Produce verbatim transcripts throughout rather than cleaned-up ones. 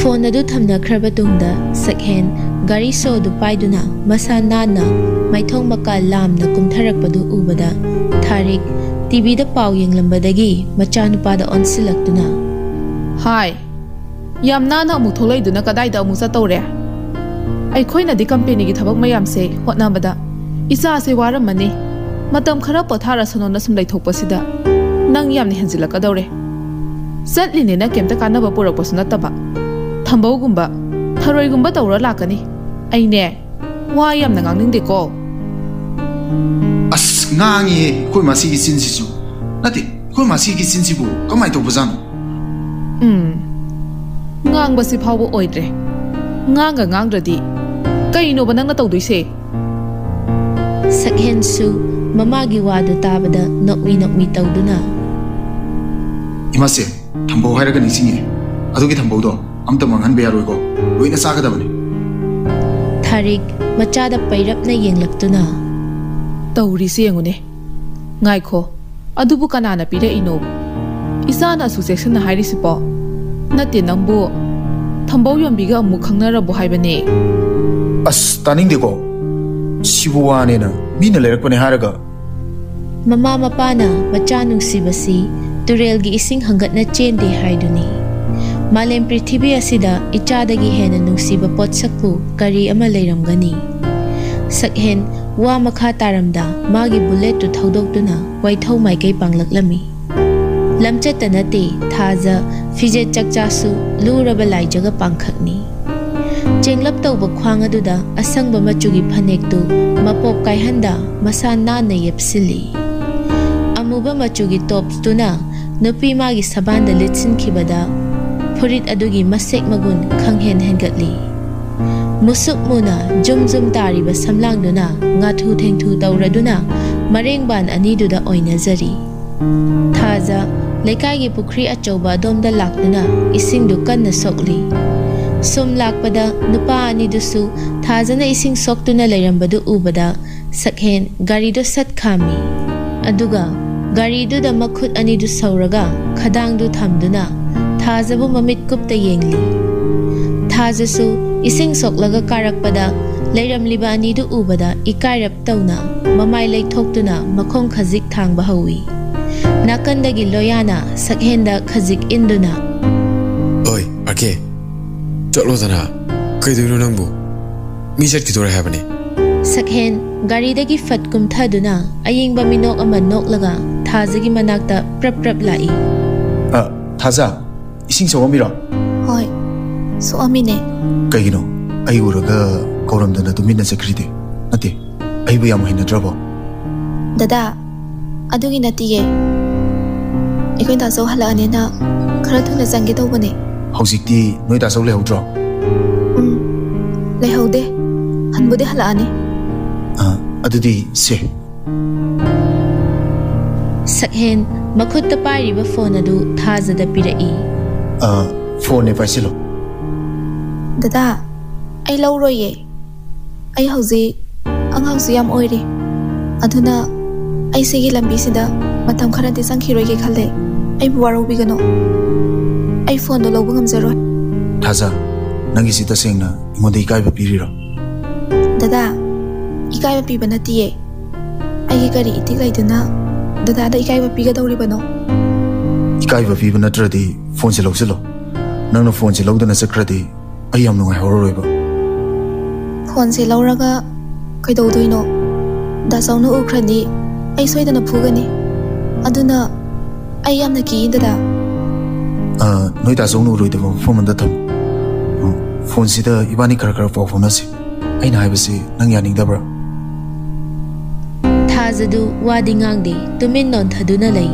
Phone ꯑꯗꯨ ꯊꯝꯅꯈ꯭ꯔꯕ ꯇꯨꯡꯗ ꯁꯛꯍꯦꯟ ꯒꯥꯔꯤ ꯁꯣ ꯑꯗꯨ ꯄꯥꯏꯗꯨꯅ ꯃꯁꯥ ꯅꯥꯟꯅ ꯃꯥꯏꯊꯣꯡ ꯃꯀꯥ ꯂꯥꯝꯅ ꯀꯨꯝꯊꯔꯛꯄꯗꯨ ꯎꯕꯗ ꯊꯥꯔꯤꯛ ꯇꯤꯚꯤꯗ ꯄꯥꯎ ꯌꯦꯡꯂꯝꯕꯗꯒꯤ ꯃꯆꯥꯅꯨꯄꯥꯗ ꯑꯣꯟꯁꯤꯜꯂꯛꯇꯨꯅ, "ꯍꯥꯏ, ꯌꯥꯝ ꯅꯥꯟꯅ ꯑꯃꯨꯛ ꯊꯣꯛꯂꯛꯏꯗꯨꯅ ꯀꯗꯥꯏꯗ ꯑꯃꯨꯛ ꯆꯠꯇꯧꯔꯦ? ꯑꯩꯈꯣꯏꯅꯗꯤ ꯀꯝꯄꯦꯅꯤꯒꯤ ꯊꯕꯛ ꯃꯌꯥꯝꯁꯦ ꯍꯣꯠꯅꯕꯗ ꯏꯆꯥꯁꯦ ꯋꯥꯔꯝꯃꯅꯤ꯫ ꯃꯇꯝ ꯈꯔ ꯄꯣꯊꯥꯔꯁꯅꯣꯅ ꯁꯨꯝ ꯂꯩꯊꯣꯛꯄꯁꯤꯗ ꯅꯪ ꯌꯥꯝꯅ ꯍꯦꯟꯖꯤꯜꯂꯛꯀꯗꯧꯔꯦ꯫ ꯆꯠꯂꯤꯅꯦꯅ ꯀꯩꯝꯇ ꯀꯥꯟꯅꯕ ꯄꯨꯔꯛꯄꯁꯨ ꯅꯠꯇꯕ꯫ ꯊꯝꯕꯧꯒꯨꯝꯕ, ꯊꯔꯣꯏꯒꯨꯝꯕ ꯇꯧꯔ ꯂꯥꯛꯀꯅꯤ꯫ ꯑꯩꯅꯦ, ꯋꯥ ꯌꯥꯝꯅ ꯉꯥꯡꯅꯤꯡꯗꯦꯀꯣ꯫" "ꯑꯁ, ꯉꯥꯡꯉꯤꯍꯦ ꯑꯩꯈꯣꯏ ꯃꯥꯁꯤꯒꯤ ꯆꯤꯟꯁꯤꯁꯨ꯫ ꯅꯠꯇꯦ, ꯑꯩꯈꯣꯏ ꯃꯥꯁꯤꯒꯤ ꯆꯤꯟꯁꯤꯕꯨ ꯀꯃꯥꯏꯅ ꯇꯧꯕꯖꯥꯠꯅꯣ?" "ꯎꯝ, ꯉꯥꯡꯕꯁꯤ ꯐꯥꯎꯕ ꯑꯣꯏꯗ꯭ꯔꯦ꯫ ꯉꯥꯡꯒ ꯉꯥꯡꯗ꯭ꯔꯗꯤ ꯀꯩꯅꯣꯕ ꯅꯪꯅ ꯇꯧꯗꯣꯏꯁꯦ?" ꯁꯛꯍꯦꯟꯁꯨ ꯃꯃꯥꯒꯤ ꯋꯥꯗꯨ ꯇꯥꯕꯗ ꯅꯣꯛꯃꯤ ꯅꯣꯛꯃꯤ ꯇꯧꯗꯨꯅ, "ꯏꯃꯥꯁꯦ, ꯊꯝꯕꯧ ꯍꯥꯏꯔꯒ ꯅꯤꯡꯁꯤꯡꯉꯦ꯫ ꯑꯗꯨꯒꯤ ꯊꯝꯕꯧꯗꯣ ꯑꯝꯇ ꯃꯥꯡꯍꯟꯕ ꯌꯥꯔꯣꯏꯀꯣ꯫ ꯂꯣꯏꯅ ꯆꯥꯒꯗꯕꯅꯤ꯫" ꯊꯥꯔꯤꯛ ꯃꯆꯥꯗ ꯄꯩꯔꯞꯅ ꯌꯦꯡꯂꯛꯇꯨꯅ, "ꯇꯧꯔꯤꯁꯤ ꯌꯦꯡꯉꯨꯅꯦ꯫ ꯉꯥꯏꯈꯣ, ꯑꯗꯨꯕꯨ ꯀꯅꯥꯅ ꯄꯤꯔꯛꯏꯅꯣ? ꯏꯆꯥꯅ ꯑꯁꯨꯛ ꯆꯦꯛꯁꯤꯟꯅ ꯍꯥꯏꯔꯤꯁꯤꯕꯣ? ꯅꯠꯇꯦ, ꯅꯪꯕꯨ ꯊꯝꯕꯧ ꯌꯣꯟꯕꯤꯒ ꯑꯃꯨꯛ ꯈꯪꯅꯔꯕꯣ ꯍꯥꯏꯕꯅꯦ?" "ꯑꯁ, ꯇꯥꯅꯤꯡꯗꯦꯀꯣ꯫ ꯁꯤꯕꯨ ꯋꯥꯅꯦꯅ ꯃꯤꯅ ꯂꯩꯔꯛꯄꯅꯦ ꯍꯥꯏꯔꯒ꯫" ꯃꯃꯥ ꯃꯄꯥꯅ ꯃꯆꯥ ꯅꯨꯡꯁꯤꯕꯁꯤ ꯇꯨꯔꯦꯜꯒꯤ ꯏꯁꯤꯡ ꯍꯪꯒꯠꯅ ꯆꯦꯟꯗꯦ ꯍꯥꯏꯗꯨꯅꯤ꯫ ꯃꯥꯂꯦꯝ ꯄ꯭ꯔꯤꯊꯤꯕꯤ ꯑꯁꯤꯗ ꯏꯆꯥꯗꯒꯤ ꯍꯦꯟꯅ ꯅꯨꯡꯁꯤꯕ ꯄꯣꯠꯁꯛꯄꯨ ꯀꯔꯤ ꯑꯃ ꯂꯩꯔꯝꯒꯅꯤ? ꯁꯛꯍꯦꯟ ꯋꯥ ꯃꯈꯥ ꯇꯥꯔꯝꯗ ꯃꯥꯒꯤ ꯕꯨꯂꯦꯠꯇꯨ ꯊꯧꯗꯣꯛꯇꯨꯅ ꯋꯥꯏꯊꯧ ꯃꯥꯏꯀꯩ ꯄꯥꯡꯂꯛꯂꯝꯃꯤ꯫ ꯂꯝꯆꯠꯇ ꯅꯠꯇꯦ, ꯊꯥꯖ ꯐꯤꯖꯦꯠ ꯆꯛꯆꯥꯁꯨ ꯂꯨꯔꯕ ꯂꯥꯏꯖꯒ ꯄꯥꯡꯈꯛꯅꯤ꯫ ꯆꯦꯡꯂꯞ ꯇꯧꯕ ꯈ꯭ꯋꯥꯡ ꯑꯗꯨꯗ ꯑꯁꯪꯕ ꯃꯆꯨꯒꯤ ꯐꯅꯦꯛꯇꯨ ꯃꯄꯣꯞ ꯀꯥꯏꯍꯟꯗ ꯃꯁꯥ ꯅꯥꯟꯅ ꯌꯦꯞꯁꯤꯜꯂꯤ꯫ ꯑꯃꯨꯕ ꯃꯆꯨꯒꯤ ꯇꯣꯞꯁꯇꯨꯅ ꯅꯨꯄꯤ ꯃꯥꯒꯤ ꯁꯕꯥꯟꯗ ꯂꯤꯠꯁꯤꯟꯈꯤꯕꯗ ꯐꯨꯔꯤꯠ ꯑꯗꯨꯒꯤ ꯃꯁꯦꯛ ꯃꯒꯨꯟ ꯈꯪꯍꯦꯟ ꯍꯦꯟꯒꯠꯂꯤ꯫ ꯃꯨꯁꯨꯛ ꯃꯨꯅ ꯖꯨꯝ ꯖꯨꯝ ꯇꯥꯔꯤꯕ ꯁꯝꯂꯥꯡꯗꯨꯅ ꯉꯥꯊꯨ ꯊꯦꯡꯊꯨ ꯇꯧꯔꯗꯨꯅ ꯃꯔꯦꯡꯕꯥꯟ ꯑꯅꯤꯗꯨꯗ ꯑꯣꯏꯅꯖꯔꯤ꯫ ꯊꯥꯖ ꯂꯩꯀꯥꯏꯒꯤ ꯄꯨꯈ꯭ꯔꯤ ꯑꯆꯧꯕ ꯑꯗꯣꯝꯗ ꯂꯥꯛꯇꯨꯅ ꯏꯁꯤꯡꯗꯨ ꯀꯟꯅ ꯁꯣꯛꯂꯤ꯫ ꯁꯨꯝ ꯂꯥꯛꯄꯗ ꯅꯨꯄꯥ ꯑꯅꯤꯗꯨꯁꯨ ꯊꯥꯖꯅ ꯏꯁꯤꯡ ꯁꯣꯛꯇꯨꯅ ꯂꯩꯔꯝꯕꯗꯨ ꯎꯕꯗ ꯁꯛꯍꯦꯟ ꯒꯥꯔꯤꯗꯨ ꯁꯠ ꯈꯥꯝꯃꯤ꯫ ꯑꯗꯨꯒ ꯒꯥꯔꯤꯗꯨꯗ ꯃꯈꯨꯠ ꯑꯅꯤꯗꯨ ꯁꯧꯔꯒ ꯈꯗꯥꯡꯗꯨ ꯊꯝꯗꯨꯅ ꯊꯥꯖꯕꯨ ꯃꯃꯤꯠ ꯀꯨꯞꯇ ꯌꯦꯡꯂꯤ꯫ ꯊꯥꯖꯁꯨ ꯏꯁꯤꯡ ꯁꯣꯛꯂꯒ ꯀꯥꯔꯛꯄꯗ ꯂꯩꯔꯝꯂꯤꯕ ꯑꯅꯤꯗꯨ ꯎꯕꯗ ꯏꯀꯥꯏꯔꯞ ꯇꯧꯅ ꯃꯃꯥꯏ ꯂꯩꯊꯣꯛꯇꯨꯅ ꯃꯈꯣꯡ ꯈꯖꯤꯛ ꯊꯥꯡꯕ ꯍꯧꯏ꯫ ꯅꯥꯀꯟꯗꯒꯤ ꯂꯣꯌꯥꯅ ꯁꯛꯍꯦꯟꯗ ꯈꯖꯤꯛ ꯏꯟꯗꯨꯅ, "ꯑꯣꯏ, ꯑꯥꯔ ꯀꯦ, ꯆꯠꯂꯣꯗꯅ꯫ ꯀꯩꯗꯧꯔꯤꯅꯣ ꯅꯪꯕꯨ? ꯃꯤ ꯆꯠꯈꯤꯗꯣꯔꯦ ꯍꯥꯏꯕꯅꯤ꯫" ꯁꯛꯍꯦꯟ ꯒꯥꯔꯤꯗꯒꯤ ꯐꯠ ꯀꯨꯝꯊꯗꯨꯅ ꯑꯌꯤꯡꯕ ꯃꯤꯅꯣꯛ ꯑꯃ ꯅꯣꯛꯂꯒ ꯊꯥꯖꯒꯤ ꯃꯅꯥꯛꯇ ꯄ꯭ꯔꯞ ꯄ꯭ꯔꯞ ꯂꯥꯛꯏ꯫ "ꯑ, ꯊꯥꯖ, ꯏꯁꯤꯡ ꯁꯣꯛꯑꯝꯃꯤꯔꯣ?" "ꯍꯣꯏ, ꯁꯣꯛꯑꯝꯃꯤꯅꯦ꯫" "ꯀꯩꯒꯤꯅꯣ? ꯑꯩ ꯎꯔꯒ ꯀꯧꯔꯝꯗꯅ ꯇꯨꯃꯤꯟꯅ ꯆꯠꯈ꯭ꯔꯤꯗꯤ? ꯅꯠꯇꯦ, ꯑꯩꯕꯨ ꯌꯥꯝ ꯍꯩꯅꯗ꯭ꯔꯕꯣ?" "ꯗꯗꯥ, ꯑꯗꯨꯒꯤ ꯅꯠꯇꯤꯌꯦ꯫ ꯑꯩꯈꯣꯏ ꯗꯥꯆꯧ ꯍꯜꯂꯛꯑꯅꯤꯅ ꯈꯔ ꯊꯨꯅ ꯆꯪꯒꯦ ꯇꯧꯕꯅꯦ꯫" "ꯍꯧꯖꯤꯛꯇꯤ ꯅꯣꯏ ꯗꯥꯆꯧ ꯂꯩꯍꯧꯗ꯭ꯔꯣ?" "ꯎꯝ, ꯂꯩꯍꯧꯗꯦ꯫ ꯍꯟꯕꯨꯗꯤ ꯍꯜꯂꯛꯑꯅꯤ꯫" "ꯑ, ꯑꯗꯨꯗꯤ ꯁꯦ꯫" ꯁꯛꯍꯦꯟ ꯃꯈꯨꯠꯇ ꯄꯥꯏꯔꯤꯕ ꯐꯣꯟ ꯑꯗꯨ ꯊꯥꯖꯗ ꯄꯤꯔꯛꯏ꯫ "ꯑ, ꯐꯣꯟꯅꯦ, ꯄꯥꯏꯁꯤꯜꯂꯣ꯫" "ꯗꯗꯥ, ꯑꯩ ꯂꯧꯔꯣꯏꯌꯦ꯫ ꯑꯩ ꯍꯧꯖꯤꯛ ꯑꯉꯥꯡꯁꯨ ꯌꯥꯝ ꯑꯣꯏꯔꯤ꯫ ꯑꯗꯨꯅ ꯑꯩ ꯁꯤꯒꯤ ꯂꯝꯕꯤꯁꯤꯗ ꯃꯇꯝ ꯈꯔꯗꯤ ꯆꯪꯈꯤꯔꯣꯏꯒꯦ ꯈꯜꯂꯦ꯫ ꯑꯩꯕꯨ ꯋꯥꯔꯧꯕꯤꯒꯅꯨ꯫ ꯑꯩ ꯐꯣꯟꯗꯣ ꯂꯧꯕ ꯉꯝꯖꯔꯣꯏ꯫" "ꯊꯥꯖ, ꯅꯪꯒꯤꯁꯤ ꯇꯁꯦꯡꯅ ꯑꯩꯉꯣꯟꯗ ꯏꯀꯥꯏꯕ ꯄꯤꯔꯤꯔꯣ?" "ꯗꯗꯥ, ꯏꯀꯥꯏꯕ ꯄꯤꯕ ꯅꯠꯇꯤꯌꯦ꯫ ꯑꯩꯒꯤ ꯀꯔꯤ ꯏꯊꯤꯛ ꯂꯩꯗꯨꯅ ꯗꯗꯥꯗ ꯏꯀꯥꯏꯕ ꯄꯤꯒꯗꯧꯔꯤꯕꯅꯣ?" "ꯏꯀꯥꯏꯕ ꯄꯤꯕ ꯅꯠꯇ꯭ꯔꯗꯤ ꯐꯣꯟꯁꯦ ꯂꯧꯁꯤꯜꯂꯣ꯫ ꯅꯪꯅ ꯐꯣꯟꯁꯦ ꯂꯧꯗꯅ ꯆꯠꯈ꯭ꯔꯗꯤ ꯑꯩ ꯌꯥꯝ ꯅꯨꯡꯉꯥꯏꯍꯧꯔꯔꯣꯏꯕ꯫" "ꯐꯣꯟꯁꯦ ꯂꯧꯔꯒ ꯀꯩꯗꯧꯗꯣꯏꯅꯣ? ꯗꯥꯆꯧꯅ ꯎꯈ꯭ꯔꯗꯤ ꯑꯩ ꯁꯣꯏꯗꯅ ꯐꯨꯒꯅꯤ꯫ ꯑꯗꯨꯅ ꯑꯩ ꯌꯥꯝꯅ ꯀꯤꯌꯦ, ꯗꯗꯥ꯫" "ꯑ, ꯅꯣꯏ ꯗꯥꯆꯧꯅ ꯎꯔꯣꯏꯗꯕ ꯃꯐꯝ ꯑꯃꯗ ꯊꯝꯃꯨ꯫ ꯎꯝ, ꯐꯣꯟꯁꯤꯗ ꯏꯕꯥꯅꯤ ꯈꯔ ꯈꯔ ꯄꯥꯎ ꯐꯥꯎꯅꯁꯤ꯫ ꯑꯩꯅ ꯍꯥꯏꯕꯁꯤ ꯅꯪ ꯌꯥꯅꯤꯡꯗꯕ꯭ꯔꯥ?" ꯊꯥꯖꯗꯨ ꯋꯥꯗꯤ ꯉꯥꯡꯗꯦ, ꯇꯨꯃꯤꯟ ꯅꯣꯟꯊꯗꯨꯅ ꯂꯩ꯫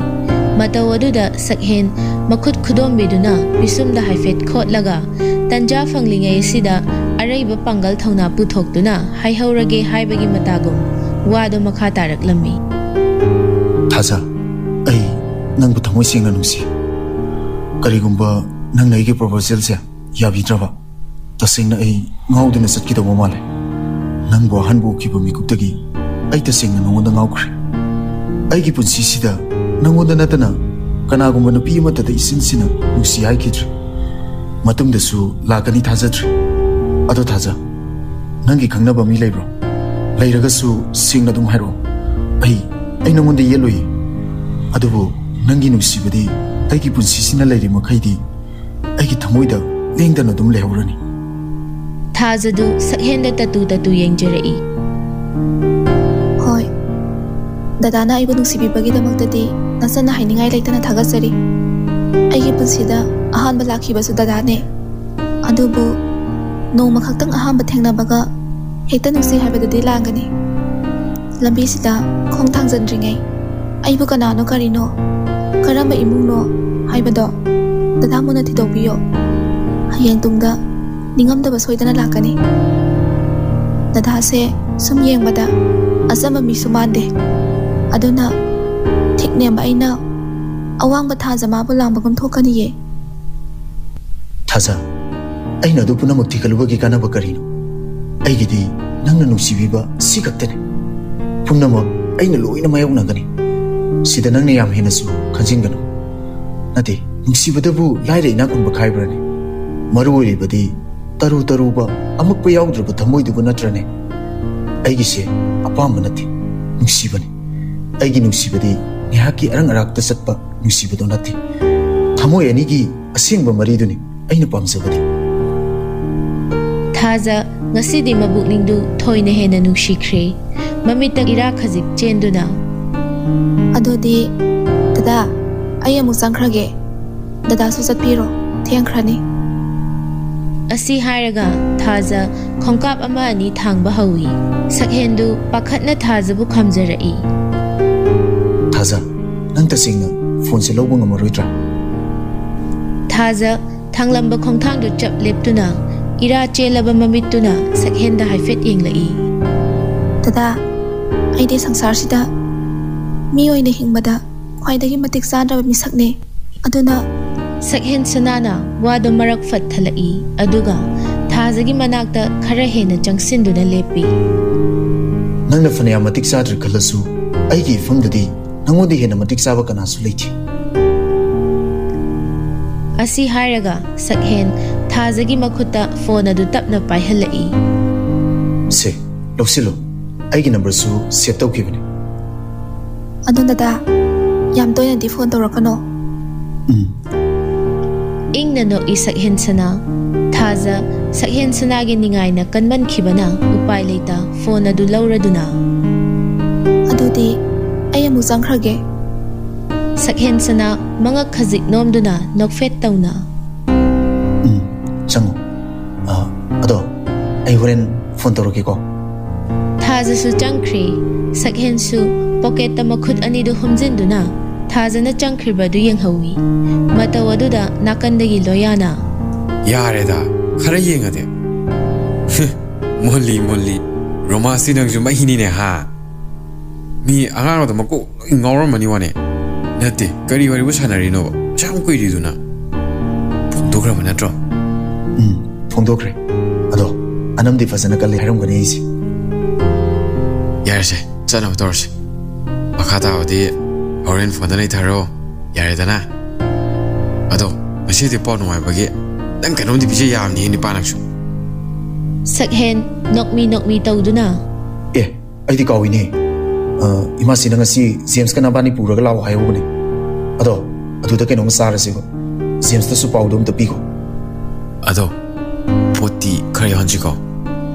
ꯃꯇꯧ ꯑꯗꯨꯗ ꯁꯛꯍꯦꯟ ꯃꯈꯨꯠ ꯈꯨꯗꯣꯝꯕꯤꯗꯨꯅ ꯄꯤꯁꯨꯝꯗ ꯍꯥꯏꯐꯦꯠ ꯈꯣꯠꯂꯒ ꯇꯟꯖꯥ ꯐꯪꯂꯤꯉꯩ ꯑꯁꯤꯗ ꯑꯔꯩꯕ ꯄꯥꯡꯒꯜ ꯊꯧꯅꯥ ꯄꯨꯊꯣꯛꯇꯨꯅ ꯍꯥꯏꯍꯧꯔꯒꯦ ꯍꯥꯏꯕꯒꯤ ꯃꯇꯥꯒꯨꯝ ꯋꯥꯗꯨ ꯃꯈꯥ ꯇꯥꯔꯛꯂꯝꯃꯤ꯫ "ꯊꯥꯖ, ꯑꯩ ꯅꯪꯕꯨ ꯊꯃꯣꯏ ꯁꯦꯡꯅ ꯅꯨꯡꯁꯤ꯫ ꯀꯔꯤꯒꯨꯝꯕ ꯅꯪꯅ ꯑꯩꯒꯤ ꯄ꯭ꯔꯣꯄꯣꯖꯦꯜꯁꯦ ꯌꯥꯕꯤꯗ꯭ꯔꯕ, ꯇꯁꯦꯡꯅ ꯑꯩ ꯉꯥꯎꯗꯨꯅ ꯆꯠꯀꯗꯧꯕ ꯃꯥꯜꯂꯦ꯫ ꯅꯪꯕꯨ ꯑꯍꯥꯟꯕ ꯎꯈꯤꯕ ꯃꯤꯀꯨꯞꯇꯒꯤ ꯑꯩ ꯇꯁꯦꯡꯅ ꯅꯉꯣꯟꯗ ꯉꯥꯎꯈ꯭ꯔꯦ꯫ ꯑꯩꯒꯤ ꯄꯨꯟꯁꯤꯁꯤꯗ ꯅꯉꯣꯟꯗ ꯅꯠꯇꯅ ꯀꯅꯥꯒꯨꯝꯕ ꯅꯨꯄꯤ ꯑꯃꯠꯇꯗ ꯏꯁꯤꯟ ꯁꯤꯟꯅ ꯅꯨꯡꯁꯤ ꯍꯥꯏꯈꯤꯗ꯭ꯔꯤ꯫ ꯃꯇꯨꯡꯗꯁꯨ ꯂꯥꯛꯀꯅꯤ ꯊꯥꯖꯗ꯭ꯔꯦ꯫ ꯑꯗꯣ ꯊꯥꯖ, ꯅꯪꯒꯤ ꯈꯪꯅꯕ ꯃꯤ ꯂꯩꯕ꯭ꯔꯣ? ꯂꯩꯔꯒꯁꯨ ꯁꯦꯡꯅ ꯑꯗꯨꯝ ꯍꯥꯏꯔꯛꯑꯣ꯫ ꯑꯩ, ꯑꯩ ꯅꯪꯉꯣꯟꯗ ꯌꯦꯠꯂꯣꯏꯌꯦ꯫ ꯑꯗꯨꯕꯨ ꯅꯪꯒꯤ ꯅꯨꯡꯁꯤꯕꯗꯤ ꯑꯩꯒꯤ ꯄꯨꯟꯁꯤꯁꯤꯅ ꯂꯩꯔꯤ ꯃꯈꯩꯗꯤ ꯑꯩꯒꯤ ꯊꯃꯣꯏꯗ ꯂꯦꯡꯗꯅ ꯑꯗꯨꯝ ꯂꯩꯍꯧꯔꯅꯤ꯫ ꯊꯥꯖꯗꯨ ꯁꯛꯍꯦꯟꯗ ꯇꯠꯇꯨ ꯇꯠꯇꯨ ꯌꯦꯡꯖꯔꯛꯏ꯫ ꯍꯣꯏ, ꯗꯗꯥꯅ ꯑꯩꯕꯨ ꯅꯨꯡꯁꯤꯕꯤꯕꯒꯤꯗꯃꯛꯇꯗꯤ ꯅꯆꯟꯅ ꯍꯥꯏꯅꯤꯡꯉꯥꯏ ꯂꯩꯇꯅ ꯊꯥꯒꯠꯆꯔꯤ꯫ ꯑꯩꯒꯤ ꯄꯨꯟꯁꯤꯗ ꯑꯍꯥꯟꯕ ꯂꯥꯛꯈꯤꯕꯁꯨ ꯗꯗꯥꯅꯦ꯫ ꯑꯗꯨꯕꯨ ꯅꯣꯡꯃ ꯈꯛꯇꯪ ꯑꯍꯥꯟꯕ ꯊꯦꯡꯅꯕꯒ ꯍꯦꯛꯇ ꯅꯨꯡꯁꯤ ꯍꯥꯏꯕꯗꯨꯗꯤ ꯂꯥꯟꯒꯅꯤ꯫ ꯂꯝꯕꯤꯁꯤꯗ ꯈꯣꯡ ꯊꯥꯡꯖꯟꯗ꯭ꯔꯤꯉꯩ ꯑꯩꯕꯨ ꯀꯅꯥꯅꯣ ꯀꯔꯤꯅꯣ, ꯀꯔꯝꯕ ꯏꯃꯨꯡꯅꯣ ꯍꯥꯏꯕꯗꯣ ꯗꯗꯥ ꯃꯨꯟꯅ ꯊꯤꯗꯣꯛꯄꯤꯌꯣ꯫ ꯍꯌꯦꯡ ꯇꯨꯡꯗ ꯅꯤꯡꯉꯝꯗꯕ ꯁꯣꯏꯗꯅ ꯂꯥꯛꯀꯅꯤ꯫ ꯗꯗꯥꯁꯦ ꯁꯨꯝ ꯌꯦꯡꯕꯗ ꯑꯆꯝꯕ ꯃꯤꯁꯨ ꯃꯥꯟꯗꯦ꯫ ꯑꯗꯨꯅ ꯊꯤꯛ ꯅꯦꯝꯕ ꯑꯩꯅ ꯑꯋꯥꯡꯕ ꯊꯥꯖ ꯃꯥꯕꯨ ꯂꯥꯡꯕꯒꯨꯝ ꯊꯣꯛꯀꯅꯤꯌꯦ꯫ ꯊꯥꯖ, ꯑꯩꯅ ꯑꯗꯨ ꯄꯨꯝꯅꯃꯛ ꯊꯤꯒꯠꯂꯨꯕꯒꯤ ꯀꯥꯟꯅꯕ ꯀꯔꯤꯅꯣ? ꯑꯩꯒꯤꯗꯤ ꯅꯪꯅ ꯅꯨꯡꯁꯤꯕꯤꯕ ꯁꯤ ꯈꯛꯇꯅꯤ꯫ ꯄꯨꯝꯅꯃꯛ ꯑꯩꯅ ꯂꯣꯏꯅ ꯃꯥꯌꯣꯛꯅꯒꯅꯤ꯫ ꯁꯤꯗ ꯅꯪꯅ ꯌꯥꯝ ꯍꯦꯟꯅꯁꯨ ꯈꯟꯖꯤꯟꯒꯅꯨ꯫ ꯅꯠꯇꯦ, ꯅꯨꯡꯁꯤꯕꯗꯕꯨ ꯂꯥꯏꯔ ꯏꯅꯥꯛ ꯈꯨꯟꯕ ꯈꯥꯏꯕ꯭ꯔꯅꯦ? ꯃꯔꯨ ꯑꯣꯏꯔꯤꯕꯗꯤ ꯇꯔꯨ ꯇꯔꯨꯕ ꯑꯃꯛꯄ ꯌꯥꯎꯗ꯭ꯔꯕ ꯊꯃꯣꯏꯗꯨꯕꯨ ꯅꯠꯇ꯭ꯔꯅꯦ? ꯑꯩꯒꯤꯁꯦ ꯑꯄꯥꯝꯕ ꯅꯠꯇꯦ, ꯅꯨꯡꯁꯤꯕꯅꯤ꯫ ꯑꯩꯒꯤ ꯅꯨꯡꯁꯤꯕꯗꯤ ꯉꯥꯏꯍꯥꯛꯀꯤ ꯑꯔꯪ ꯑꯔꯥꯛꯇ ꯆꯠꯄ ꯅꯨꯡꯁꯤꯕꯗꯣ ꯅꯠꯇꯦ꯫ ꯊꯃꯣꯏ ꯑꯅꯤꯒꯤ ꯑꯁꯦꯡꯕ ꯃꯔꯤꯗꯨꯅꯤ ꯑꯩꯅ ꯄꯥꯝꯖꯕꯗꯤ꯫ ꯊꯥꯖ ꯉꯁꯤꯗꯤ ꯃꯕꯨꯛꯅꯤꯡꯗꯨ ꯊꯣꯏꯅ ꯍꯦꯟꯅ ꯅꯨꯡꯁꯤꯈ꯭ꯔꯦ꯫ ꯃꯃꯤꯠꯇ ꯏꯔꯥ ꯈꯖꯤꯛ ꯆꯦꯟꯗꯨꯅ, "ꯑꯗꯨꯗꯤ ꯗꯗꯥ, ꯑꯩ ꯑꯃꯨꯛ ꯆꯪꯈ꯭ꯔꯒꯦ꯫ ꯗꯗꯥꯁꯨ ꯆꯠꯄꯤꯔꯣ, ꯊꯦꯡꯈ꯭ꯔꯅꯤ꯫" ꯑꯁꯤ ꯍꯥꯏꯔꯒ ꯊꯥꯖ ꯈꯣꯡꯀꯥꯞ ꯑꯃ ꯑꯅꯤ ꯊꯥꯡꯕ ꯍꯧꯏ꯫ ꯁꯛꯍꯦꯟꯗꯨ ꯄꯥꯈꯠꯅ ꯊꯥꯖꯕꯨ ꯈꯥꯝꯖꯔꯛꯏ꯫ "ꯊꯥꯖ, ꯅꯪ ꯇꯁꯦꯡꯅ ꯐꯣꯟꯁꯦ ꯂꯧꯕ ꯉꯝꯃꯔꯣꯏꯗ꯭ꯔꯥ?" ꯊꯥꯖ ꯊꯥꯡꯂꯝꯕ ꯈꯣꯡꯊꯥꯡꯗꯨ ꯆꯞ ꯂꯦꯞꯇꯨꯅ ꯏꯔꯥ ꯆꯦꯜꯂꯕ ꯃꯃꯤꯠꯇꯨꯅ ꯁꯛꯍꯦꯟꯗ ꯍꯥꯏꯐꯦꯠ ꯌꯦꯡꯂꯛꯏ꯫ "ꯗꯗꯥ, ꯑꯩꯗꯤ ꯁꯪꯁꯥꯔꯁꯤꯗ ꯃꯤ ꯑꯣꯏꯅ ꯍꯤꯡꯕꯗ ꯈ꯭ꯋꯥꯏꯗꯒꯤ ꯃꯇꯤꯛ ꯆꯥꯗ꯭ꯔꯕ ꯃꯤꯁꯛꯅꯦ꯫ ꯑꯗꯨꯅ," ꯁꯛꯍꯦꯟ ꯁꯅꯥꯅ ꯋꯥꯗꯨ ꯃꯔꯛ ꯐꯠ ꯊꯜꯂꯛꯏ, ꯑꯗꯨꯒ ꯊꯥꯖꯒꯤ ꯃꯅꯥꯛꯇ ꯈꯔ ꯍꯦꯟꯅ ꯆꯪꯁꯤꯟꯗꯨꯅ ꯂꯦꯞꯄꯤ꯫ "ꯅꯪꯅ ꯐꯅꯌꯥꯝ ꯃꯇꯤꯛ ꯆꯥꯗ꯭ꯔꯦ ꯈꯜꯂꯁꯨ, ꯑꯩꯒꯤ ꯏꯐꯝꯗꯗꯤ ꯅꯪꯉꯣꯟꯗ ꯍꯦꯟꯅ ꯃꯇꯤꯛ ꯆꯥꯕ ꯀꯅꯥꯁꯨ ꯂꯩꯇꯦ꯫" ꯑꯁꯤ ꯍꯥꯏꯔꯒ ꯁꯛꯍꯦꯟ ꯊꯥꯖꯒꯤ ꯃꯈꯨꯠꯇ ꯐꯣꯟ ꯑꯗꯨ ꯇꯞꯅ ꯄꯥꯏꯍꯜꯂꯛꯏ꯫ ꯁꯦ, ꯂꯧꯁꯤꯜꯂꯨ꯫ ꯑꯩꯒꯤ ꯅꯝꯕꯔꯁꯨ ꯁꯦꯚ ꯇꯧꯈꯤꯕꯅꯤ꯫ ꯑꯗꯨ ꯗꯗꯥ, ꯌꯥꯝ ꯇꯣꯏꯅꯗꯤ ꯐꯣꯟ ꯇꯧꯔꯛꯀꯅꯣ꯫ ꯎꯝ꯫ ꯏꯪꯅ ꯅꯣꯛꯏ ꯁꯛꯍꯦꯟ ꯁꯅꯥ꯫ ꯊꯥꯖ ꯁꯛꯍꯦꯟ ꯁꯅꯥꯒꯤ ꯅꯤꯡꯉꯥꯏꯅ ꯀꯟꯃꯟꯈꯤꯕꯅ ꯎꯄꯥꯏ ꯂꯩꯇ ꯐꯣꯟ ꯑꯗꯨ ꯂꯧꯔꯗꯨꯅ꯫ ꯑꯗꯨꯗꯤ ꯑꯩ ꯑꯃꯨꯛ ꯆꯪꯈ꯭ꯔꯒꯦ꯫ ꯁꯛꯍꯦꯟ ꯁꯅꯥ ꯃꯉꯛ ꯈꯖꯤꯛ ꯅꯣꯝꯗꯨꯅ ꯅꯣꯛꯐꯦꯠ ꯇꯧꯅ꯫ ꯎꯝ, ꯆꯪꯉꯣ꯫ ꯑ, ꯑꯗꯣ ꯑꯩ ꯍꯣꯔꯦꯟ ꯐꯣꯟ ꯇꯧꯔꯛꯀꯦꯀꯣ꯫ ꯊꯥꯖꯁꯨ ꯆꯪꯈ꯭ꯔꯦ꯫ ꯁꯛꯍꯦꯟꯁꯨ ꯄꯣꯀꯦꯠꯇ ꯃꯈꯨꯠ ꯑꯅꯤꯗꯨ ꯍꯨꯝꯖꯤꯟꯗꯨꯅ ꯊꯥꯖꯅ ꯆꯪꯈ꯭ꯔꯤꯕꯗꯨ ꯌꯦꯡꯍꯧꯏ꯫ ꯃꯇꯧ ꯑꯗꯨꯗ ꯅꯥꯀꯟꯗꯒꯤ ꯂꯣꯌꯥꯅ꯫ ꯌꯥꯔꯦꯗ, ꯈꯔ ꯌꯦꯡꯉꯗꯤ꯫ ꯍꯨꯝ, ꯃꯣꯜꯂꯤ, ꯃꯣꯜꯂꯤ꯫ ꯔꯣꯃꯥꯟꯁꯇꯤ ꯅꯪꯁꯨ ꯃꯩꯅꯤꯅꯦ, ꯍꯥ? ꯃꯤ ꯑꯉꯥꯡ ꯑꯗꯣ ꯃꯀꯣꯛ ꯂꯣꯏ ꯉꯥꯎꯔꯝꯃꯅꯤ ꯋꯥꯅꯦ꯫ ꯅꯠꯇꯦ, ꯀꯔꯤ ꯋꯥꯔꯤꯕꯨ ꯁꯥꯟꯅꯔꯤꯅꯣꯕ? ꯑꯁꯨꯛ ꯌꯥꯝ ꯀꯨꯏꯔꯤꯗꯨꯅ꯫ ꯐꯣꯡꯗꯣꯛꯈ꯭ꯔꯕ ꯅꯠꯇ꯭ꯔꯣ? ꯎꯝ, ꯐꯣꯡꯗꯣꯛꯈ꯭ꯔꯦ꯫ ꯑꯗꯣ ꯑꯅꯝꯗꯤ ꯐꯖꯅ ꯀꯜꯂꯤ ꯍꯥꯏꯔꯝꯒꯅꯤ ꯑꯩꯁꯦ꯫ ꯌꯥꯔꯦꯁꯦ, ꯆꯠꯅꯕ ꯇꯧꯔꯁꯦ꯫ ꯃꯈꯥ ꯇꯥꯕꯗꯤ ꯍꯣꯔꯦꯟ ꯐꯣꯟꯗ ꯅꯩꯊꯔꯣ꯫ ꯌꯥꯔꯦꯗꯅ? ꯑꯗꯣ ꯉꯁꯤꯗꯤ ꯄꯥꯎ ꯅꯨꯡꯉꯥꯏꯕꯒꯤ ꯅꯪ ꯀꯩꯅꯣꯝꯗꯤ ꯄꯤꯖ ꯌꯥꯕꯅꯤꯍꯦ, ꯅꯤꯄꯥ ꯅꯪꯁꯨ꯫ ꯁꯛꯍꯦꯟ ꯅꯣꯛꯃꯤ ꯅꯣꯛꯃꯤ ꯇꯧꯗꯨꯅ꯫ ꯑꯦ, ꯑꯩꯗꯤ ꯀꯥꯎꯏꯅꯦ꯫ ꯑ, ꯏꯃꯥꯁꯤꯅ ꯉꯁꯤ ꯖꯦꯝꯁꯀ ꯅꯕꯥꯅꯤ ꯄꯨꯔꯒ ꯂꯥꯛꯑꯣ ꯍꯥꯏꯍꯧꯕꯅꯦ꯫ ꯑꯗꯣ ꯑꯗꯨꯗ ꯀꯩꯅꯣꯝꯃ ꯆꯥꯔꯁꯦꯕ꯫ ꯖꯦꯝꯁꯇꯁꯨ ꯄꯥꯎꯗꯣ ꯑꯝꯇ ꯄꯤꯈꯣ꯫ ꯑꯗꯣ ꯄꯣꯠꯇꯤ ꯈꯔ ꯌꯥꯎꯍꯟꯁꯤꯀꯣ,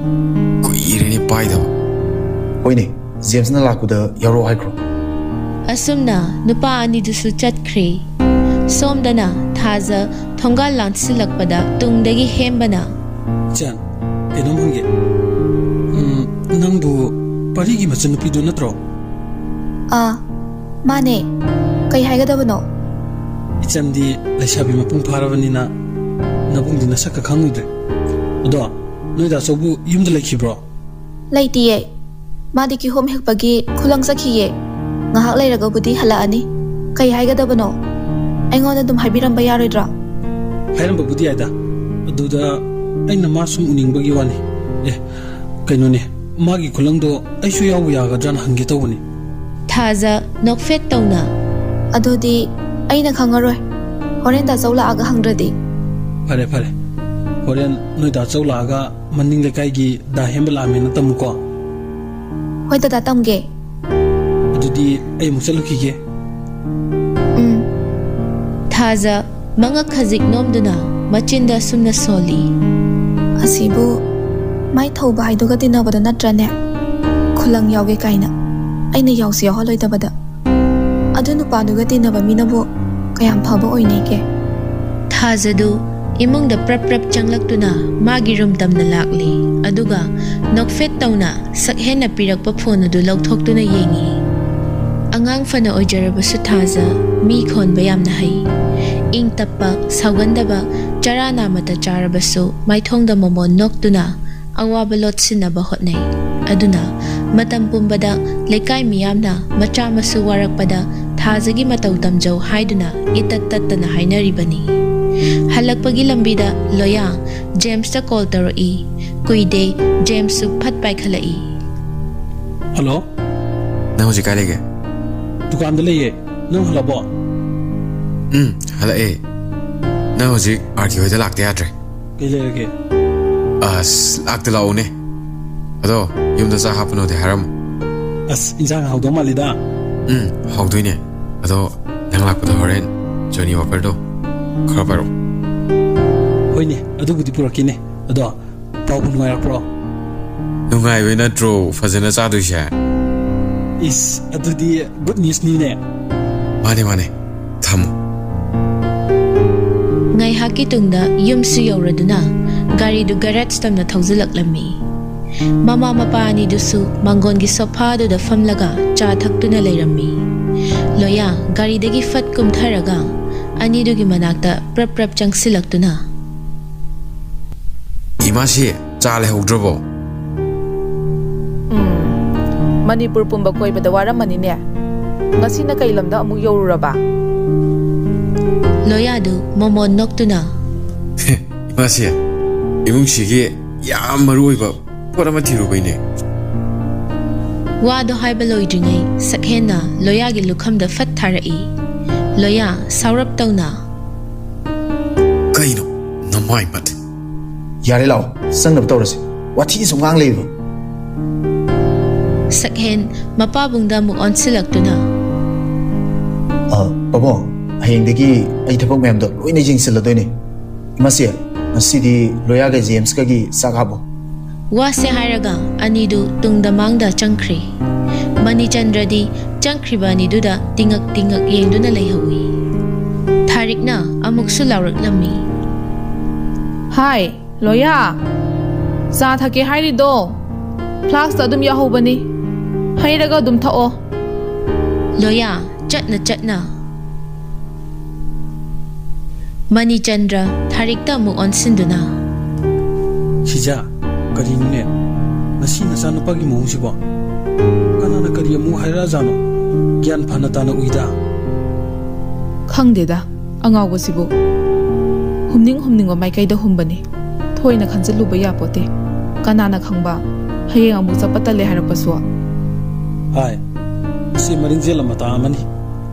ꯀꯨꯏꯔꯦꯅꯦ ꯄꯥꯏꯗꯕ꯫ ꯍꯣꯏꯅꯦ, ꯖꯦꯝꯁꯅ ꯂꯥꯛꯄꯗ ꯌꯥꯎꯔꯛꯑꯣ ꯍꯥꯏꯈ꯭ꯔꯣ꯫ ꯑꯁꯨꯝꯅ ꯅꯨꯄꯥ ꯑꯅꯤꯗꯨꯁꯨ ꯆꯠꯈ꯭ꯔꯦ꯫ ꯁꯣꯝꯗꯅ ꯊꯥꯖ ꯊꯣꯡꯒꯥꯜ ꯂꯥꯟꯁꯤꯜꯂꯛꯄꯗ ꯇꯨꯡꯗꯒꯤ ꯍꯦꯝꯕꯅ꯫ ꯏꯆꯟ, ꯀꯩꯅꯣꯝ ꯍꯪꯒꯦ꯫ ꯎꯝ, ꯅꯪꯕꯨ ꯄꯔꯤꯒꯤ ꯃꯆꯟꯅꯨꯄꯤꯗꯨ ꯅꯠꯇ꯭ꯔꯣ? ꯑꯥ, ꯃꯥꯅꯦ꯫ ꯀꯩ ꯍꯥꯏꯒꯗꯕꯅꯣ? ꯏꯆꯟꯗꯤ ꯂꯩꯁꯥꯕꯤ ꯃꯄꯨꯡ ꯐꯥꯔꯕꯅꯤꯅ ꯅꯕꯨꯡꯗꯤ ꯅꯁꯛꯀ ꯈꯪꯉꯨꯗ꯭ꯔꯦ꯫ ꯑꯗꯣ ꯅꯣꯏ ꯗꯥꯆꯧꯕꯨ ꯌꯨꯝꯗ ꯂꯩꯈꯤꯕ꯭ꯔꯣ? ꯂꯩꯇꯤꯌꯦ꯫ ꯃꯥꯗꯤ ꯀꯤꯍꯣꯝ ꯍꯦꯛꯄꯒꯤ ꯈꯨꯂꯪ ꯆꯠꯈꯤꯌꯦ꯫ ꯉꯥꯏꯍꯥꯛ ꯂꯩꯔꯒꯕꯨꯗꯤ ꯍꯜꯂꯛꯑꯅꯤ꯫ ꯀꯩ ꯍꯥꯏꯒꯗꯕꯅꯣ? ꯑꯩꯉꯣꯟꯗ ꯑꯗꯨꯝ ꯍꯥꯏꯕꯤꯔꯝꯕ ꯌꯥꯔꯣꯏꯗ꯭ꯔꯥ? ꯍꯥꯏꯔꯝꯕꯕꯨꯗꯤ ꯌꯥꯏꯗ, ꯑꯗꯨꯗ ꯑꯩꯅ ꯃꯥ ꯁꯨꯝ ꯎꯅꯤꯡꯕꯒꯤ ꯋꯥꯅꯤ꯫ ꯑꯦ, ꯀꯩꯅꯣꯅꯦ, ꯃꯥꯒꯤ ꯈꯨꯂꯪꯗꯣ ꯑꯩꯁꯨ ꯌꯥꯎꯕ ꯌꯥꯒꯗ꯭ꯔꯥꯅ ꯍꯪꯒꯦ ꯇꯧꯕꯅꯤ꯫ ꯊꯥꯖ ꯅꯣꯛꯐꯦꯠ ꯇꯧꯅ꯫ ꯑꯗꯨꯗꯤ ꯑꯩꯅ ꯈꯪꯉꯔꯣꯏ꯫ ꯍꯣꯔꯦꯟ ꯗꯥ ꯆꯧ ꯂꯥꯛꯑꯒ ꯍꯪꯗ꯭ꯔꯗꯤ? ꯐꯔꯦ, ꯐꯔꯦ꯫ ꯍꯣꯔꯦꯟ ꯅꯣꯏ ꯗꯥ ꯆꯧ ꯂꯥꯛꯑꯒ ꯃꯅꯤꯡ ꯂꯩꯀꯥꯏꯒꯤ ꯗꯥ ꯍꯦꯝꯕ ꯂꯥꯛꯑꯝꯃꯦꯅ ꯇꯝꯃꯨꯀꯣ꯫ ꯍꯣꯏ ꯗꯗꯥ, ꯇꯝꯒꯦ꯫ ꯑꯗꯨꯗꯤ ꯑꯩ ꯑꯃꯨꯛ ꯆꯠꯂꯨꯈꯤꯒꯦ꯫ ꯎꯝ꯫ ꯊꯥꯖ ꯃꯉꯛ ꯈꯖꯤꯛ ꯅꯣꯝꯗꯨꯅ ꯃꯆꯤꯟꯗ ꯑꯁꯨꯝꯅ ꯁꯣꯜꯂꯤ꯫ ꯑꯁꯤꯕꯨ ꯃꯥꯏ ꯊꯧꯕ ꯍꯥꯏꯗꯨꯒ ꯇꯤꯟꯅꯕꯗꯣ ꯅꯠꯇ꯭ꯔꯅꯦ? ꯈꯨꯂꯪ ꯌꯥꯎꯒꯦ ꯀꯥꯏꯅ꯫ ꯑꯩꯅ ꯌꯥꯎꯁꯨ ꯌꯥꯎꯍꯜꯂꯣꯏꯗꯕꯗ꯫ ꯑꯗꯨ ꯅꯨꯄꯥꯗꯨꯒ ꯇꯤꯟꯅꯕ ꯃꯤꯅꯕꯨ ꯀꯌꯥꯝ ꯐꯕ ꯑꯣꯏꯅꯤꯒꯦ? ꯊꯥꯖꯗꯨ ꯏꯃꯨꯡꯗ ꯄ꯭ꯔꯞ ꯄ꯭ꯔꯞ ꯆꯪꯂꯛꯇꯨꯅ ꯃꯥꯒꯤ ꯔꯨꯝ ꯇꯝꯅ ꯂꯥꯛꯂꯤ꯫ ꯑꯗꯨꯒ ꯅꯣꯛꯐꯦꯠ ꯇꯧꯅ ꯁꯛꯍꯦꯟꯅ ꯄꯤꯔꯛꯄ ꯐꯣꯟ ꯑꯗꯨ ꯂꯧꯊꯣꯛꯇꯨꯅ ꯌꯦꯡꯏ꯫ ꯑꯉꯥꯡ ꯐꯅ ꯑꯣꯏꯖꯔꯕꯁꯨ ꯊꯥꯖ ꯃꯤ ꯈꯣꯟꯕ ꯌꯥꯝꯅ ꯍꯩ꯫ ꯏꯪ ꯇꯞꯄ, ꯁꯥꯎꯒꯟꯗꯕ, ꯆꯔꯥ ꯅꯥꯃꯇ ꯆꯥꯔꯕꯁꯨ ꯃꯥꯏꯊꯣꯡꯗ ꯃꯣꯃꯣꯟ ꯅꯣꯛꯇꯨꯅ ꯑꯋꯥꯕ ꯂꯣꯠꯁꯤꯟꯅꯕ ꯍꯣꯠꯅꯩ꯫ ꯑꯗꯨꯅ ꯃꯇꯝ ꯄꯨꯝꯕꯗ ꯂꯩꯀꯥꯏ ꯃꯤꯌꯥꯝꯅ ꯃꯆꯥ ꯃꯁꯨ ꯋꯥꯔꯛꯄꯗ ꯊꯥꯖꯒꯤ ꯃꯇꯧ ꯇꯝꯖꯧ ꯍꯥꯏꯗꯨꯅ ꯏꯇꯠ ꯇꯠꯇꯅ ꯍꯥꯏꯅꯔꯤꯕꯅꯤ꯫ ꯍꯜꯂꯛꯄꯒꯤ ꯂꯝꯕꯤꯗ ꯂꯣꯌꯥ ꯖꯦꯝꯁꯇ ꯀꯣꯜ ꯇꯧꯔꯛꯏ꯫ ꯀꯨꯏꯗꯦ, ꯖꯦꯝꯁꯁꯨ ꯐꯠ ꯄꯥꯏꯈꯠꯂꯛꯏ꯫ ꯍꯜꯂꯣ? ꯅꯪ ꯍꯧꯖꯤꯛ ꯀꯥꯏ ꯂꯩꯒꯦ? ꯗꯨꯀꯥꯟꯗ ꯂꯩꯌꯦ꯫ ꯅꯪ ꯍꯜꯂꯛꯑꯕꯣ? ꯎꯝ, ꯍꯜꯂꯛꯑꯦ꯫ ꯅꯪ ꯍꯧꯖꯤꯛ ꯑꯥꯔ ꯀꯦ ꯍꯣꯏꯗ ꯂꯥꯛꯇ ꯌꯥꯗ꯭ꯔꯦ꯫ ꯀꯩ ꯂꯩꯔꯒꯦ? ꯑꯁ, ꯂꯥꯛꯇ ꯂꯥꯛꯎꯅꯦ꯫ ꯑꯗꯣ, ꯌꯨꯝꯗ ꯆꯥꯛ ꯍꯥꯞꯄꯅꯣꯗꯤ ꯍꯥꯏꯔꯝꯃꯨ꯫ ꯑꯁ, ꯏꯟꯁꯥꯡ ꯍꯥꯎꯗꯧ ꯃꯥꯜꯂꯤꯗ꯫ ꯎꯝ, ꯍꯥꯎꯗꯣꯏꯅꯦ꯫ ꯑꯗꯣ, ꯅꯪ ꯂꯥꯛꯄꯗ ꯍꯣꯔꯦꯟ ꯖꯣꯅꯤ ꯋꯥꯀꯔꯗꯣ ꯈꯔ ꯄꯥꯏꯔꯛꯑꯣ꯫ ꯍꯣꯏꯅꯦ, ꯑꯗꯨꯕꯨꯗꯤ ꯄꯨꯔꯛꯀꯦꯅꯦ꯫ ꯑꯗꯣ, ꯄꯥꯎꯕꯨ ꯅꯨꯡꯉꯥꯏꯔꯛꯄ꯭ꯔꯣ? ꯅꯨꯡꯉꯥꯏꯕꯩ ꯅꯠꯇ꯭ꯔꯣ ꯐꯖꯅ ꯆꯥꯗꯣꯏꯁꯦ? ꯏꯁ, ꯑꯗꯨꯗꯤ ꯒꯨꯗ ꯅ꯭ꯌꯨꯁꯅꯤꯅꯦ꯫ ꯃꯥꯅꯦ, ꯃꯥꯅꯦ꯫ ꯊꯝꯃꯣ꯫ ꯉꯥꯏꯍꯥꯛꯀꯤ ꯇꯨꯡꯗ ꯌꯨꯝꯁꯨ ꯌꯧꯔꯗꯨꯅ ꯒꯥꯔꯤꯗꯨ ꯒꯦꯔꯦꯖ ꯇꯝꯅ ꯊꯧꯖꯤꯜꯂꯛꯂꯝꯃꯤ꯫ ꯃꯃꯥ ꯃꯄꯥ ꯑꯅꯤꯗꯨꯁꯨ ꯃꯥꯡꯒꯣꯟꯒꯤ ꯁꯣꯐꯥꯗꯨꯗ ꯐꯝꯂꯒ ꯆꯥ ꯊꯛꯇꯨꯅ ꯂꯩꯔꯝꯃꯤ꯫ ꯂꯣꯌꯥ ꯒꯥꯔꯤꯗꯒꯤ ꯐꯠ ꯀꯨꯝꯊꯔꯒ ꯑꯅꯤꯗꯨꯒꯤ ꯃꯅꯥꯛꯇ ꯄ꯭ꯔꯞ ꯄ꯭ꯔꯞ ꯆꯪꯁꯤꯜꯂꯛꯇꯨꯅ, ꯏꯃꯥꯁꯤ, ꯆꯥ ꯂꯩꯍꯧꯗ꯭ꯔꯕꯣ? ꯎꯝ, ꯃꯅꯤꯄꯨꯔ ꯄꯨꯝꯕ ꯀꯣꯏꯕꯗ ꯋꯥꯔꯝꯃꯅꯤꯅꯦ꯫ ꯉꯁꯤꯅ ꯀꯩ ꯂꯝꯗ ꯑꯃꯨꯛ ꯌꯧꯔꯨꯔꯕ? ꯂꯣꯌꯥꯗꯨ ꯃꯣꯃꯣꯟ ꯅꯣꯛꯇꯨꯅ, ꯏꯃꯥꯁꯤ, ꯏꯃꯨꯡꯁꯤꯒꯤ ꯌꯥꯝ ꯃꯔꯨ ꯑꯣꯏꯕ ꯄꯣꯠ ꯑꯃ ꯊꯤꯔꯨꯕꯩꯅꯦ꯫ ꯋꯥꯗꯣ ꯍꯥꯏꯕ ꯂꯣꯏꯗ꯭ꯔꯤꯉꯩ ꯁꯛꯍꯦꯟꯅ ꯂꯣꯌꯥꯒꯤ ꯂꯨꯈꯝꯗ ꯐꯠ ꯊꯥꯔꯛꯏ꯫ ꯂꯣꯌꯥ ꯁꯥꯎꯔꯞ ꯇꯧꯅ, ꯀꯩꯅꯣ? ꯅꯃꯥꯏ ꯃꯠ꯫ ꯌꯥꯔꯦ, ꯂꯥꯛꯑꯣ, ꯆꯪꯅꯕ ꯇꯧꯔꯁꯤ꯫ ꯋꯥꯊꯤ ꯁꯨꯝ ꯉꯥꯡ ꯂꯩꯕ꯫ ꯁꯛꯍꯦꯟ ꯃꯄꯥꯕꯨꯡꯗ ꯑꯃꯨꯛ ꯑꯣꯟꯁꯤꯜꯂꯛꯇꯨꯅ, "ꯑ, ꯄꯥꯕꯨꯡ, ꯍꯌꯦꯡꯗꯒꯤ ꯑꯩ ꯊꯕꯛ ꯃꯌꯥꯝꯗꯣ ꯂꯣꯏꯅ ꯌꯦꯡꯁꯤꯜꯂꯗꯣꯏꯅꯦ꯫ ꯏꯃꯥꯁꯦ, ꯉꯁꯤꯗꯤ ꯂꯣꯌꯥꯒ ꯖꯦꯝꯁꯀꯒꯤ ꯆꯥꯛ ꯍꯥꯞꯄꯣ꯫" ꯋꯥꯁꯦ ꯍꯥꯏꯔꯒ ꯑꯅꯤꯗꯨ ꯇꯨꯡꯗ ꯃꯥꯡꯗ ꯆꯪꯈ꯭ꯔꯦ꯫ ꯃꯅꯤꯆꯟꯗ꯭ꯔꯗꯤ ꯆꯪꯈ꯭ꯔꯤꯕ ꯑꯅꯤꯗꯨꯗ ꯇꯤꯉꯛ ꯇꯤꯉꯛ ꯌꯦꯡꯗꯨꯅ ꯂꯩꯍꯧꯏ꯫ ꯊꯥꯔꯤꯛꯅ ꯑꯃꯨꯛꯁꯨ ꯂꯥꯎꯔꯛꯂꯝꯃꯤ꯫ "ꯍꯥꯏ, ꯂꯣꯌꯥ, ꯆꯥ ꯊꯛꯀꯦ ꯍꯥꯏꯔꯤꯗꯣ ꯐ꯭ꯂꯥꯁꯛꯇ ꯑꯗꯨꯝ ꯌꯥꯎꯍꯧꯕꯅꯤ, ꯍꯩꯔꯒ ꯑꯗꯨꯝ ꯊꯛꯑꯣ꯫" ꯂꯣꯌꯥ ꯆꯠꯅ ꯆꯠꯅ ꯃꯅꯤꯆꯟꯗ꯭ꯔ ꯊꯥꯔꯤꯛꯇ ꯑꯃꯨꯛ ꯑꯣꯟꯁꯤꯟꯗꯨꯅ, "ꯁꯤꯖꯥ, ꯀꯔꯤꯅꯣꯅꯦ? ꯉꯁꯤ ꯅꯆꯥꯅꯨꯄꯥꯒꯤ ꯃꯑꯣꯡꯁꯤꯕꯣ? ꯀꯅꯥꯅ ꯀꯔꯤ ꯑꯃꯨꯛ ꯍꯥꯏꯔꯛꯑꯖꯥꯠꯅꯣ? ꯒ꯭ꯌꯥꯟ ꯐꯅ ꯇꯥꯅ ꯎꯏꯗ꯫" "ꯈꯪꯗꯦꯗ, ꯑꯉꯥꯎꯕꯁꯤꯕꯨ꯫ ꯍꯨꯝꯅꯤꯡ ꯍꯨꯝꯅꯤꯡꯕ ꯃꯥꯏꯀꯩꯗ ꯍꯨꯝꯕꯅꯤ꯫ ꯊꯣꯏꯅ ꯈꯟꯖꯤꯜꯂꯨꯕ ꯌꯥꯄꯣꯠꯇꯦ꯫ ꯀꯅꯥꯅ ꯈꯪꯕ, ꯍꯌꯦꯡ ꯑꯃꯨꯛ ꯆꯠꯄ ꯇꯜꯂꯦ ꯍꯥꯏꯔꯛꯄꯁꯨ꯫" "ꯍꯥꯏ, ꯃꯁꯤ ꯃꯔꯤꯡꯖꯦꯜ ꯃꯇꯥ ꯑꯃꯅꯤ꯫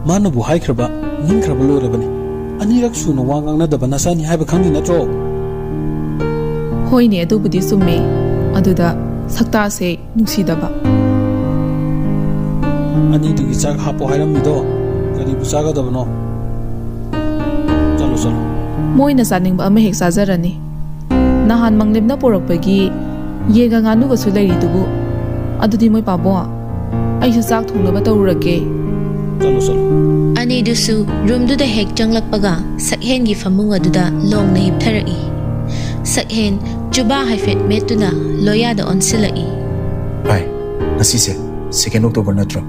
ꯃꯥꯅꯕꯨ ꯍꯥꯏꯈ꯭ꯔꯕ, ꯅꯤꯡꯈ꯭ꯔꯕ ꯂꯣꯏꯔꯕꯅꯤ꯫ ꯑꯅꯤꯔꯛ ꯁꯨꯅ ꯋꯥ ꯉꯥꯡꯅꯗꯕ ꯅꯆꯥꯅꯤ ꯍꯥꯏꯕ ꯈꯪꯉꯤ ꯅꯠꯇ꯭ꯔꯣ?" "ꯍꯣꯏꯅꯦ, ꯑꯗꯨꯕꯨꯗꯤ ꯆꯨꯝꯃꯦ꯫ ꯑꯗꯨꯗ ꯁꯛꯇꯥꯁꯦ ꯅꯨꯡꯁꯤꯗꯕ꯫" "ꯑꯅꯤꯗꯨꯒꯤ ꯆꯥꯛ ꯍꯥꯞꯄꯣ ꯍꯥꯏꯔꯝꯃꯤꯗꯣ ꯀꯔꯤꯕꯨ ꯆꯥꯒꯗꯕꯅꯣ? ꯆꯠꯂꯣ, ꯆꯠꯂꯣ꯫" "ꯃꯣꯏꯅ ꯆꯥꯅꯤꯡꯕ ꯑꯃ ꯍꯦꯛ ꯆꯥꯖꯔꯅꯤ꯫ ꯅꯍꯥꯟ ꯃꯪꯂꯦꯝꯅ ꯄꯨꯔꯛꯄꯒꯤ ꯌꯦꯟꯒ ꯉꯥꯅꯨꯒꯁꯨ ꯂꯩꯔꯤꯗꯨꯕꯨ꯫ ꯑꯗꯨꯗꯤ ꯃꯣꯏ ꯄꯥꯕꯣ, ꯑꯩꯁꯨ ꯆꯥꯛ ꯊꯣꯡꯅꯕ ꯇꯧꯔꯨꯔꯒꯦ꯫" "ꯆꯠꯂꯣ, ꯆꯠꯂꯣ꯫" ꯑꯅꯤꯗꯨꯁꯨ ꯔꯨꯝꯗꯨꯗ ꯍꯦꯛ ꯆꯪꯂꯛꯄꯒ ꯁꯛꯍꯦꯟꯒꯤ ꯐꯃꯨꯡ ꯑꯗꯨꯗ ꯂꯣꯡꯅ ꯍꯤꯞꯊꯔꯛꯏ꯫ ꯁꯛꯍꯦꯟ ꯆꯨꯕꯥ ꯍꯥꯏꯐꯦꯠ ꯃꯦꯠꯇꯨꯅ ꯂꯣꯌꯥꯗ ꯑꯣꯟꯁꯤꯜꯂꯛꯏ꯫ "ꯚꯥꯏ, ꯉꯁꯤꯁꯦ ꯁꯦꯀꯦꯟ ꯑꯣꯛꯇꯣꯕꯔ ꯅꯠꯇ꯭ꯔꯣ?"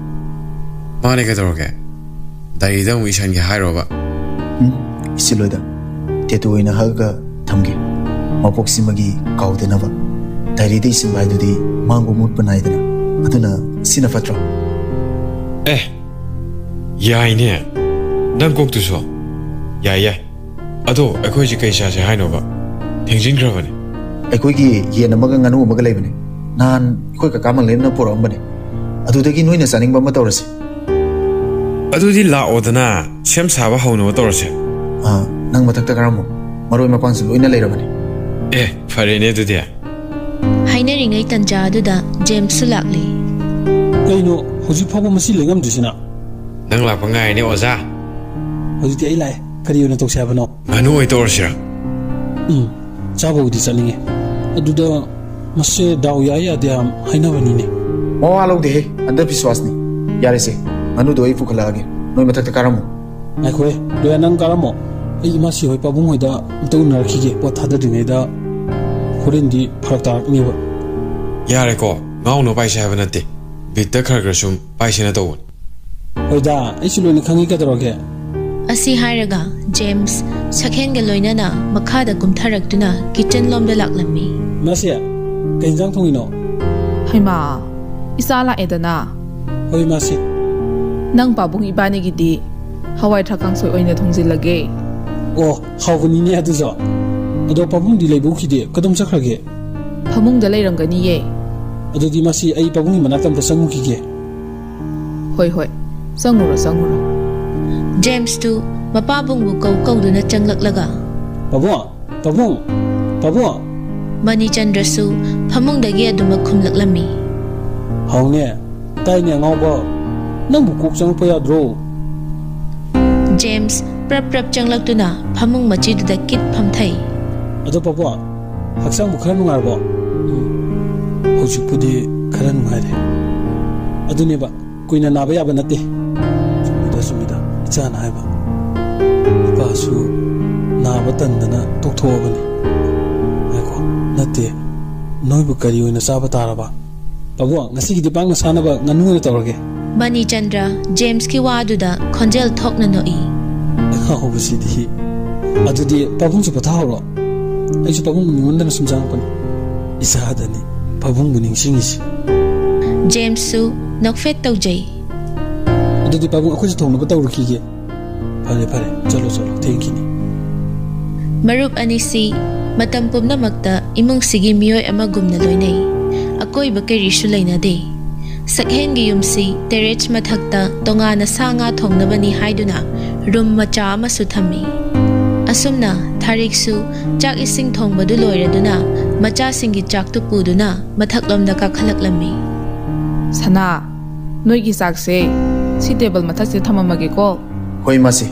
"ꯃꯥꯅꯦ, ꯀꯩꯗꯧꯔꯒꯦ? ꯗꯥꯏꯔꯤꯗ ꯑꯃꯨꯛ ꯏꯁꯟꯒꯦ ꯍꯥꯏꯔꯣꯕ?" "ꯎꯝ, ꯏꯁꯤꯜꯂꯣꯏꯗ꯫ ꯇꯦꯇꯨ ꯑꯣꯏꯅ ꯍꯛꯑꯒ ꯊꯝꯒꯦ꯫ ꯃꯄꯣꯛꯁꯤꯃꯒꯤ ꯀꯥꯎꯗꯅꯕ꯫ ꯗꯥꯏꯔꯤꯗ ꯏꯁꯤꯟꯕ ꯍꯥꯏꯗꯨꯗꯤ ꯃꯥꯡꯕ ꯃꯨꯠꯄ ꯅꯥꯏꯗꯅ꯫ ꯑꯗꯨꯅ ꯁꯤꯅ ꯐꯠꯇ꯭ꯔꯣ?" "ꯑꯦ, ꯌꯥꯏꯅꯦ, ꯅꯪ ꯀꯣꯛꯇꯨꯁꯨ꯫ ꯌꯥꯏ, ꯌꯥꯏ꯫ ꯑꯗꯣ ꯑꯩꯈꯣꯏꯁꯦ ꯀꯩ ꯆꯥꯁꯦ ꯍꯥꯏꯅꯣꯕ? ꯊꯦꯡꯖꯤꯟꯈ꯭ꯔꯕꯅꯦ꯫" "ꯑꯩꯈꯣꯏꯒꯤ ꯌꯦꯟ ꯑꯃꯒ ꯉꯥꯅꯨ ꯑꯃꯒ ꯂꯩꯕꯅꯦ꯫ ꯅꯍꯥꯟ ꯑꯩꯈꯣꯏ ꯀꯀꯥ ꯃꯪꯂꯦꯝꯅ ꯄꯨꯔꯛꯑꯝꯕꯅꯦ꯫ ꯑꯗꯨꯗꯒꯤ ꯅꯣꯏꯅ ꯆꯥꯅꯤꯡꯕ ꯑꯃ ꯇꯧꯔꯁꯤ꯫" "ꯑꯗꯨꯗꯤ ꯂꯥꯛꯑꯣꯗꯅ, ꯁꯦꯝ ꯁꯥꯕ ꯍꯧꯅꯕ ꯇꯧꯔꯁꯦ꯫" "ꯑꯥ, ꯅꯪ ꯃꯊꯛꯇ ꯀꯥꯔꯝꯃꯣ꯫" ꯃꯔꯣꯏ ꯃꯄꯥꯡꯁꯨ ꯂꯣꯏꯅ ꯂꯩꯔꯕꯅꯤ꯫ ꯑꯦ, ꯐꯔꯦꯅꯦ ꯑꯗꯨꯗꯤ꯫ ꯍꯥꯏꯅꯔꯤꯉꯩ ꯇꯟꯖꯥ ꯑꯗꯨꯗ ꯖꯦꯝꯁꯁꯨ ꯂꯥꯛꯂꯦ꯫ ꯀꯩꯅꯣ, ꯍꯧꯖꯤꯛ ꯐꯥꯎꯕ ꯃꯁꯤ ꯂꯩꯉꯝꯗ꯭ꯔꯤꯁꯤꯅ? ꯅꯪ ꯂꯥꯛꯄ ꯉꯥꯏꯔꯤꯅꯦ ꯑꯣꯖꯥ꯫ ꯍꯧꯖꯤꯛꯇꯤ ꯑꯩ ꯂꯥꯛꯑꯦ, ꯀꯔꯤ ꯑꯣꯏꯅ ꯇꯧꯁꯦ ꯍꯥꯏꯕꯅꯣ? ꯉꯥꯅꯨ ꯑꯣꯏ ꯇꯧꯔꯁꯤꯔꯥ? ꯎꯝ, ꯆꯥꯕꯕꯨꯗꯤ ꯆꯠꯅꯤꯡꯉꯦ꯫ ꯑꯗꯨꯗ ꯃꯁꯦ ꯗꯥꯎ ꯌꯥꯏ ꯌꯥꯗꯦ ꯌꯥꯝ ꯍꯥꯏꯅꯕꯅꯤꯅꯦ꯫ ꯃꯋꯥ ꯂꯧꯗꯦꯍꯦ, ꯑꯟꯗ ꯕꯤꯁ꯭ꯋꯥꯁꯅꯤ꯫ ꯌꯥꯔꯦꯁꯦ, ꯉꯥꯅꯨꯗꯣ ꯑꯩ ꯄꯨꯈꯠꯂꯛꯑꯒꯦ, ꯅꯣꯏ ꯃꯊꯛꯇ ꯀꯥꯔꯝꯃꯣ꯫ ꯉꯥꯏꯈꯣꯍꯦ, ꯂꯣꯌꯥ, ꯅꯪ ꯀꯥꯔꯝꯃꯣ꯫ ꯑꯩ ꯏꯃꯥꯁꯤ ꯍꯣꯏ ꯄꯥꯕꯨꯡ ꯍꯣꯏꯗ ꯑꯝꯇ ꯎꯅꯔꯛꯈꯤꯒꯦ, ꯄꯣꯠ ꯊꯥꯗꯗ꯭ꯔꯤꯉꯩꯗ꯫ ꯍꯣꯔꯦꯟꯗꯤ ꯐꯔꯛ ꯇꯥꯔꯛꯅꯦꯕ꯫ ꯌꯥꯔꯦꯀꯣ, ꯉꯥꯎꯅ ꯄꯥꯏꯁꯦ ꯍꯥꯏꯕ ꯅꯠꯇꯦ, ꯕꯤꯠꯇ ꯈꯔ ꯈꯔ ꯁꯨꯝ ꯄꯥꯏꯁꯦꯅ ꯇꯧꯕꯅꯤ꯫ ꯍꯣꯏꯗ, ꯑꯩꯁꯨ ꯂꯣꯏꯅ ꯈꯪꯉꯤ, ꯀꯩꯗꯧꯔꯒꯦ? ꯑꯁꯤ ꯍꯥꯏꯔꯒ ꯖꯦꯝꯁ ꯁꯛꯍꯦꯟꯒ ꯂꯣꯏꯅꯅ ꯃꯈꯥꯗ ꯀꯨꯝꯊꯔꯛꯇꯨꯅ ꯀꯤꯆꯟ ꯂꯣꯝꯗ ꯂꯥꯛꯂꯝꯃꯤ꯫ ꯃꯥꯁꯦ, ꯀꯩ ꯌꯦꯟꯖꯥꯡ ꯊꯣꯡꯉꯤꯅꯣ? ꯍꯩꯃꯥ, ꯏꯆꯥ ꯂꯥꯛꯑꯦꯗꯅ꯫ ꯍꯣꯏ, ꯃꯥꯁꯤ꯫ ꯅꯪ ꯄꯥꯕꯨꯡ ꯏꯕꯥꯅꯤꯒꯤꯗꯤ ꯍꯋꯥꯏ ꯊ꯭ꯔꯥꯛ ꯀꯥꯡꯁꯣꯏ ꯑꯣꯏꯅ ꯊꯣꯡꯖꯤꯜꯂꯒꯦ꯫ ꯑꯣ, ꯍꯥꯎꯕꯅꯤꯅꯦ ꯑꯗꯨꯁꯨ꯫ ꯑꯗꯣ ꯄꯥꯕꯨꯡꯗꯤ ꯂꯩꯕ ꯎꯈꯤꯗꯦ, ꯀꯗꯣꯝ ꯆꯠꯈ꯭ꯔꯒꯦ? ꯐꯃꯨꯡꯗ ꯂꯩꯔꯝꯒꯅꯤꯌꯦ꯫ ꯑꯗꯨꯗꯤ ꯃꯥꯁꯤ, ꯑꯩ ꯄꯥꯕꯨꯡꯒꯤ ꯃꯅꯥꯛꯇ ꯑꯝꯇ ꯆꯪꯉꯨꯈꯤꯒꯦ꯫ ꯍꯣꯏ ꯍꯣꯏ, ꯆꯪꯉꯨꯔꯣ ꯆꯪꯉꯨꯔꯣ꯫ ꯖꯦꯝꯁꯇꯨ ꯃꯄꯥꯕꯨꯡꯕꯨ ꯀꯧ ꯀꯧꯗꯨꯅ ꯆꯪꯂꯛꯂꯒ, ꯄꯥꯕꯨꯡ, ꯄꯥꯕꯨꯡ, ꯄꯥꯕꯨꯡ꯫ ꯃꯅꯤꯆꯟꯗ꯭ꯔꯁꯨ ꯐꯃꯨꯡꯗꯒꯤ ꯑꯗꯨꯃꯛ ꯈꯨꯝꯂꯛꯂꯝꯃꯤ꯫ ꯍꯥꯎꯅꯦ, ꯇꯥꯏꯅꯦ ꯑꯉꯥꯎꯕ, ꯅꯪꯕꯨ ꯀꯣꯛ ꯆꯪꯉꯛꯄ ꯌꯥꯗ꯭ꯔꯣ? ꯖꯦꯝꯁ ꯄ꯭ꯔꯞ ꯄ꯭ꯔꯞ ꯆꯪꯂꯛꯇꯨꯅ ꯐꯃꯨꯡ ꯃꯆꯤꯗꯨꯗ ꯀꯤꯠ ꯐꯝꯊꯩ꯫ ꯑꯗꯣ ꯄꯥꯕꯨꯡ, ꯍꯛꯆꯥꯡꯕꯨ ꯈꯔ ꯅꯨꯡꯉꯥꯏꯔꯕꯣ? ꯎꯝ, ꯍꯧꯖꯤꯛꯄꯨꯗꯤ ꯈꯔ ꯅꯨꯡꯉꯥꯏꯔꯦ꯫ ꯑꯗꯨꯅꯦꯕ, ꯀꯨꯏꯅ ꯅꯥꯕ ꯌꯥꯕ ꯅꯠꯇꯦ꯫ ꯆꯨꯝꯃꯤꯗ, ꯆꯨꯝꯃꯤꯗ, ꯏꯆꯥꯅ ꯍꯥꯏꯕ꯫ ꯏꯄꯥꯁꯨ ꯅꯥꯕ ꯇꯟꯗꯅ ꯇꯣꯛꯊꯣꯛꯑꯕꯅꯤ꯫ ꯉꯥꯏꯈꯣ, ꯅꯠꯇꯦ, ꯅꯣꯏꯕꯨ ꯀꯔꯤ ꯑꯣꯏꯅ ꯆꯥꯕ ꯇꯥꯔꯕ? ꯄꯥꯕꯨꯡ, ꯉꯁꯤꯒꯤꯗꯤ ꯄꯥꯛꯅ ꯁꯥꯅꯕ ꯉꯥꯅꯨ ꯑꯣꯏꯅ ꯇꯧꯔꯒꯦ꯫ ꯃꯅꯤꯆꯟꯗ꯭ꯔ ꯖꯦꯝꯁꯀꯤ ꯋꯥꯗꯨꯗ ꯈꯣꯟꯖꯦꯜ ꯊꯣꯛꯅ ꯅꯣꯛꯏ꯫ ꯑꯉꯥꯎꯕꯁꯤꯗꯤ꯫ ꯑꯗꯨꯗꯤ ꯄꯥꯕꯨꯡꯁꯨ ꯄꯣꯊꯥꯍꯧꯔꯣ꯫ ꯑꯩꯁꯨ ꯄꯥꯕꯨꯡ ꯅꯤꯡꯉꯣꯟꯗꯅ ꯁꯨꯝ ꯆꯪꯉꯛꯄꯅꯤ꯫ ꯏꯆꯥꯗꯅꯤ ꯄꯥꯕꯨꯡꯕꯨ ꯅꯤꯡꯁꯤꯡꯉꯤꯁꯤ꯫ ꯖꯦꯝꯁꯁꯨ ꯅꯣꯛꯐꯦꯠ ꯇꯧꯖꯩ꯫ ꯑꯗꯨꯗꯤ ꯄꯥꯕꯨꯡ, ꯑꯩꯈꯣꯏꯁꯨ ꯊꯣꯡꯅꯕ ꯇꯧꯔꯨꯈꯤꯒꯦ꯫ ꯐꯔꯦ, ꯐꯔꯦ, ꯆꯠꯂꯣ, ꯆꯠꯂꯣ, ꯊꯦꯡꯈꯤꯅꯤ꯫ ꯃꯔꯨꯞ ꯑꯅꯤꯁꯤ ꯃꯇꯝ ꯄꯨꯝꯅꯃꯛꯇ ꯏꯃꯨꯡꯁꯤꯒꯤ ꯃꯤꯑꯣꯏ ꯑꯃꯒꯨꯝꯅ ꯂꯣꯏꯅꯩ꯫ ꯑꯀꯣꯏꯕ ꯀꯔꯤꯁꯨ ꯂꯩꯅꯗꯦ꯫ ꯁꯛꯍꯦꯟꯒꯤ ꯌꯨꯝꯁꯤ ꯇꯦꯔꯦꯁ ꯃꯊꯛꯇ ꯇꯣꯉꯥꯟꯅ ꯁꯥ ꯉꯥ ꯊꯣꯡꯅꯕꯅꯤ ꯍꯥꯏꯗꯨꯅ ꯔꯨꯝ ꯃꯆꯥ ꯑꯃꯁꯨ ꯊꯝꯃꯤ꯫ ꯑꯁꯨꯝꯅ ꯊꯥꯔꯤꯛꯁꯨ ꯆꯥꯛ ꯏꯁꯤꯡ ꯊꯣꯡꯕꯗꯨ ꯂꯣꯏꯔꯗꯨꯅ ꯃꯆꯥꯁꯤꯡꯒꯤ ꯆꯥꯛꯇꯨ ꯄꯨꯗꯨꯅ ꯃꯊꯛꯂꯣꯝꯗ ꯀꯥꯈꯠꯂꯛꯂꯝꯃꯤ꯫ ꯁꯅꯥ, ꯅꯣꯏꯒꯤ ꯆꯥꯛꯁꯦ ꯁꯤ ꯇꯦꯕꯜ ꯃꯊꯛꯁꯤꯗ ꯊꯝꯃꯝꯃꯒꯦꯀꯣ꯫ ꯍꯣꯏ, ꯏꯃꯥꯁꯤ꯫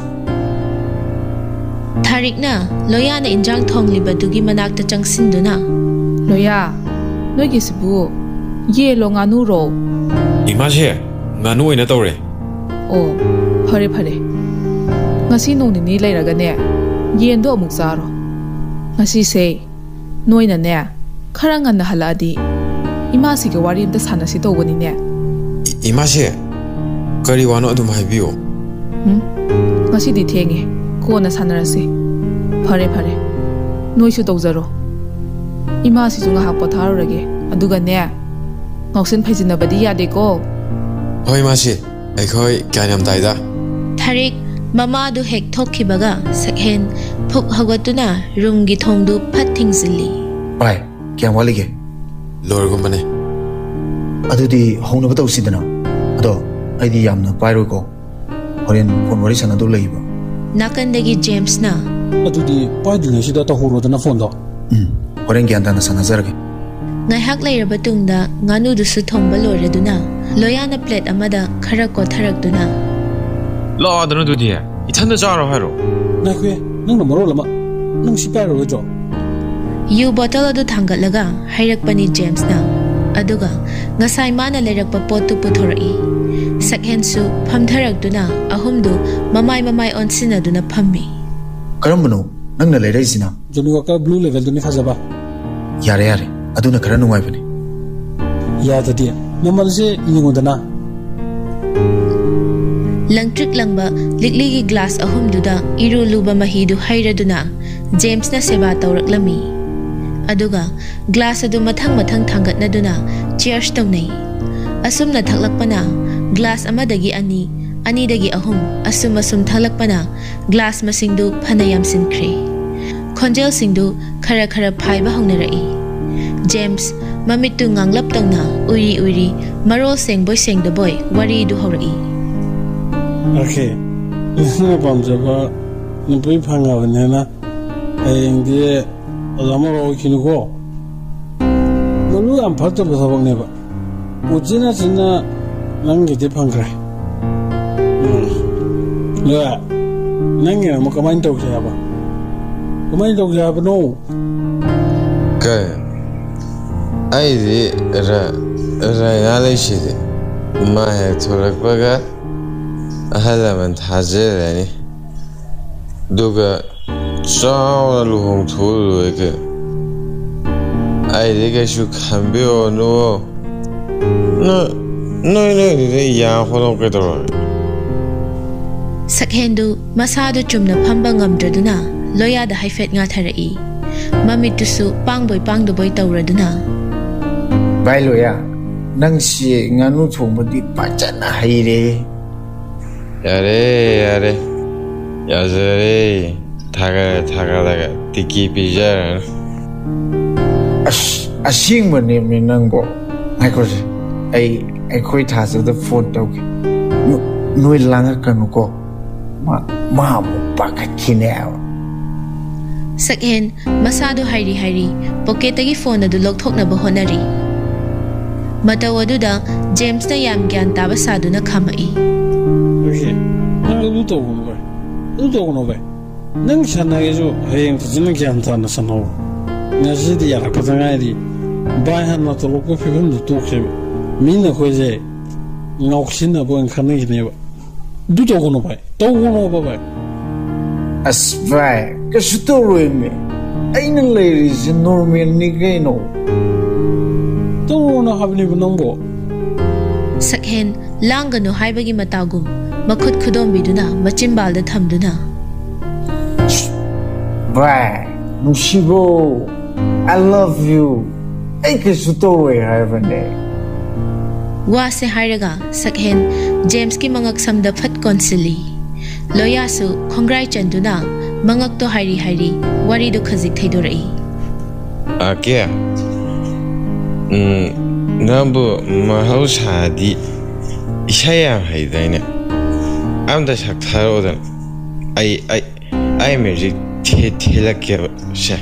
ꯊꯥꯔꯤꯛꯅ ꯂꯣꯌꯥꯅ ꯏꯟꯖꯥꯡ ꯊꯣꯡꯂꯤꯕꯗꯨꯒꯤ ꯃꯅꯥꯛꯇ ꯆꯪꯁꯤꯟꯗꯨꯅ, ꯂꯣꯌꯥ, ꯅꯣꯏꯒꯤꯁꯤꯕꯨ ꯌꯦꯟꯂꯣ ꯉꯥꯅꯨꯔꯣ? ꯏꯃꯥꯁꯦ, ꯉꯥꯅꯨ ꯑꯣꯏꯅ ꯇꯧꯔꯦ꯫ ꯑꯣ, ꯐꯔꯦ ꯐꯔꯦ꯫ ꯉꯁꯤ ꯅꯣꯡ ꯅꯤꯅꯤ ꯂꯩꯔꯒꯅꯦ, ꯌꯦꯟꯗꯣ ꯑꯃꯨꯛ ꯆꯥꯔꯣ꯫ ꯉꯁꯤꯁꯦ ꯅꯣꯏꯅꯅꯦ, ꯈꯔ ꯉꯟꯅ ꯍꯜꯂꯛꯑꯗꯤ ꯏꯃꯥꯁꯤꯒ ꯋꯥꯔꯤ ꯑꯝꯇ ꯁꯥꯟꯅꯁꯤ ꯇꯧꯕꯅꯤꯅꯦ꯫ ꯏ-, ꯏꯃꯥꯁꯦ, ꯀꯔꯤ ꯋꯥꯅꯣ ꯑꯗꯨꯝ ꯍꯥꯏꯕꯤꯌꯨ꯫ ꯎꯝ? ꯉꯁꯤꯗꯤ ꯊꯦꯡꯉꯦ, ꯀꯣꯟꯅ ꯁꯥꯟꯅꯔꯁꯤ꯫ ꯐꯔꯦ ꯐꯔꯦ, ꯅꯣꯏꯁꯨ ꯇꯧꯖꯔꯣ꯫ ꯏꯃꯥꯁꯤꯁꯨ ꯉꯥꯏꯍꯥꯛ ꯄꯣꯊꯥꯔꯨꯔꯒꯦ꯫ ꯑꯗꯨꯒꯅꯦ, ꯉꯥꯎꯁꯤꯟ ꯐꯩꯖꯤꯟꯅꯕꯗꯤ ꯌꯥꯗꯦꯀꯣ꯫ ꯍꯣꯏ, ꯏꯃꯥꯁꯤ꯫ ꯑꯩꯈꯣꯏ ꯒ꯭ꯌꯥꯟ ꯌꯥꯝ ꯇꯥꯏꯗ꯫ ꯊꯥꯔꯤꯛ ꯃꯃꯥꯗꯨ ꯍꯦꯛ ꯊꯣꯛꯈꯤꯕꯒ ꯁꯛꯍꯦꯟ ꯐꯨꯛ ꯍꯧꯒꯠꯇꯨꯅ ꯔꯨꯝꯒꯤ ꯊꯣꯡꯗꯨ ꯐꯠ ꯊꯤꯡꯖꯤꯜꯂꯤ꯫ ꯚꯥꯏ, ꯀꯌꯥꯝ ꯋꯥꯠꯂꯤꯒꯦ? ꯂꯣꯏꯔꯒꯨꯝꯕꯅꯦ꯫ ꯑꯗꯨꯗꯤ ꯍꯧꯅꯕ ꯇꯧꯁꯤꯗꯅ꯫ ꯑꯗꯣ ꯑꯩꯗꯤ ꯌꯥꯝꯅ ꯄꯥꯏꯔꯣꯏꯀꯣ, ꯍꯣꯔꯦꯟ ꯐꯣꯟ ꯋꯥꯔꯤ ꯁꯥꯟꯅꯗꯧ ꯂꯩꯕ꯫ ꯅꯥꯀꯟꯗꯒꯤ ꯖꯦꯝꯁꯅ, ꯑꯗꯨꯗꯤ ꯄꯥꯏꯗ꯭ꯔꯤꯉꯩꯁꯤꯗ ꯇꯧꯍꯧꯔꯣꯗꯅ ꯐꯣꯟꯗꯣ꯫ ꯎꯝ, ꯍꯣꯔꯦꯟ ꯒ꯭ꯌꯥꯟ ꯇꯥꯅ ꯁꯥꯟꯅꯖꯔꯒꯦ꯫ ꯉꯥꯏꯍꯥꯛ ꯂꯩꯔꯕ ꯇꯨꯡꯗ ꯉꯥꯅꯨꯗꯨꯁꯨ ꯊꯣꯡꯕ ꯂꯣꯏꯔꯗꯨꯅ ꯂꯣꯌꯥꯅ ꯄ꯭ꯂꯦꯠ ꯑꯃꯗ ꯈꯔ ꯀꯣꯊꯔꯛꯇꯨꯅ, ꯂꯥꯛꯑꯣꯗꯅ ꯑꯗꯨꯗꯤ, ꯏꯊꯟꯗ ꯆꯥꯔꯣ ꯍꯥꯏꯔꯣ? ꯉꯥꯏꯈꯣꯍꯦ, ꯅꯪꯅ ꯃꯔꯣꯜ ꯑꯃ, ꯅꯪ ꯁꯤ ꯄꯥꯏꯔꯔꯣꯏꯗ꯭ꯔꯣ? ꯌꯨ ꯕꯣꯇꯜ ꯑꯗꯨ ꯊꯥꯡꯒꯠꯂꯒ ꯍꯥꯏꯔꯛꯄꯅꯤ ꯖꯦꯝꯁꯅ꯫ ꯑꯗꯨꯒ ꯉꯁꯥꯏ ꯃꯥꯅ ꯂꯩꯔꯛꯄ ꯄꯣꯠꯇꯨ ꯄꯨꯊꯣꯔꯛꯏ꯫ ꯁꯛꯍꯦꯟꯁꯨ ꯐꯝꯊꯔꯛꯇꯨꯅ ꯑꯍꯨꯝꯗꯨ ꯃꯃꯥꯏ ꯃꯃꯥꯏ ꯑꯣꯟꯁꯤꯟꯅꯗꯨꯅ ꯐꯝꯃꯤ꯫ ꯀꯔꯝꯕꯅꯣ ꯅꯪꯅ ꯂꯩꯔꯛꯏꯁꯤꯅ? ꯖꯣꯅꯤ ꯋꯥꯀꯔ ꯕ꯭ꯂꯨ ꯂꯦꯕꯦꯜꯗꯨꯅꯤ ꯐꯖꯕ꯫ ꯌꯥꯔꯦ, ꯌꯥꯔꯦ, ꯑꯗꯨꯅ ꯈꯔ ꯅꯨꯡꯉꯥꯏꯕꯅꯤ꯫ ꯌꯥꯗꯗꯤ, ꯃꯃꯜꯁꯦ ꯌꯦꯡꯉꯨꯗꯅ꯫ ꯂꯪꯇ꯭ꯔꯤꯛ ꯂꯪꯕ ꯂꯤꯛꯂꯤꯒꯤ ꯒ꯭ꯂꯥꯁ ꯑꯍꯨꯝꯗꯨꯗ ꯏꯔꯨ ꯂꯨꯕ ꯃꯍꯤꯗꯨ ꯍꯩꯔꯗꯨꯅ ꯖꯦꯝꯁꯅ ꯁꯦꯕꯥ ꯇꯧꯔꯛꯂꯝꯃꯤ꯫ ꯑꯗꯨꯒ ꯒ꯭ꯂꯥꯁ ꯑꯗꯨ ꯃꯊꯪ ꯃꯊꯪ ꯊꯥꯡꯒꯠꯅꯗꯨꯅ ꯆꯤꯌꯔꯁ ꯇꯧꯅꯩ꯫ ꯑꯁꯨꯝꯅ ꯊꯛꯂꯛꯄꯅ, ꯒ꯭ꯂꯥꯁ ꯑꯃꯗꯒꯤ ꯑꯅꯤ, ꯑꯅꯤꯗꯒꯤ ꯑꯍꯨꯝ, ꯑꯁꯨꯝ ꯑꯁꯨꯝ ꯊꯛꯂꯛꯄꯅ ꯒ꯭ꯂꯥꯁ ꯃꯁꯤꯡꯗꯨ ꯐꯅ ꯌꯥꯝꯁꯤꯟꯈ꯭ꯔꯦ꯫ ꯈꯣꯟꯖꯦꯜꯁꯤꯡꯗꯨ ꯈꯔ ꯈꯔ ꯐꯥꯏꯕ ꯍꯧꯅꯔꯛꯏ꯫ ꯖꯦꯝꯁ ꯃꯃꯤꯠꯇꯨ ꯉꯥꯡꯂꯞ ꯇꯧꯅ ꯎꯏꯔꯤ ꯎꯏꯔꯤ, ꯃꯔꯣꯜ ꯁꯦꯡꯕꯣꯏ ꯁꯦꯡꯗꯕꯣꯏ ꯋꯥꯔꯤꯗꯨ ꯍꯧꯔꯛꯏ꯫ ꯑꯣꯀꯦ, ꯅꯪꯅ ꯄꯥꯝꯖꯕ ꯅꯨꯄꯤ ꯐꯪꯉꯕꯅꯤꯅ ꯍꯌꯦꯡꯗꯤ ꯑꯣꯖꯥ ꯃꯧꯔꯥ ꯑꯣꯏꯈꯤꯅꯨꯀꯣ꯫ ꯃꯗꯨ ꯌꯥꯝ ꯐꯠꯇꯕ ꯊꯕꯛꯅꯦꯕ꯫ ꯎꯆꯤꯟ ꯅꯥꯆꯤꯟꯅ ꯅꯪꯒꯤꯗꯤ ꯐꯪꯈ꯭ꯔꯦ꯫ ꯎꯝ꯫ ꯂꯣꯏꯔꯦ꯫ ꯅꯪꯒꯤꯅ ꯑꯃꯨꯛ ꯀꯃꯥꯏꯅ ꯇꯧꯁꯦ ꯍꯥꯏꯕ? ꯀꯃꯥꯏꯅ ꯇꯧꯁꯦ ꯍꯥꯏꯕꯅꯣ? ꯀꯩ? ꯑꯩꯗꯤ ꯔ-, ꯔꯥꯏꯅꯥ ꯂꯩꯁꯤꯗꯤ꯫ ꯃꯥ ꯍꯦꯛ ꯊꯣꯛꯂꯛꯄꯒ ꯑꯍꯜ ꯂꯃꯟ ꯊꯥꯖꯔꯅꯤ꯫ ꯑꯗꯨꯒ ꯆꯥꯎꯅ ꯂꯨꯍꯣꯡꯊꯣꯛꯑ ꯂꯣꯏꯔꯦ ꯀꯩꯅꯣ꯫ ꯑꯩꯗꯤ ꯀꯩꯁꯨ ꯈꯟꯕꯤꯔꯨꯔꯅꯨ꯫ ꯅꯣꯏ, ꯅꯣꯏ ꯅꯣꯏꯗꯨꯗ ꯌꯥ ꯍꯣꯠꯅꯧ ꯀꯩꯗꯧꯔꯒꯦ? ꯁꯛꯍꯦꯟꯗꯨ ꯃꯁꯥꯗꯨ ꯆꯨꯝꯅ ꯐꯝꯕ ꯉꯝꯗ꯭ꯔꯗꯨꯅ ꯂꯣꯌꯥꯗ ꯍꯥꯏꯐꯦꯠ ꯉꯥꯊꯔꯛꯏ꯫ ꯃꯃꯤꯠꯇꯨꯁꯨ ꯄꯥꯡꯕꯣꯏ ꯄꯥꯡꯗꯕꯣꯏ ꯇꯧꯔꯗꯨꯅ꯫ ꯚꯥꯏ ꯂꯣꯌꯥ, ꯅꯪꯁꯤ ꯉꯥꯅꯨ ꯊꯣꯡꯕꯗꯤ ꯐꯖꯅ ꯍꯩꯔꯦ꯫ ꯌꯥꯔꯦ, ꯌꯥꯔꯦ꯫ ꯌꯥꯖꯔꯦ꯫ ꯊꯥꯒꯠꯂꯦ, ꯊꯥꯒꯠꯂꯒ ꯇꯤꯀꯤ ꯄꯤꯖꯔꯅꯤ꯫ ꯑꯁ, ꯑꯁꯦꯡꯕꯅꯦꯃꯤ ꯅꯪꯕꯣ꯫ ꯉꯥꯏꯈꯣꯁꯦ, ꯑꯩ ꯑꯩꯈꯣꯏ ꯊꯥꯖꯗ ꯐꯣꯟ ꯇꯧꯒꯦ꯫ ꯅꯣ-, ꯅꯣꯏ ꯂꯥꯡꯉꯛꯀꯅꯨꯀꯣ꯫ ꯃꯥ, ꯃꯥ ꯑꯃꯨꯛ ꯄꯥꯈꯠꯈꯤꯅꯦꯕ꯫ ꯁꯛꯍꯦꯟ ꯃꯁꯥꯗꯨ ꯍꯥꯏꯔꯤ ꯍꯥꯏꯔꯤ ꯄꯣꯀꯦꯠꯇꯒꯤ ꯐꯣꯟ ꯑꯗꯨ ꯂꯧꯊꯣꯛꯅꯕ ꯍꯣꯠꯅꯔꯤ꯫ ꯃꯇꯧ ꯑꯗꯨꯗ ꯖꯦꯝꯁꯅ ꯌꯥꯝ ꯒ꯭ꯌꯥꯟ ꯇꯥꯕ ꯁꯥꯗꯨꯅ ꯈꯥꯝꯃꯛꯏ꯫ ꯅꯨꯡꯁꯤ, ꯅꯪ ꯑꯗꯨ ꯇꯧꯒꯅꯨ ꯚꯥꯏ꯫ ꯑꯗꯨ ꯇꯧꯒꯅꯨ ꯚꯥꯏ꯫ ꯅꯪ ꯁꯥꯟꯅꯒꯦꯁꯨ ꯍꯌꯦꯡ ꯐꯖꯅ ꯒ꯭ꯌꯥꯟ ꯇꯥꯅ ꯁꯥꯟꯅꯧ꯫ ꯉꯁꯤꯗꯤ ꯌꯥꯔꯛꯄꯗ ꯉꯥꯏꯔꯤ꯫ ꯚꯥꯏ ꯍꯥꯟꯅ ꯇꯧꯔꯛꯄ ꯐꯤꯕꯝꯗꯨ ꯇꯣꯛꯁꯦꯕ꯫ ꯃꯤꯅ ꯑꯩꯈꯣꯏꯁꯦ ꯉꯥꯎꯁꯤꯟꯅꯕ ꯑꯣꯏꯅ ꯈꯟꯅꯈꯤꯅꯦꯕ꯫ ꯑꯗꯨ ꯇꯧꯒꯅꯨ ꯚꯥꯏ꯫ ꯇꯧꯒꯅꯣꯕ ꯚꯥꯏ꯫ ꯑꯁ ꯚꯥꯏ, ꯀꯩꯁꯨ ꯇꯧꯔꯣꯏꯃꯤ꯫ ꯑꯩꯅ ꯂꯩꯔꯤꯁꯦ ꯅꯣꯔꯃꯦꯜꯅꯤ ꯀꯩꯅꯣ꯫ ꯇꯧꯔꯣꯅ ꯍꯥꯏꯕꯅꯦꯕ ꯅꯪꯕꯣ꯫ ꯁꯛꯍꯦꯟ ꯂꯥꯡꯒꯅꯨ ꯍꯥꯏꯕꯒꯤ ꯃꯇꯥꯒꯨꯝ ꯃꯈꯨꯠ ꯈꯨꯗꯣꯝꯕꯤꯗꯨꯅ ꯃꯆꯤꯟꯕꯥꯜꯗ ꯊꯝꯗꯨꯅ꯫ ꯚꯥꯏ, ꯅꯨꯡꯁꯤꯕꯣ, I love you꯫ ꯑꯩ ꯀꯩꯁꯨ ꯇꯧꯔꯣꯏ ꯍꯥꯏꯕꯅꯦ꯫ ꯋꯥꯁꯦ ꯍꯥꯏꯔꯒ ꯁꯛꯍꯦꯟ ꯖꯦꯝꯁꯀꯤ ꯃꯉꯛ ꯁꯝꯗ ꯐꯠ ꯀꯣꯟꯁꯤꯜꯂꯤ꯫ ꯂꯣꯌꯥꯁꯨ ꯈꯣꯡꯒ꯭ꯔꯥꯏ ꯆꯟꯗꯨꯅ ꯃꯉꯛꯇꯣ ꯍꯥꯏꯔꯤ ꯍꯥꯏꯔꯤ ꯋꯥꯔꯤꯗꯨ ꯈꯖꯤꯛ ꯊꯩꯗꯣꯔꯛꯏ꯫ ꯑꯀꯦ, ꯎꯝ, ꯅꯪꯕꯨ ꯃꯍꯧꯁꯥꯗꯤ ꯏꯁꯩ ꯌꯥꯝ ꯍꯩꯗꯥꯏꯅꯦ? ꯑꯝꯇ ꯁꯛꯊꯔꯛꯑꯣꯗꯅ꯫ ꯑꯩ, ꯑꯩ, ꯑꯩ ꯃ꯭ꯌꯨꯖꯤꯛ ꯊꯤ- ꯊꯤꯜꯂꯛꯀꯦꯕ ꯁꯦ꯫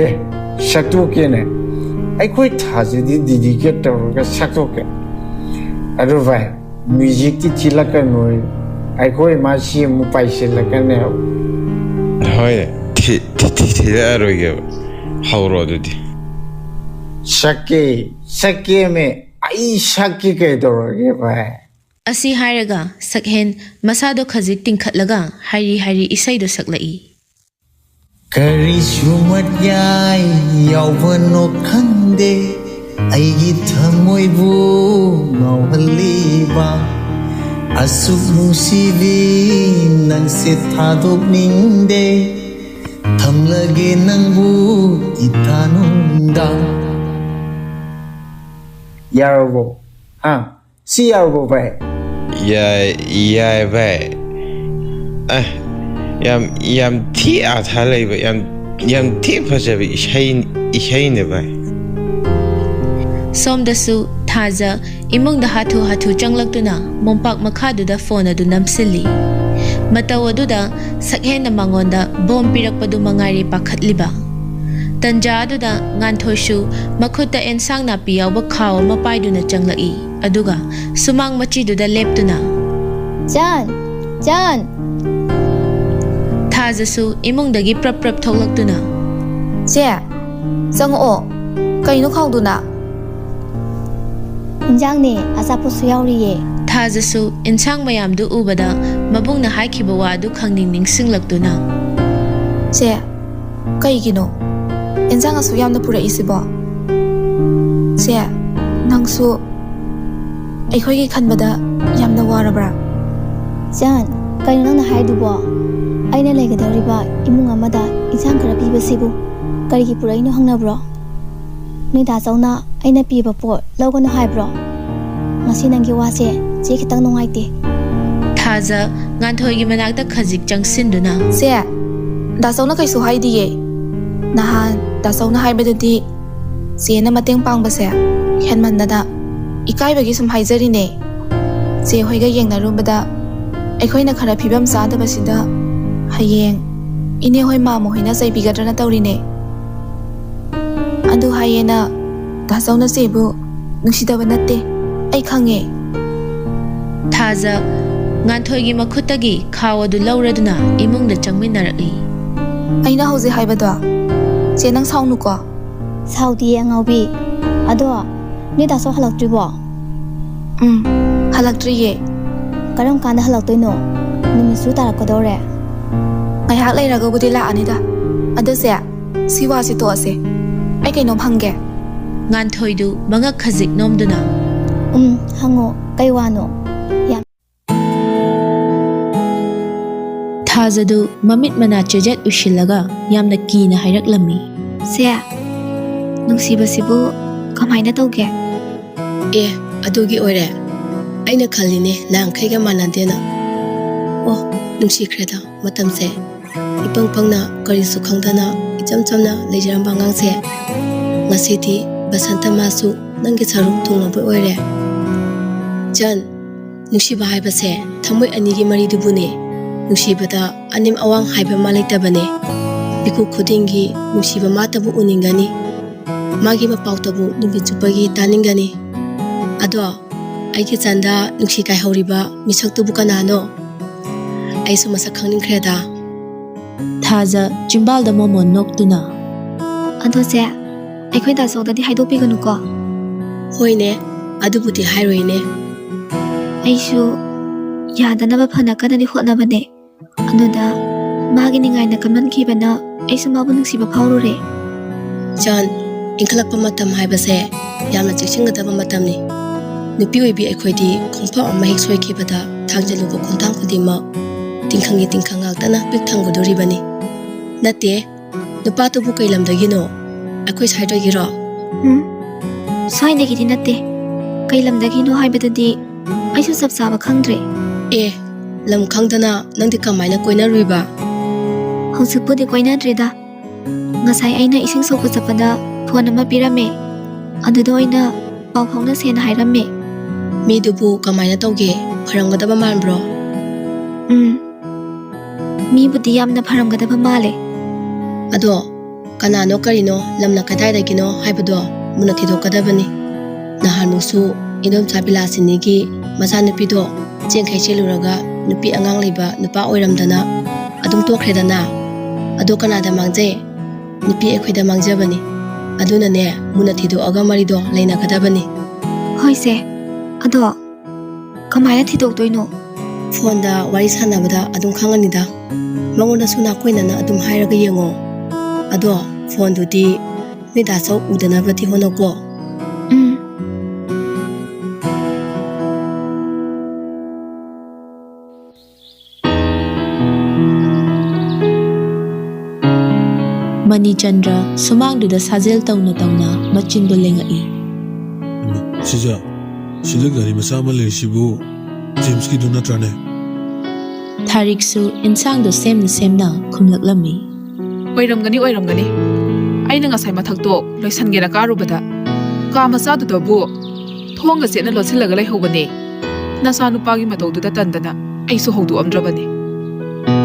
ꯑꯦ, ꯁꯛꯇꯣꯛꯀꯦꯅꯦ꯫ ꯑꯩꯈꯣꯏ ꯊꯥꯖꯗꯤ ꯗꯤꯗꯤꯀꯦꯠ ꯇꯧꯔꯒ ꯁꯛꯇꯣꯛꯀꯦ꯫ ꯑꯗꯨ ꯚꯥꯏ, ꯃ꯭ꯌꯨꯖꯤꯛꯇꯤ ꯊꯤꯜꯂꯛꯀꯅꯨ꯫ ꯑꯩꯈꯣꯏ ꯃꯥꯁꯤ ꯑꯃꯨꯛ ꯄꯥꯏꯁꯤꯜꯂꯛꯀꯅꯦꯕ꯫ ꯍꯣꯏ, ꯊꯤ- ꯊꯤ- ꯊꯤ- ꯊꯤꯜꯂꯛꯑꯔꯣꯏꯒꯦꯕ꯫ ꯍꯧꯔꯣ ꯑꯗꯨꯗꯤ꯫ ꯁꯛꯀꯦ, ꯁꯛꯀꯦꯃꯦ꯫ ꯑꯩ ꯁꯛꯀꯦ ꯀꯩꯗꯧꯔꯒꯦ ꯚꯥꯏ? ꯑꯁꯤ ꯍꯥꯏꯔꯒ ꯁꯛꯍꯦꯟ ꯃꯁꯥꯗꯣ ꯈꯖꯤꯛ ꯇꯤꯡꯈꯠꯂꯒ ꯍꯥꯏꯔꯤ ꯍꯥꯏꯔꯤ ꯏꯁꯩꯗꯣ ꯁꯛꯂꯛꯏ꯫ ꯀꯔꯤꯁꯨ ꯃꯌꯥꯏ ꯌꯥꯎꯕꯅꯣ ꯈꯪꯗꯦ ꯑꯩꯒꯤ ꯊꯃꯣꯏꯕꯨ ꯉꯥꯎꯍꯜꯂꯤꯕ꯫ ꯑꯁꯨꯛ ꯅꯨꯡꯁꯤꯕꯤ ꯅꯪꯁꯦ ꯊꯥꯗꯣꯛꯅꯤꯡꯗꯦ ꯊꯝꯂꯒꯦ ꯅꯪꯕꯨ ꯏꯊꯥꯅꯨꯡꯗ꯫ ꯌꯥꯔꯕꯣ? ꯍꯥ? ꯁꯤ ꯌꯥꯔꯕꯣ ꯚꯥꯏ? ꯌꯥꯏ ꯌꯥꯏ ꯚꯥꯏ꯫ ꯑ, ꯌꯥꯝ ꯌꯥꯝ ꯊꯤ ꯑꯥꯊꯥ ꯂꯩꯕ, ꯌꯥꯝ ꯌꯥꯝ ꯊꯤ ꯐꯖꯕ ꯏꯁꯩ ꯏꯁꯩꯅꯦ ꯚꯥꯏ꯫ ꯁꯣꯝꯗꯁꯨ ꯊꯥꯖ ꯏꯃꯨꯡꯗ ꯍꯥꯊꯨ ꯍꯥꯊꯨ ꯆꯪꯂꯛꯇꯨꯅ ꯃꯣꯝꯄꯥꯛ ꯃꯈꯥꯗꯨꯗ ꯐꯣꯟ ꯑꯗꯨ ꯅꯝꯁꯤꯜꯂꯤ꯫ ꯃꯇꯧ ꯑꯗꯨꯗ ꯁꯛꯍꯦꯟꯅ ꯃꯉꯣꯟꯗ ꯕꯣꯝ ꯄꯤꯔꯛꯄꯗꯨ ꯃꯉꯥꯏꯔꯦ ꯄꯥꯈꯠꯂꯤꯕ꯫ ꯇꯟꯖꯥ ꯑꯗꯨꯗ ꯉꯥꯟꯊꯣꯏꯁꯨ ꯃꯈꯨꯠꯇ ꯑꯦꯟꯁꯥꯡ ꯅꯥꯄꯤ ꯌꯥꯎꯕ ꯈꯥꯎ ꯑꯃ ꯄꯥꯏꯗꯨꯅ ꯆꯪꯂꯛꯏ꯫ ꯑꯗꯨꯒ ꯁꯨꯃꯥꯡ ꯃꯆꯤꯗꯨꯗ ꯂꯦꯞꯇꯨꯅ, ꯆꯥꯟ, ꯆꯥꯟ꯫ ꯊꯥꯖꯁꯨ ꯏꯃꯨꯡꯗꯒꯤ ꯄ꯭ꯔꯞ ꯄ꯭ꯔꯞ ꯊꯣꯛꯂꯛꯇꯨꯅ, ꯆꯦ, ꯆꯪꯉꯛꯑꯣ꯫ ꯀꯩꯅꯣ ꯈꯥꯎꯗꯨꯅ? ꯏꯟꯖꯥꯡꯅꯦ, ꯑꯆꯥꯄꯣꯠꯁꯨ ꯌꯥꯎꯔꯤꯌꯦ꯫ ꯊꯥꯖꯁꯨ ꯏꯟꯁꯥꯡ ꯃꯌꯥꯝꯗꯨ ꯎꯕꯗ ꯃꯕꯨꯡꯅ ꯍꯥꯏꯈꯤꯕ ꯋꯥ ꯑꯗꯨ ꯈꯪꯅꯤꯡ ꯅꯤꯡꯁꯤꯡꯂꯛꯇꯨꯅ, ꯆꯦ, ꯀꯩꯒꯤꯅꯣ ꯏꯟꯖꯥꯡ ꯑꯁꯨꯛ ꯌꯥꯝꯅ ꯄꯨꯔꯛꯏꯁꯤꯕꯣ? ꯆꯦ, ꯅꯪꯁꯨ ꯑꯩꯈꯣꯏꯒꯤ ꯈꯟꯕꯗ ꯌꯥꯝꯅ ꯋꯥꯔꯕ꯭ꯔꯥ? ꯆꯥꯟ, ꯀꯩꯅꯣ ꯅꯪꯅ ꯍꯥꯏꯗꯨꯕꯣ? ꯑꯩꯅ ꯂꯩꯒꯗꯧꯔꯤꯕ ꯏꯃꯨꯡ ꯑꯃꯗ ꯏꯟꯁꯥꯡ ꯈꯔ ꯄꯤꯕꯁꯤꯕꯨ ꯀꯔꯤꯒꯤ ꯄꯨꯔꯛꯏꯅꯣ ꯍꯪꯅꯕ꯭ꯔꯣ? ꯅꯣꯏ ꯗꯥ ꯆꯧꯅ ꯑꯩꯅ ꯄꯤꯕ ꯄꯣꯠ ꯂꯧꯒꯅꯨ ꯍꯥꯏꯕ꯭ꯔꯣ? ꯉꯁꯤ ꯅꯪꯒꯤ ꯋꯥꯁꯦ ꯆꯦ ꯈꯤꯇꯪ ꯅꯨꯡꯉꯥꯏꯇꯦ꯫ ꯊꯥꯖ ꯉꯥꯟꯊꯣꯏꯒꯤ ꯃꯅꯥꯛꯇ ꯈꯖꯤꯛ ꯆꯪꯁꯤꯟꯗꯨꯅ, ꯆꯦ, ꯗꯥ ꯆꯧꯅ ꯀꯩꯁꯨ ꯍꯥꯏꯗꯤꯌꯦ꯫ ꯅꯍꯥꯟ ꯗꯥ ꯆꯧꯅ ꯍꯥꯏꯕꯗꯗꯤ ꯆꯦꯅ ꯃꯇꯦꯡ ꯄꯥꯡꯕꯁꯦ ꯍꯦꯟꯃꯟꯗꯅ ꯏꯀꯥꯏꯕꯒꯤ ꯁꯨꯝ ꯍꯥꯏꯖꯔꯤꯅꯦ꯫ ꯆꯦ ꯍꯣꯏꯒ ꯌꯦꯡꯅꯔꯨꯕꯗ ꯑꯩꯈꯣꯏꯅ ꯈꯔ ꯐꯤꯕꯝ ꯆꯥꯗꯕꯁꯤꯗ ꯍꯌꯦꯡ ꯏꯅꯦ ꯍꯣꯏ ꯃꯥꯃ ꯍꯣꯏꯅ ꯆꯩꯕꯤꯒꯗ꯭ꯔꯅ ꯇꯧꯔꯤꯅꯦ꯫ ꯑꯗꯨ ꯍꯥꯏꯌꯦꯅ ꯗꯥꯆꯧꯅ ꯆꯦꯕꯨ ꯅꯨꯡꯁꯤꯗꯕ ꯅꯠꯇꯦ, ꯑꯩ ꯈꯪꯉꯦ꯫ ꯊꯥꯖ ꯉꯥꯟꯊꯣꯏꯒꯤ ꯃꯈꯨꯠꯇꯒꯤ ꯈꯥꯎ ꯑꯗꯨ ꯂꯧꯔꯗꯨꯅ ꯏꯃꯨꯡꯗ ꯆꯪꯃꯤꯟꯅꯔꯛꯏ꯫ ꯑꯩꯅ ꯍꯧꯖꯤꯛ ꯍꯥꯏꯕꯗꯣ, ꯆꯦ ꯅꯪ ꯁꯥꯎꯅꯨꯀꯣ꯫ ꯁꯥꯎꯗꯤꯌꯦ ꯑꯉꯥꯎꯕꯤ꯫ ꯑꯗꯣ ꯅꯣꯏ ꯗꯥꯆꯧ ꯍꯜꯂꯛꯇ꯭ꯔꯤꯕꯣ? ꯎꯝ, ꯍꯜꯂꯛꯇ꯭ꯔꯤꯌꯦ꯫ ꯀꯔꯝ ꯀꯥꯟꯗ ꯍꯜꯂꯛꯇꯣꯏꯅꯣ? ꯅꯨꯃꯤꯠꯁꯨ ꯇꯥꯔꯛꯀꯗꯧꯔꯦ꯫ ꯉꯥꯏꯍꯥꯛ ꯂꯩꯔꯒꯕꯨꯗꯤ ꯂꯥꯛꯑꯅꯤꯗ꯫ ꯑꯗꯨꯁꯦ, ꯁꯤ ꯋꯥꯁꯤ ꯇꯣꯛꯑꯁꯦ꯫ ꯑꯩ ꯀꯩꯅꯣꯝ ꯍꯪꯒꯦ꯫ ꯉꯥꯟꯊꯣꯏꯗꯨ ꯃꯉꯛ ꯈꯖꯤꯛ ꯅꯣꯝꯗꯨꯅ, ꯎꯝ, ꯍꯪꯉꯣ꯫ ꯀꯩ ꯋꯥꯅꯣ? ꯌꯥꯝ ꯊꯥꯖꯗꯨ ꯃꯃꯤꯠ ꯃꯅꯥ ꯆꯦꯖꯦꯠ ꯎꯏꯁꯤꯜꯂꯒ ꯌꯥꯝꯅ ꯀꯤꯅ ꯍꯥꯏꯔꯛꯂꯝꯃꯤ꯫ ꯁꯦ, ꯅꯨꯡꯁꯤꯕꯁꯤꯕꯨ ꯀꯃꯥꯏꯅ ꯇꯧꯒꯦ? ꯑꯦ, ꯑꯗꯨꯒꯤ ꯑꯣꯏꯔꯦ꯫ ꯑꯩꯅ ꯈꯜꯂꯤꯅꯦ ꯅꯍꯥꯟꯈꯩꯒ ꯃꯥꯟꯅꯗꯦꯅ꯫ ꯑꯣ, ꯅꯨꯡꯁꯤꯈ꯭ꯔꯦꯗ ꯃꯇꯝꯁꯦ꯫ ꯏꯄꯪ ꯄꯪꯅ ꯀꯔꯤꯁꯨ ꯈꯪꯗꯅ ꯏꯆꯝ ꯆꯝꯅ ꯂꯩꯖꯔꯝꯕ ꯑꯉꯥꯡꯁꯦ ꯉꯁꯤꯗꯤ ꯕꯁꯟꯇ ꯃꯥꯁꯨ ꯅꯪꯒꯤ ꯁꯔꯨꯛ ꯊꯨꯡꯂꯕ ꯑꯣꯏꯔꯦ꯫ ꯆꯟ, ꯅꯨꯡꯁꯤꯕ ꯍꯥꯏꯕꯁꯦ ꯊꯃꯣꯏ ꯑꯅꯤꯒꯤ ꯃꯔꯤꯗꯨꯕꯨꯅꯦ꯫ ꯅꯨꯡꯁꯤꯕꯗ ꯑꯅꯦꯝ ꯑꯋꯥꯡ ꯍꯥꯏꯕ ꯑꯃ ꯂꯩꯇꯕꯅꯦ꯫ ꯃꯤꯀꯨꯞ ꯈꯨꯗꯤꯡꯒꯤ ꯅꯨꯡꯁꯤꯕ ꯃꯥꯇꯕꯨ ꯎꯅꯤꯡꯒꯅꯤ꯫ ꯃꯥꯒꯤ ꯃꯄꯥꯎꯇꯕꯨ ꯅꯨꯃꯤꯠ ꯆꯨꯞꯄꯒꯤ ꯇꯥꯅꯤꯡꯒꯅꯤ꯫ ꯑꯗꯣ ꯑꯩꯒꯤ ꯆꯟꯗ ꯅꯨꯡꯁꯤ ꯀꯥꯏꯍꯧꯔꯤꯕ ꯃꯤꯁꯛꯇꯨꯕꯨ ꯀꯅꯥꯅꯣ? ꯑꯩꯁꯨ ꯃꯁꯛ ꯈꯪꯅꯤꯡꯈ꯭ꯔꯦꯗ꯫ ꯊꯥꯖ ꯆꯤꯝꯕꯥꯜꯗ ꯃꯣꯃꯣꯟ ꯅꯣꯛꯇꯨꯅ, ꯑꯗꯣ ꯆꯦ, ꯑꯩꯈꯣꯏ ꯗꯥꯆꯧꯗꯗꯤ ꯍꯥꯏꯗꯣꯛꯄꯤꯒꯅꯨꯀꯣ꯫ ꯍꯣꯏꯅꯦ, ꯑꯗꯨꯕꯨꯗꯤ ꯍꯥꯏꯔꯣꯏꯅꯦ꯫ ꯑꯩꯁꯨ ꯌꯥꯗꯅꯕ ꯐꯅ ꯀꯟꯅꯗꯤ ꯍꯣꯠꯅꯕꯅꯦ꯫ ꯑꯗꯨꯗ ꯃꯥꯒꯤ ꯅꯤꯡꯉꯥꯏꯅ ꯀꯟꯃꯟꯈꯤꯕꯅ ꯑꯩꯁꯨ ꯃꯥꯕꯨ ꯅꯨꯡꯁꯤꯕ ꯐꯥꯎꯔꯨꯔꯦ꯫ ꯆꯥꯟ, ꯏꯟꯈꯠꯂꯛꯄ ꯃꯇꯝ ꯍꯥꯏꯕꯁꯦ ꯌꯥꯝꯅ ꯆꯦꯛꯁꯤꯟꯒꯗꯕ ꯃꯇꯝꯅꯤ꯫ ꯅꯨꯄꯤ ꯑꯣꯏꯕꯤ ꯑꯩꯈꯣꯏꯗꯤ ꯈꯣꯡꯐꯥꯎ ꯑꯃ ꯍꯦꯛ ꯁꯣꯏꯈꯤꯕꯗ ꯊꯥꯡꯖꯜꯂꯨꯕ ꯈꯣꯡꯊꯥꯡ ꯈꯨꯗꯤꯡꯃꯛ ꯇꯤꯡꯈꯪꯒꯤ ꯇꯤꯡꯈꯪ ꯉꯥꯛꯇꯅ ꯄꯤꯛ ꯊꯪꯒꯗꯣꯔꯤꯕꯅꯤ꯫ ꯅꯠꯇꯦ, ꯅꯨꯄꯥꯗꯨꯕꯨ ꯀꯩ ꯂꯝꯗꯒꯤꯅꯣ? ꯑꯩꯈꯣꯏ ꯁ꯭ꯋꯥꯏꯗꯒꯤꯔꯣ? ꯎꯝ, ꯁ꯭ꯋꯥꯏꯗꯒꯤꯗꯤ ꯅꯠꯇꯦ꯫ ꯀꯩ ꯂꯝꯗꯒꯤꯅꯣ ꯍꯥꯏꯕꯗꯨꯗꯤ ꯑꯩꯁꯨ ꯆꯞ ꯆꯥꯕ ꯈꯪꯗ꯭ꯔꯦ꯫ ꯑꯦ, ꯂꯝ ꯈꯪꯗꯅ ꯅꯪꯗꯤ ꯀꯃꯥꯏꯅ ꯀꯣꯏꯅꯔꯨꯏꯕ? ꯍꯧꯖꯤꯛꯄꯨꯗꯤ ꯀꯣꯏꯅꯗ꯭ꯔꯤꯗ꯫ ꯉꯁꯥꯏ ꯑꯩꯅ ꯏꯁꯤꯡ ꯁꯣꯛꯄ ꯆꯠꯄꯗ ꯐꯣꯟ ꯑꯃ ꯄꯤꯔꯝꯃꯦ꯫ ꯑꯗꯨꯗ ꯑꯣꯏꯅ ꯄꯥꯎ ꯐꯥꯎꯅꯁꯦꯅ ꯍꯥꯏꯔꯝꯃꯦ꯫ ꯃꯤꯗꯨꯕꯨ ꯀꯃꯥꯏꯅ ꯇꯧꯒꯦ? ꯐꯔꯝꯒꯗꯕ ꯃꯥꯟꯕ꯭ꯔꯣ? ꯎꯝ, ꯃꯤꯕꯨꯗꯤ ꯌꯥꯝꯅ ꯐꯔꯝꯒꯗꯕ ꯃꯥꯜꯂꯦ꯫ ꯑꯗꯣ ꯀꯅꯥꯅꯣ ꯀꯔꯤꯅꯣ, ꯂꯝꯅ ꯀꯗꯥꯏꯗꯒꯤꯅꯣ ꯍꯥꯏꯕꯗꯣ ꯃꯨꯟꯅ ꯊꯤꯗꯣꯛꯀꯗꯕꯅꯤ꯫ ꯅꯍꯥꯟꯃꯨꯛꯁꯨ ꯏꯟꯗꯣꯝꯆꯥ ꯕꯤꯂꯥꯁꯤꯅꯤꯒꯤ ꯃꯆꯥꯅꯨꯄꯤꯗꯣ ꯆꯦꯟꯈꯩ ꯆꯦꯜꯂꯨꯔꯒ ꯅꯨꯄꯤ ꯑꯉꯥꯡ ꯂꯩꯕ ꯅꯨꯄꯥ ꯑꯣꯏꯔꯝꯗꯅ ꯑꯗꯨꯝ ꯇꯣꯛꯈ꯭ꯔꯦꯗꯅ꯫ ꯑꯗꯣ ꯀꯅꯥꯗ ꯃꯥꯡꯖꯩ? ꯅꯨꯄꯤ ꯑꯩꯈꯣꯏꯗ ꯃꯥꯡꯖꯕꯅꯤ꯫ ꯑꯗꯨꯅꯅꯦ, ꯃꯨꯟꯅ ꯊꯤꯗꯣꯛꯑꯒ ꯃꯔꯤꯗꯣ ꯂꯩꯅꯒꯗꯕꯅꯤ꯫ ꯍꯣꯏꯁꯦ, ꯑꯗꯣ ꯀꯃꯥꯏꯅ ꯊꯤꯗꯣꯛꯇꯣꯏꯅꯣ? ꯐꯣꯟꯗ ꯋꯥꯔꯤ ꯁꯥꯟꯅꯕꯗ ꯑꯗꯨꯝ ꯈꯪꯉꯅꯤꯗ꯫ ꯃꯉꯣꯟꯗꯁꯨ ꯅꯥꯀꯣꯏꯅꯅ ꯑꯗꯨꯝ ꯍꯥꯏꯔꯒ ꯌꯦꯡꯉꯣ꯫ ꯑꯗꯣ ꯐꯣꯟꯗꯨꯗꯤ ꯃꯤꯗꯥꯆꯧ ꯎꯗꯅꯕꯗꯤ ꯍꯣꯠꯅꯧꯀꯣ꯫ ꯎꯝ꯫ ꯃꯅꯤꯆꯟꯗ꯭ꯔ ꯁꯨꯃꯥꯡꯗꯨꯗ ꯁꯥꯖꯦꯜ ꯇꯧꯅ ꯇꯧꯅ ꯃꯆꯤꯟꯗꯨ ꯂꯦꯡꯉꯛꯏ꯫ ꯏꯃꯥ, ꯁꯤꯖ, ꯁꯤꯗ ꯒꯥꯔꯤ ꯃꯆꯥ ꯑꯃ ꯂꯩꯔꯤꯁꯤꯕꯨ ꯖꯦꯝꯁꯀꯤꯗꯨ ꯅꯠꯇ꯭ꯔꯅꯦ? ꯊꯥꯔꯤꯛꯁꯨ ꯏꯟꯁꯥꯡꯗꯨ ꯁꯦꯝꯅ ꯁꯦꯝꯅ ꯈꯨꯝꯂꯛꯂꯝꯃꯤ꯫ ꯑꯣꯏꯔꯝꯒꯅꯤ, ꯑꯣꯏꯔꯝꯒꯅꯤ꯫ ꯑꯩꯅ ꯉꯁꯥꯏ ꯃꯊꯛꯇꯣ ꯂꯣꯏꯁꯟꯒꯦꯅ ꯀꯥꯔꯨꯕꯗ, ꯀꯥ ꯃꯆꯥꯗꯨꯗꯕꯨ ꯊꯣꯡꯒ ꯆꯦꯠꯅ ꯂꯣꯠꯁꯤꯜꯂꯒ ꯂꯩꯍꯧꯕꯅꯦ꯫ ꯅꯆꯥꯅꯨꯄꯥꯒꯤ ꯃꯇꯧꯗꯨꯗ ꯇꯟꯗꯅ ꯑꯩꯁꯨ ꯍꯧꯗꯣꯛꯑꯝꯗ꯭ꯔꯕꯅꯤ꯫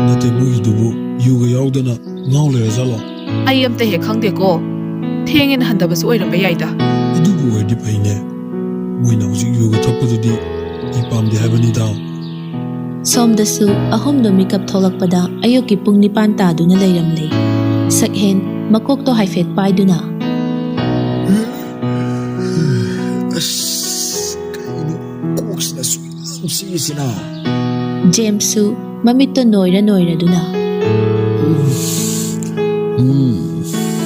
ꯅꯠꯇꯦ, ꯃꯣꯏꯒꯤꯗꯨꯕꯨ ꯌꯨꯒ ꯌꯥꯎꯗꯅ ꯉꯥꯎ ꯂꯩꯔꯖꯥꯠꯂꯣ? ꯑꯩ ꯑꯝꯇ ꯍꯦꯛ ꯈꯪꯗꯦꯀꯣ꯫ ꯊꯦꯡꯉꯦꯅ ꯍꯟꯗꯕꯁꯨ ꯑꯣꯏꯔꯝꯕ ꯌꯥꯏꯗ꯫ ꯑꯗꯨꯕꯨ ꯑꯣꯏꯔꯗꯤ ꯐꯩꯅꯦ꯫ ꯃꯣꯏꯅ ꯍꯧꯖꯤꯛ ꯌꯨꯒ ꯊꯛꯄꯗꯨꯗꯤ ꯑꯩ ꯄꯥꯝꯗꯦ ꯍꯥꯏꯕꯅꯤꯗ꯫ ꯁꯣꯝꯗꯁꯨ ꯑꯍꯨꯝꯗꯣ ꯃꯤꯀꯞ ꯊꯣꯛꯂꯛꯄꯗ ꯑꯌꯨꯛꯀꯤ ꯄꯨꯡ ꯅꯤꯄꯥꯟ ꯇꯥꯗꯨꯅ ꯂꯩꯔꯝꯂꯦ꯫ ꯁꯛꯍꯦꯟ ꯃꯀꯣꯛꯇꯣ ꯍꯥꯏꯐꯦꯠ ꯄꯥꯏꯗꯨꯅ, ꯑꯁ, ꯀꯩꯅꯣ ꯀꯣꯛꯁꯤꯅ ꯁꯨꯛ ꯌꯥꯝ ꯆꯤꯛꯏꯁꯤꯅ? ꯖꯦꯝꯁꯁꯨ ꯃꯃꯤꯠꯇꯣ ꯅꯣꯏꯔ ꯅꯣꯏꯔꯗꯨꯅ, ꯎꯝ,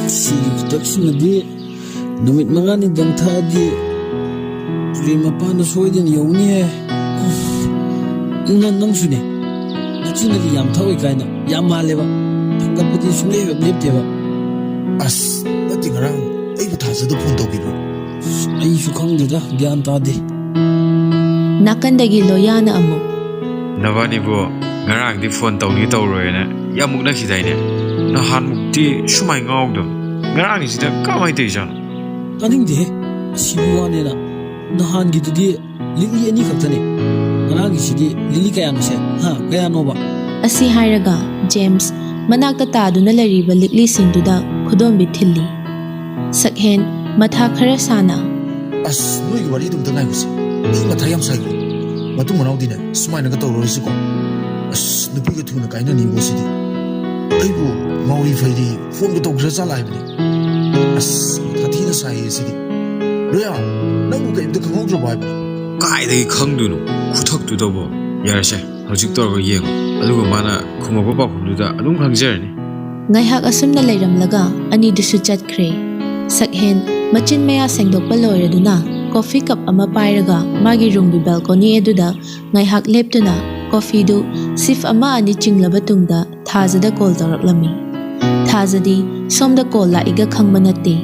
ꯁꯤꯒꯤ ꯈꯨꯇꯛꯁꯤꯃꯗꯤ ꯅꯨꯃꯤꯠ ꯃꯉꯥꯅꯤꯗꯪ ꯊꯛꯑꯗꯤ ꯇꯨꯔꯦꯟ ꯃꯄꯥꯟꯗ ꯁꯣꯏꯗꯅ ꯌꯧꯅꯤꯍꯦ꯫ ꯅꯪ, ꯅꯪꯁꯨꯅꯦ꯫ ꯅꯆꯤꯟꯗꯗꯤ ꯌꯥꯝ ꯊꯛꯑꯣꯏ ꯀꯥꯏꯅ ꯌꯥꯝ ꯃꯥꯜꯂꯦꯕ꯫ ꯊꯛꯄꯗꯤ ꯁꯨꯡꯂꯦꯞ ꯍꯦꯛ ꯂꯦꯞꯇꯦꯕ꯫ ꯑꯁ, ꯅꯠꯇꯦ, ꯉꯔꯥꯡ ꯑꯩꯕꯨ ꯊꯥꯖꯗ ꯐꯣꯟ ꯇꯧꯕꯤꯕ꯭ꯔꯣ? ꯑꯩꯁꯨ ꯈꯪꯗꯦꯗ, ꯒ꯭ꯌꯥꯟ ꯇꯥꯗꯦ꯫ ꯅꯥꯀꯟꯗꯒꯤ ꯂꯣꯌꯥꯅ ꯑꯃꯨꯛ, ꯅꯕꯥꯅꯤꯕꯨ ꯉꯔꯥꯡꯗꯤ ꯐꯣꯟ ꯇꯧꯅꯤ ꯇꯧꯔꯣꯏꯅ ꯌꯥꯝ ꯃꯨꯛꯅꯈꯤꯗꯥꯏꯅꯦ? ꯅꯍꯥꯟꯃꯨꯛꯇꯤ ꯁꯨꯃꯥꯏ ꯉꯥꯎꯗꯕ꯫ ꯉꯔꯥꯡꯁꯤꯗ ꯀꯃꯥꯏꯅ ꯇꯧꯔꯤꯖꯥꯠꯅꯣ? ꯇꯥꯅꯤꯡꯗꯦꯍꯦ, ꯑꯁꯤꯕꯨ ꯋꯥꯅꯦꯅ꯫ ꯅꯍꯥꯟꯒꯤꯗꯨꯗꯤ ꯂꯤꯛꯂꯤ ꯑꯅꯤ ꯈꯛꯇꯅꯤ꯫ ꯉꯔꯥꯡꯒꯤꯁꯤꯗꯤ ꯂꯤꯛꯂꯤ ꯀꯌꯥꯅꯣꯁꯦ? ꯍꯥ, ꯀꯌꯥꯅꯣꯕ? ꯑꯁꯤ ꯍꯥꯏꯔꯒ ꯖꯦꯝꯁ ꯃꯅꯥꯛꯇ ꯇꯥꯗꯨꯅ ꯂꯩꯔꯤꯕ ꯂꯤꯛꯂꯤꯁꯤꯡꯗꯨꯗ ꯈꯨꯗꯣꯝꯕꯤ ꯊꯤꯜꯂꯤ꯫ ꯁꯛꯍꯦꯟ ꯃꯊꯥ ꯈꯔ ꯁꯥꯅ, "ꯑꯁ, ꯅꯣꯏꯒꯤ ꯋꯥꯔꯤꯗꯨ ꯑꯝꯇ ꯉꯥꯏꯈꯣꯁꯦ꯫ ꯑꯩ ꯃꯊꯥ ꯌꯥꯝ ꯁꯥꯏꯀꯣ꯫ ꯃꯇꯨꯡ ꯃꯅꯥꯎꯗꯤꯅꯦ, ꯁꯨꯃꯥꯏꯅꯒ ꯇꯧꯔꯔꯣꯏꯁꯤꯀꯣ꯫ ꯑꯁ, ꯅꯨꯄꯤꯒ ꯊꯨꯅ ꯀꯥꯏꯅꯅꯤꯡꯉꯣ ꯁꯤꯗꯤ꯫ ꯑꯩꯕꯨ ꯉꯥꯎꯔꯤ ꯐꯩꯔꯤ ꯐꯣꯟꯒ ꯇꯧꯈ꯭ꯔ ꯖꯥꯠꯂ ꯍꯥꯏꯕꯅꯤ꯫ ꯑꯁ, ꯃꯊꯥ ꯊꯤꯅ ꯁꯥꯏꯌꯦ ꯁꯤꯗꯤ꯫ ꯔꯣꯌꯥ, ꯅꯪꯕꯨ ꯀꯔꯤꯝꯇ ꯈꯪꯍꯧꯗ꯭ꯔꯕꯣ ꯍꯥꯏꯕꯅꯤ?" "ꯀꯥꯏꯗꯒꯤ ꯈꯪꯗꯣꯏꯅꯣ? ꯈꯨꯊꯛꯇꯨꯗꯕꯣ꯫ ꯌꯥꯔꯦꯁꯦ, ꯍꯧꯖꯤꯛ ꯇꯧꯔꯒ ꯌꯦꯡꯉꯣ꯫ ꯑꯗꯨꯒ ꯃꯥꯅ ꯈꯨꯝꯃꯛꯄ ꯄꯥꯎꯈꯨꯝꯗꯨꯗ ꯑꯗꯨꯝ ꯈꯪꯖꯔꯅꯤ꯫" ꯉꯥꯏꯍꯥꯛ ꯑꯁꯨꯝꯅ ꯂꯩꯔꯝꯂꯒ ꯑꯅꯤꯗꯨꯁꯨ ꯆꯠꯈ꯭ꯔꯦ꯫ ꯁꯛꯍꯦꯟ ꯃꯆꯤꯟ ꯃꯌꯥ ꯁꯦꯡꯗꯣꯛꯄ ꯂꯣꯏꯔꯗꯨꯅ ꯀꯣꯐꯤ ꯀꯞ ꯑꯃ ꯄꯥꯏꯔꯒ ꯃꯥꯒꯤ ꯔꯨꯝꯒꯤ ꯕꯦꯜꯀꯣꯅꯤ ꯑꯗꯨꯗ ꯉꯥꯏꯍꯥꯛ ꯂꯦꯞꯇꯨꯅ ꯀꯣꯐꯤꯗꯨ ꯁꯤꯞ ꯑꯃ ꯑꯅꯤ ꯆꯤꯡꯂꯕ ꯇꯨꯡꯗ ꯊꯥꯖꯗ ꯀꯣꯜ ꯇꯧꯔꯛꯂꯝꯃꯤ꯫ ꯊꯥꯖꯗꯤ ꯁꯣꯝꯗ ꯀꯣꯜ ꯂꯥꯛꯏꯒ ꯈꯪꯕ ꯅꯠꯇꯦ꯫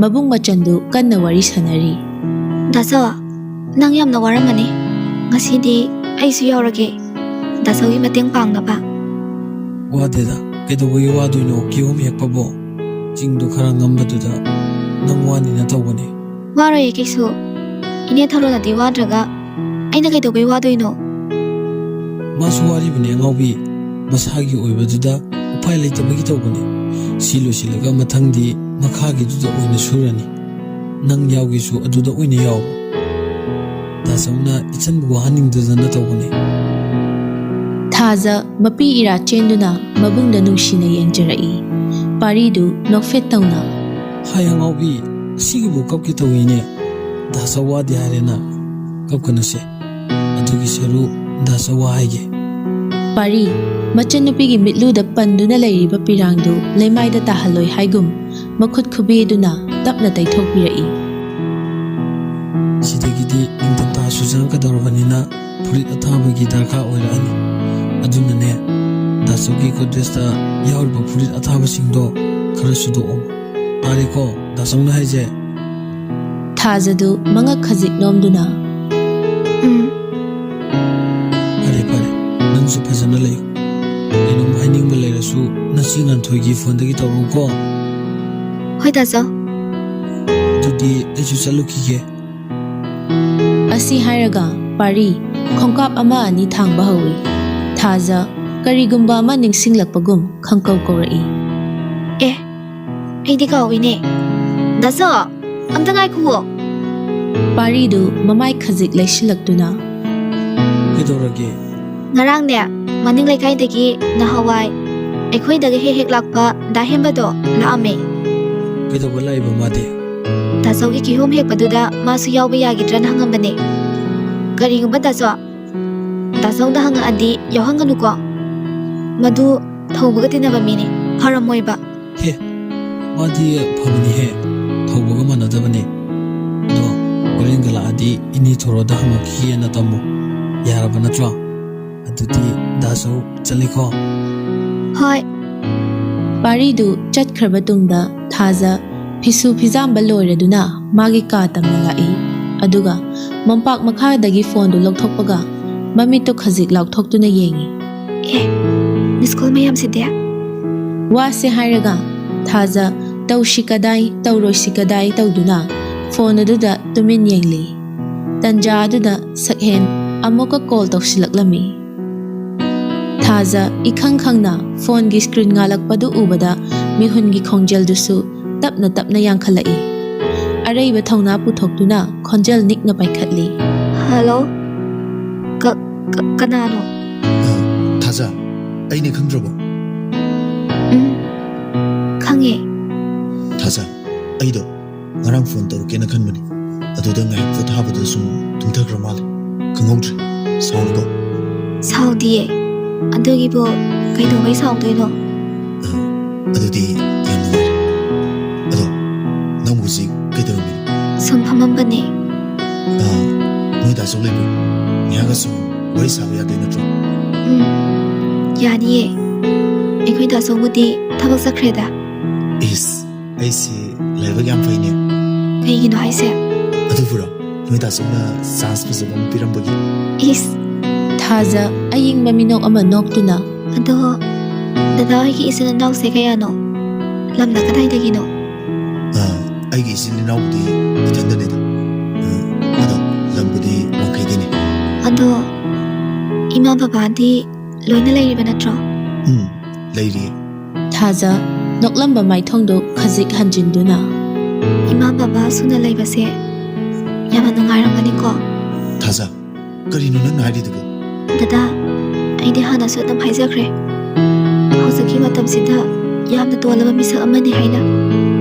ꯃꯕꯨꯡ ꯃꯆꯟꯗꯨ ꯀꯟꯅ ꯋꯥꯔꯤ ꯁꯥꯟꯅꯔꯤ꯫ "ꯗꯥꯆꯧ, ꯅꯪ ꯌꯥꯝꯅ ꯋꯥꯔꯝꯃꯅꯤ꯫ ꯉꯁꯤꯗꯤ ꯑꯩꯁꯨ ꯌꯥꯎꯔꯒꯦ ꯗꯥꯆꯧꯒꯤ ꯃꯇꯦꯡ ꯄꯥꯡꯅꯕ꯫" "ꯋꯥꯗꯦꯗ, ꯀꯩꯗꯧꯕꯒꯤ ꯋꯥꯗꯣꯏꯅꯣ? ꯀꯤꯍꯣꯝ ꯍꯦꯛꯄꯕꯨ ꯆꯤꯡꯗꯣ ꯈꯔ ꯉꯝꯕꯗꯨꯗ ꯅꯪ ꯋꯥꯅꯤꯅ ꯇꯧꯕꯅꯦ꯫" "ꯋꯥꯔꯣꯏꯌꯦ ꯀꯩꯁꯨ꯫ ꯏꯅꯦ ꯊꯔꯣꯅꯗꯤ ꯋꯥꯗ꯭ꯔꯒ ꯑꯩꯅ ꯀꯩꯗꯧꯕꯩ ꯋꯥꯗꯣꯏꯅꯣ?" "ꯃꯥꯁꯨ ꯋꯥꯔꯤꯕꯅꯦ ꯑꯉꯥꯎꯕꯤ꯫ ꯃꯁꯥꯒꯤ ꯑꯣꯏꯕꯗꯨꯗ ꯎꯄꯥꯏ ꯂꯩꯇꯕꯒꯤ ꯇꯧꯕꯅꯦ꯫ ꯁꯤ ꯂꯣꯏꯁꯤꯜꯂꯒ ꯃꯊꯪꯗꯤ ꯃꯈꯥꯒꯤꯗꯨꯗ ꯑꯣꯏꯅ ꯁꯨꯔꯅꯤ꯫ ꯅꯪ ꯌꯥꯎꯒꯦꯁꯨ ꯑꯗꯨꯗ ꯑꯣꯏꯅ ꯌꯥꯎ꯫" ꯗꯥꯆꯧꯅ ꯏꯆꯟꯕꯨ ꯋꯥꯍꯟꯅꯤꯡꯗꯗꯅ ꯇꯧꯕꯅꯦ꯫ ꯊꯥꯖ ꯃꯄꯤ ꯏꯔꯥ ꯆꯦꯟꯗꯨꯅ ꯃꯕꯨꯡꯗ ꯅꯨꯡꯁꯤꯅ ꯌꯦꯡꯖꯔꯛꯏ꯫ ꯄꯥꯔꯤꯗꯨ ꯅꯣꯛꯐꯦꯠ ꯇꯧꯅ, "ꯍꯥꯏ ꯑꯉꯥꯎꯕꯤ, ꯑꯁꯤꯒꯤꯕꯨ ꯀꯞꯀꯦ ꯇꯧꯏꯅꯦ꯫ ꯗꯥꯆꯧ ꯋꯥꯗꯦ ꯍꯥꯏꯔꯦꯅ꯫ ꯀꯞꯀꯅꯨꯁꯦ꯫ ꯑꯗꯨꯒꯤ ꯁꯔꯨ ꯗꯥꯆꯧ ꯋꯥ ꯍꯥꯏꯒꯦ꯫" ꯄꯥꯔꯤ ꯃꯆꯟꯅꯨꯄꯤꯒꯤ ꯃꯤꯠꯂꯨꯗ ꯄꯟꯗꯨꯅ ꯂꯩꯔꯤꯕ ꯄꯤꯔꯥꯡꯗꯨ ꯂꯩꯃꯥꯏꯗ ꯇꯥꯍꯜꯂꯣꯏ ꯍꯥꯏꯒꯨꯝ ꯃꯈꯨꯠ ꯈꯨꯕꯤꯗꯨꯅ ꯇꯞꯅ ꯇꯩꯊꯣꯛꯄꯤꯔꯛꯏ꯫ "ꯁꯤꯗꯒꯤꯗꯤ ꯅꯤꯡꯊꯝꯊꯥꯁꯨ ꯆꯪꯉꯛꯀꯗꯧꯔꯕꯅꯤꯅ ꯐꯨꯔꯤꯠ ꯑꯊꯥꯕꯒꯤ ꯗꯔꯀꯥꯔ ꯑꯣꯏꯔꯛꯑꯅꯤ꯫ ꯑꯗꯨꯅꯅꯦ, ꯗꯥꯆꯧꯒꯤ ꯒꯣꯗ꯭ꯔꯦꯖꯇ ꯌꯥꯎꯔꯤꯕ ꯐꯨꯔꯤꯠ ꯑꯊꯥꯕꯁꯤꯡꯗꯣ ꯈꯔ ꯁꯨꯗꯣꯛꯑꯣ꯫ ꯇꯥꯔꯦꯀꯣ, ꯗꯥꯆꯧꯅ ꯍꯥꯏꯁꯦ?" ꯊꯥꯖꯗꯨ ꯃꯉꯛ ꯈꯖꯤꯛ ꯅꯣꯝꯗꯨꯅ, "ꯎꯝ꯫ ꯐꯔꯦ, ꯐꯔꯦ꯫ ꯅꯪꯁꯨ ꯐꯖꯅ ꯂꯩꯌꯨ꯫ ꯀꯩꯅꯣꯝ ꯍꯥꯏꯅꯤꯡꯕ ꯂꯩꯔꯁꯨ ꯅꯆꯦ ꯉꯥꯟꯊꯣꯏꯒꯤ ꯐꯣꯟꯗꯒꯤ ꯇꯧꯔꯛꯎꯀꯣ꯫" "ꯍꯣꯏ, ꯗꯥꯆꯧ꯫" "ꯑꯗꯨꯗꯤ ꯑꯩꯁꯨ ꯆꯠꯂꯨꯈꯤꯒꯦ꯫" ꯑꯁꯤ ꯍꯥꯏꯔꯒ ꯄꯥꯔꯤ ꯈꯣꯡꯀꯥꯞ ꯑꯃ ꯑꯅꯤ ꯊꯥꯡꯕ ꯍꯧꯏ꯫ ꯊꯥꯖ ꯀꯔꯤꯒꯨꯝꯕ ꯑꯃ ꯅꯤꯡꯁꯤꯡꯂꯛꯄꯒꯨꯝ ꯈꯪꯀꯧ ꯀꯧꯔꯛꯏ꯫ ꯑꯦ, ꯑꯩꯗꯤ ꯀꯥꯎꯏꯅꯦ꯫ ꯗꯥꯆꯧ, ꯑꯝꯇ ꯉꯥꯏꯈꯨꯑꯣ꯫ ꯄꯥꯔꯤꯗꯨ ꯃꯃꯥꯏ ꯈꯖꯤꯛ ꯂꯩꯁꯤꯜꯂꯛꯇꯨꯅ꯫ ꯀꯩꯗꯧꯔꯒꯦ? ꯉꯔꯥꯡꯅꯦ, ꯃꯅꯤꯡ ꯂꯩꯀꯥꯏꯗꯒꯤ ꯅꯍꯥꯟꯋꯥꯏ ꯑꯩꯈꯣꯏꯗꯒ ꯍꯦꯛ ꯍꯦꯛ ꯂꯥꯛꯄ ꯗꯥ ꯍꯦꯝꯕꯗꯣ ꯂꯥꯛꯑꯝꯃꯦ꯫ ꯀꯩꯗꯧꯕ ꯂꯥꯛꯏꯕ ꯃꯥꯗꯤ? ꯗꯥꯆꯧꯒꯤ ꯀꯤꯍꯣꯝ ꯍꯦꯛꯄꯗꯨꯗ ꯃꯥꯁꯨ ꯌꯥꯎꯕ ꯌꯥꯒꯗ꯭ꯔꯅ ꯍꯪꯉꯝꯕꯅꯦ꯫ ꯀꯔꯤꯒꯨꯝꯕ ꯗꯥꯆꯧ, ꯗꯥꯆꯧꯅ ꯍꯪꯉꯛꯑꯗꯤ ꯌꯥꯎꯍꯟꯒꯅꯨꯀꯣ꯫ ꯃꯗꯨ ꯊꯧꯕꯒ ꯇꯤꯟꯅꯕ ꯃꯤꯅꯤ, ꯐꯔꯝꯃꯣꯏꯕ꯫ ꯍꯦ, ꯃꯥꯗꯤ ꯐꯕꯅꯤꯍꯦ, ꯊꯧꯕꯒ ꯃꯥꯟꯅꯗꯕꯅꯦ꯫ ꯑꯗꯣ ꯍꯣꯔꯦꯟꯒ ꯂꯥꯛꯑꯗꯤ ꯏꯅꯦ ꯊꯣꯔꯣꯗ ꯍꯪꯉꯛꯈꯤꯑꯅ ꯇꯝꯃꯨ꯫ ꯌꯥꯔꯕ ꯅꯠꯇ꯭ꯔꯣ? ꯑꯗꯨꯗꯤ ꯗꯥꯆꯧ ꯆꯠꯂꯤꯀꯣ꯫ ꯍꯣꯏ꯫ ꯄꯥꯔꯤꯗꯨ ꯆꯠꯈ꯭ꯔꯕ ꯇꯨꯡꯗ ꯊꯥꯖ ꯐꯤꯁꯨ ꯐꯤꯖꯥꯝꯕ ꯂꯣꯏꯔꯗꯨꯅ ꯃꯥꯒꯤ ꯀꯥ ꯇꯝꯅ ꯂꯥꯛꯏ꯫ ꯑꯗꯨꯒ ꯃꯣꯝꯄꯥꯛ ꯃꯈꯥꯗꯒꯤ ꯐꯣꯟꯗꯨ ꯂꯧꯊꯣꯛꯄꯒ ꯃꯃꯤꯠꯇꯨ ꯈꯖꯤꯛ ꯂꯥꯎꯊꯣꯛꯇꯨꯅ ꯌꯦꯡꯏ꯫ ꯑꯦ, ꯃꯤꯁ ꯀꯣꯜ ꯃꯌꯥꯝꯁꯤꯗꯤ? ꯋꯥꯁꯦ ꯍꯥꯏꯔꯒ ꯊꯥꯖ ꯇꯧꯁꯤ ꯀꯗꯥꯏ, ꯇꯧꯔꯣꯏꯁꯤ ꯀꯗꯥꯏ ꯇꯧꯗꯨꯅ ꯐꯣꯟ ꯑꯗꯨꯗ ꯇꯨꯃꯤꯟ ꯌꯦꯡꯂꯤ꯫ ꯇꯟꯖꯥ ꯑꯗꯨꯗ ꯁꯛꯍꯦꯟ ꯑꯃꯨꯛꯀ ꯀꯣꯜ ꯇꯧꯁꯤꯜꯂꯛꯂꯝꯃꯤ꯫ ꯊꯥꯖ ꯏꯈꯪ ꯈꯪꯅ ꯐꯣꯟꯒꯤ ꯁ꯭ꯀ꯭ꯔꯤꯟ ꯉꯥꯜꯂꯛꯄꯗꯨ ꯎꯕꯗ ꯃꯤꯍꯨꯟꯒꯤ ꯈꯣꯡꯖꯦꯜꯗꯨꯁꯨ ꯇꯞꯅ ꯇꯞꯅ ꯌꯥꯡꯈꯠꯂꯛꯏ꯫ ꯑꯔꯩꯕ ꯊꯧꯅꯥ ꯄꯨꯊꯣꯛꯇꯨꯅ ꯈꯣꯟꯖꯦꯜ ꯅꯤꯛꯅ ꯄꯥꯏꯈꯠꯂꯤ꯫ ꯍꯜꯂꯣ? ꯀ-, ꯀ-, ꯀꯅꯥꯅꯣ? ꯑ, ꯊꯥꯖ, ꯑꯩꯅꯦ ꯈꯪꯗ꯭ꯔꯕꯣ? ꯎꯝ, ꯈꯪꯉꯦ꯫ ꯊꯥꯖ, ꯑꯩꯗꯣ ꯉꯔꯥꯡ ꯐꯣꯟ ꯇꯧꯔꯛꯀꯦꯅ ꯈꯟꯕꯅꯤ, ꯑꯗꯨꯗ ꯉꯥꯏꯍꯥꯛ ꯄꯣꯊꯥꯕꯗ ꯁꯨꯝ ꯇꯨꯝꯊꯈ꯭ꯔ ꯃꯥꯜꯂꯦ꯫ ꯈꯪꯍꯧꯗ꯭ꯔꯦ꯫ ꯁꯥꯎꯅꯨꯀꯣ꯫ ꯁꯥꯎꯗꯤꯌꯦ꯫ ꯑꯗꯨꯒꯤꯕꯨ ꯀꯩꯗꯧꯕꯩ ꯁꯥꯎꯗꯣꯏꯅꯣ? ꯑ, ꯑꯗꯨꯗꯤ ꯌꯥꯝ ꯅꯨꯡꯉꯥꯏꯔꯦ꯫ ꯑꯗꯣ ꯅꯪꯕꯨ ꯍꯧꯖꯤꯛ ꯀꯩꯗꯧꯔꯝꯃꯤꯅꯣ? ꯁꯨꯝ ꯐꯝꯃꯝꯕꯅꯦ꯫ ꯑ, ꯅꯣꯏ ꯗꯥ ꯆꯧ ꯂꯩꯕ꯭ꯔꯣ? ꯉꯥꯏꯍꯥꯛ ꯑꯁꯨꯝ ꯋꯥꯔꯤ ꯁꯥꯕ ꯌꯥꯗꯣꯏ ꯅꯠꯇ꯭ꯔꯣ? ꯎꯝ, ꯌꯥꯅꯤꯌꯦ꯫ ꯑꯩꯈꯣꯏ ꯗꯥ ꯆꯧꯕꯨꯗꯤ ꯊꯕꯛ ꯆꯠꯈ꯭ꯔꯦꯗ꯫ ꯏꯁ, ꯑꯩꯁꯦ ꯂꯥꯏꯕꯛ ꯌꯥꯝ ꯐꯩꯅꯦ꯫ ꯀꯩꯒꯤꯅꯣ ꯍꯥꯏꯁꯦ? ꯑꯗꯨꯕꯨꯔꯣ, ꯅꯣꯏ ꯗꯥ ꯆꯧꯅ ꯆꯥꯟꯁ ꯐꯖꯕ ꯑꯃ ꯄꯤꯔꯝꯕꯒꯤ꯫ ꯏꯁ꯫ ꯊꯥꯖ ꯑꯌꯤꯡꯕ ꯃꯤꯅꯣꯛ ꯑꯃ ꯅꯣꯛꯇꯨꯅ꯫ ꯑꯗꯣ, ꯗꯗꯥ ꯍꯣꯏꯒꯤ ꯏꯆꯤꯟ ꯏꯅꯥꯎꯁꯦ ꯀꯌꯥꯅꯣ? ꯂꯝꯅ ꯀꯗꯥꯏꯗꯒꯤꯅꯣ? ꯑ, ꯑꯩꯒꯤ ꯏꯆꯤꯟ ꯏꯅꯥꯎꯕꯨꯗꯤ ꯏꯊꯟꯗꯅꯤꯗ꯫ ꯑ, ꯑꯗꯣ ꯂꯝꯕꯨꯗꯤ ꯋꯥꯡꯈꯩꯗꯩꯅꯦ꯫ ꯑꯗꯣ, ꯏꯃꯥ ꯕꯕꯥꯗꯤ ꯂꯣꯏꯅ ꯂꯩꯔꯤꯕ ꯅꯠꯇ꯭ꯔꯣ? ꯎꯝ, ꯂꯩꯔꯤꯌꯦ꯫ ꯊꯥꯖ ꯅꯣꯛꯂꯝꯕ ꯃꯥꯏꯊꯣꯡꯗꯨ ꯈꯖꯤꯛ ꯍꯟꯖꯤꯟꯗꯨꯅ, "ꯏꯃꯥ ꯕꯕꯥ ꯁꯨꯅ ꯂꯩꯕꯁꯦ ꯌꯥꯝꯅ ꯅꯨꯡꯉꯥꯏꯔꯝꯒꯅꯤꯀꯣ?" ꯊꯥꯖ, ꯀꯔꯤꯅꯣ ꯅꯪꯅ ꯍꯥꯏꯔꯤꯗꯨꯕꯨ? ꯗꯗꯥ, ꯑꯩꯗꯤ ꯍꯥꯟꯅꯁꯨ ꯑꯗꯨꯝ ꯍꯥꯏꯖꯈ꯭ꯔꯦ, ꯍꯧꯖꯤꯛꯀꯤ ꯃꯇꯝꯁꯤꯗ ꯌꯥꯝꯅ ꯇꯣꯜꯂꯕ ꯃꯤꯁꯛ ꯑꯃꯅꯤ ꯍꯥꯏꯅ꯫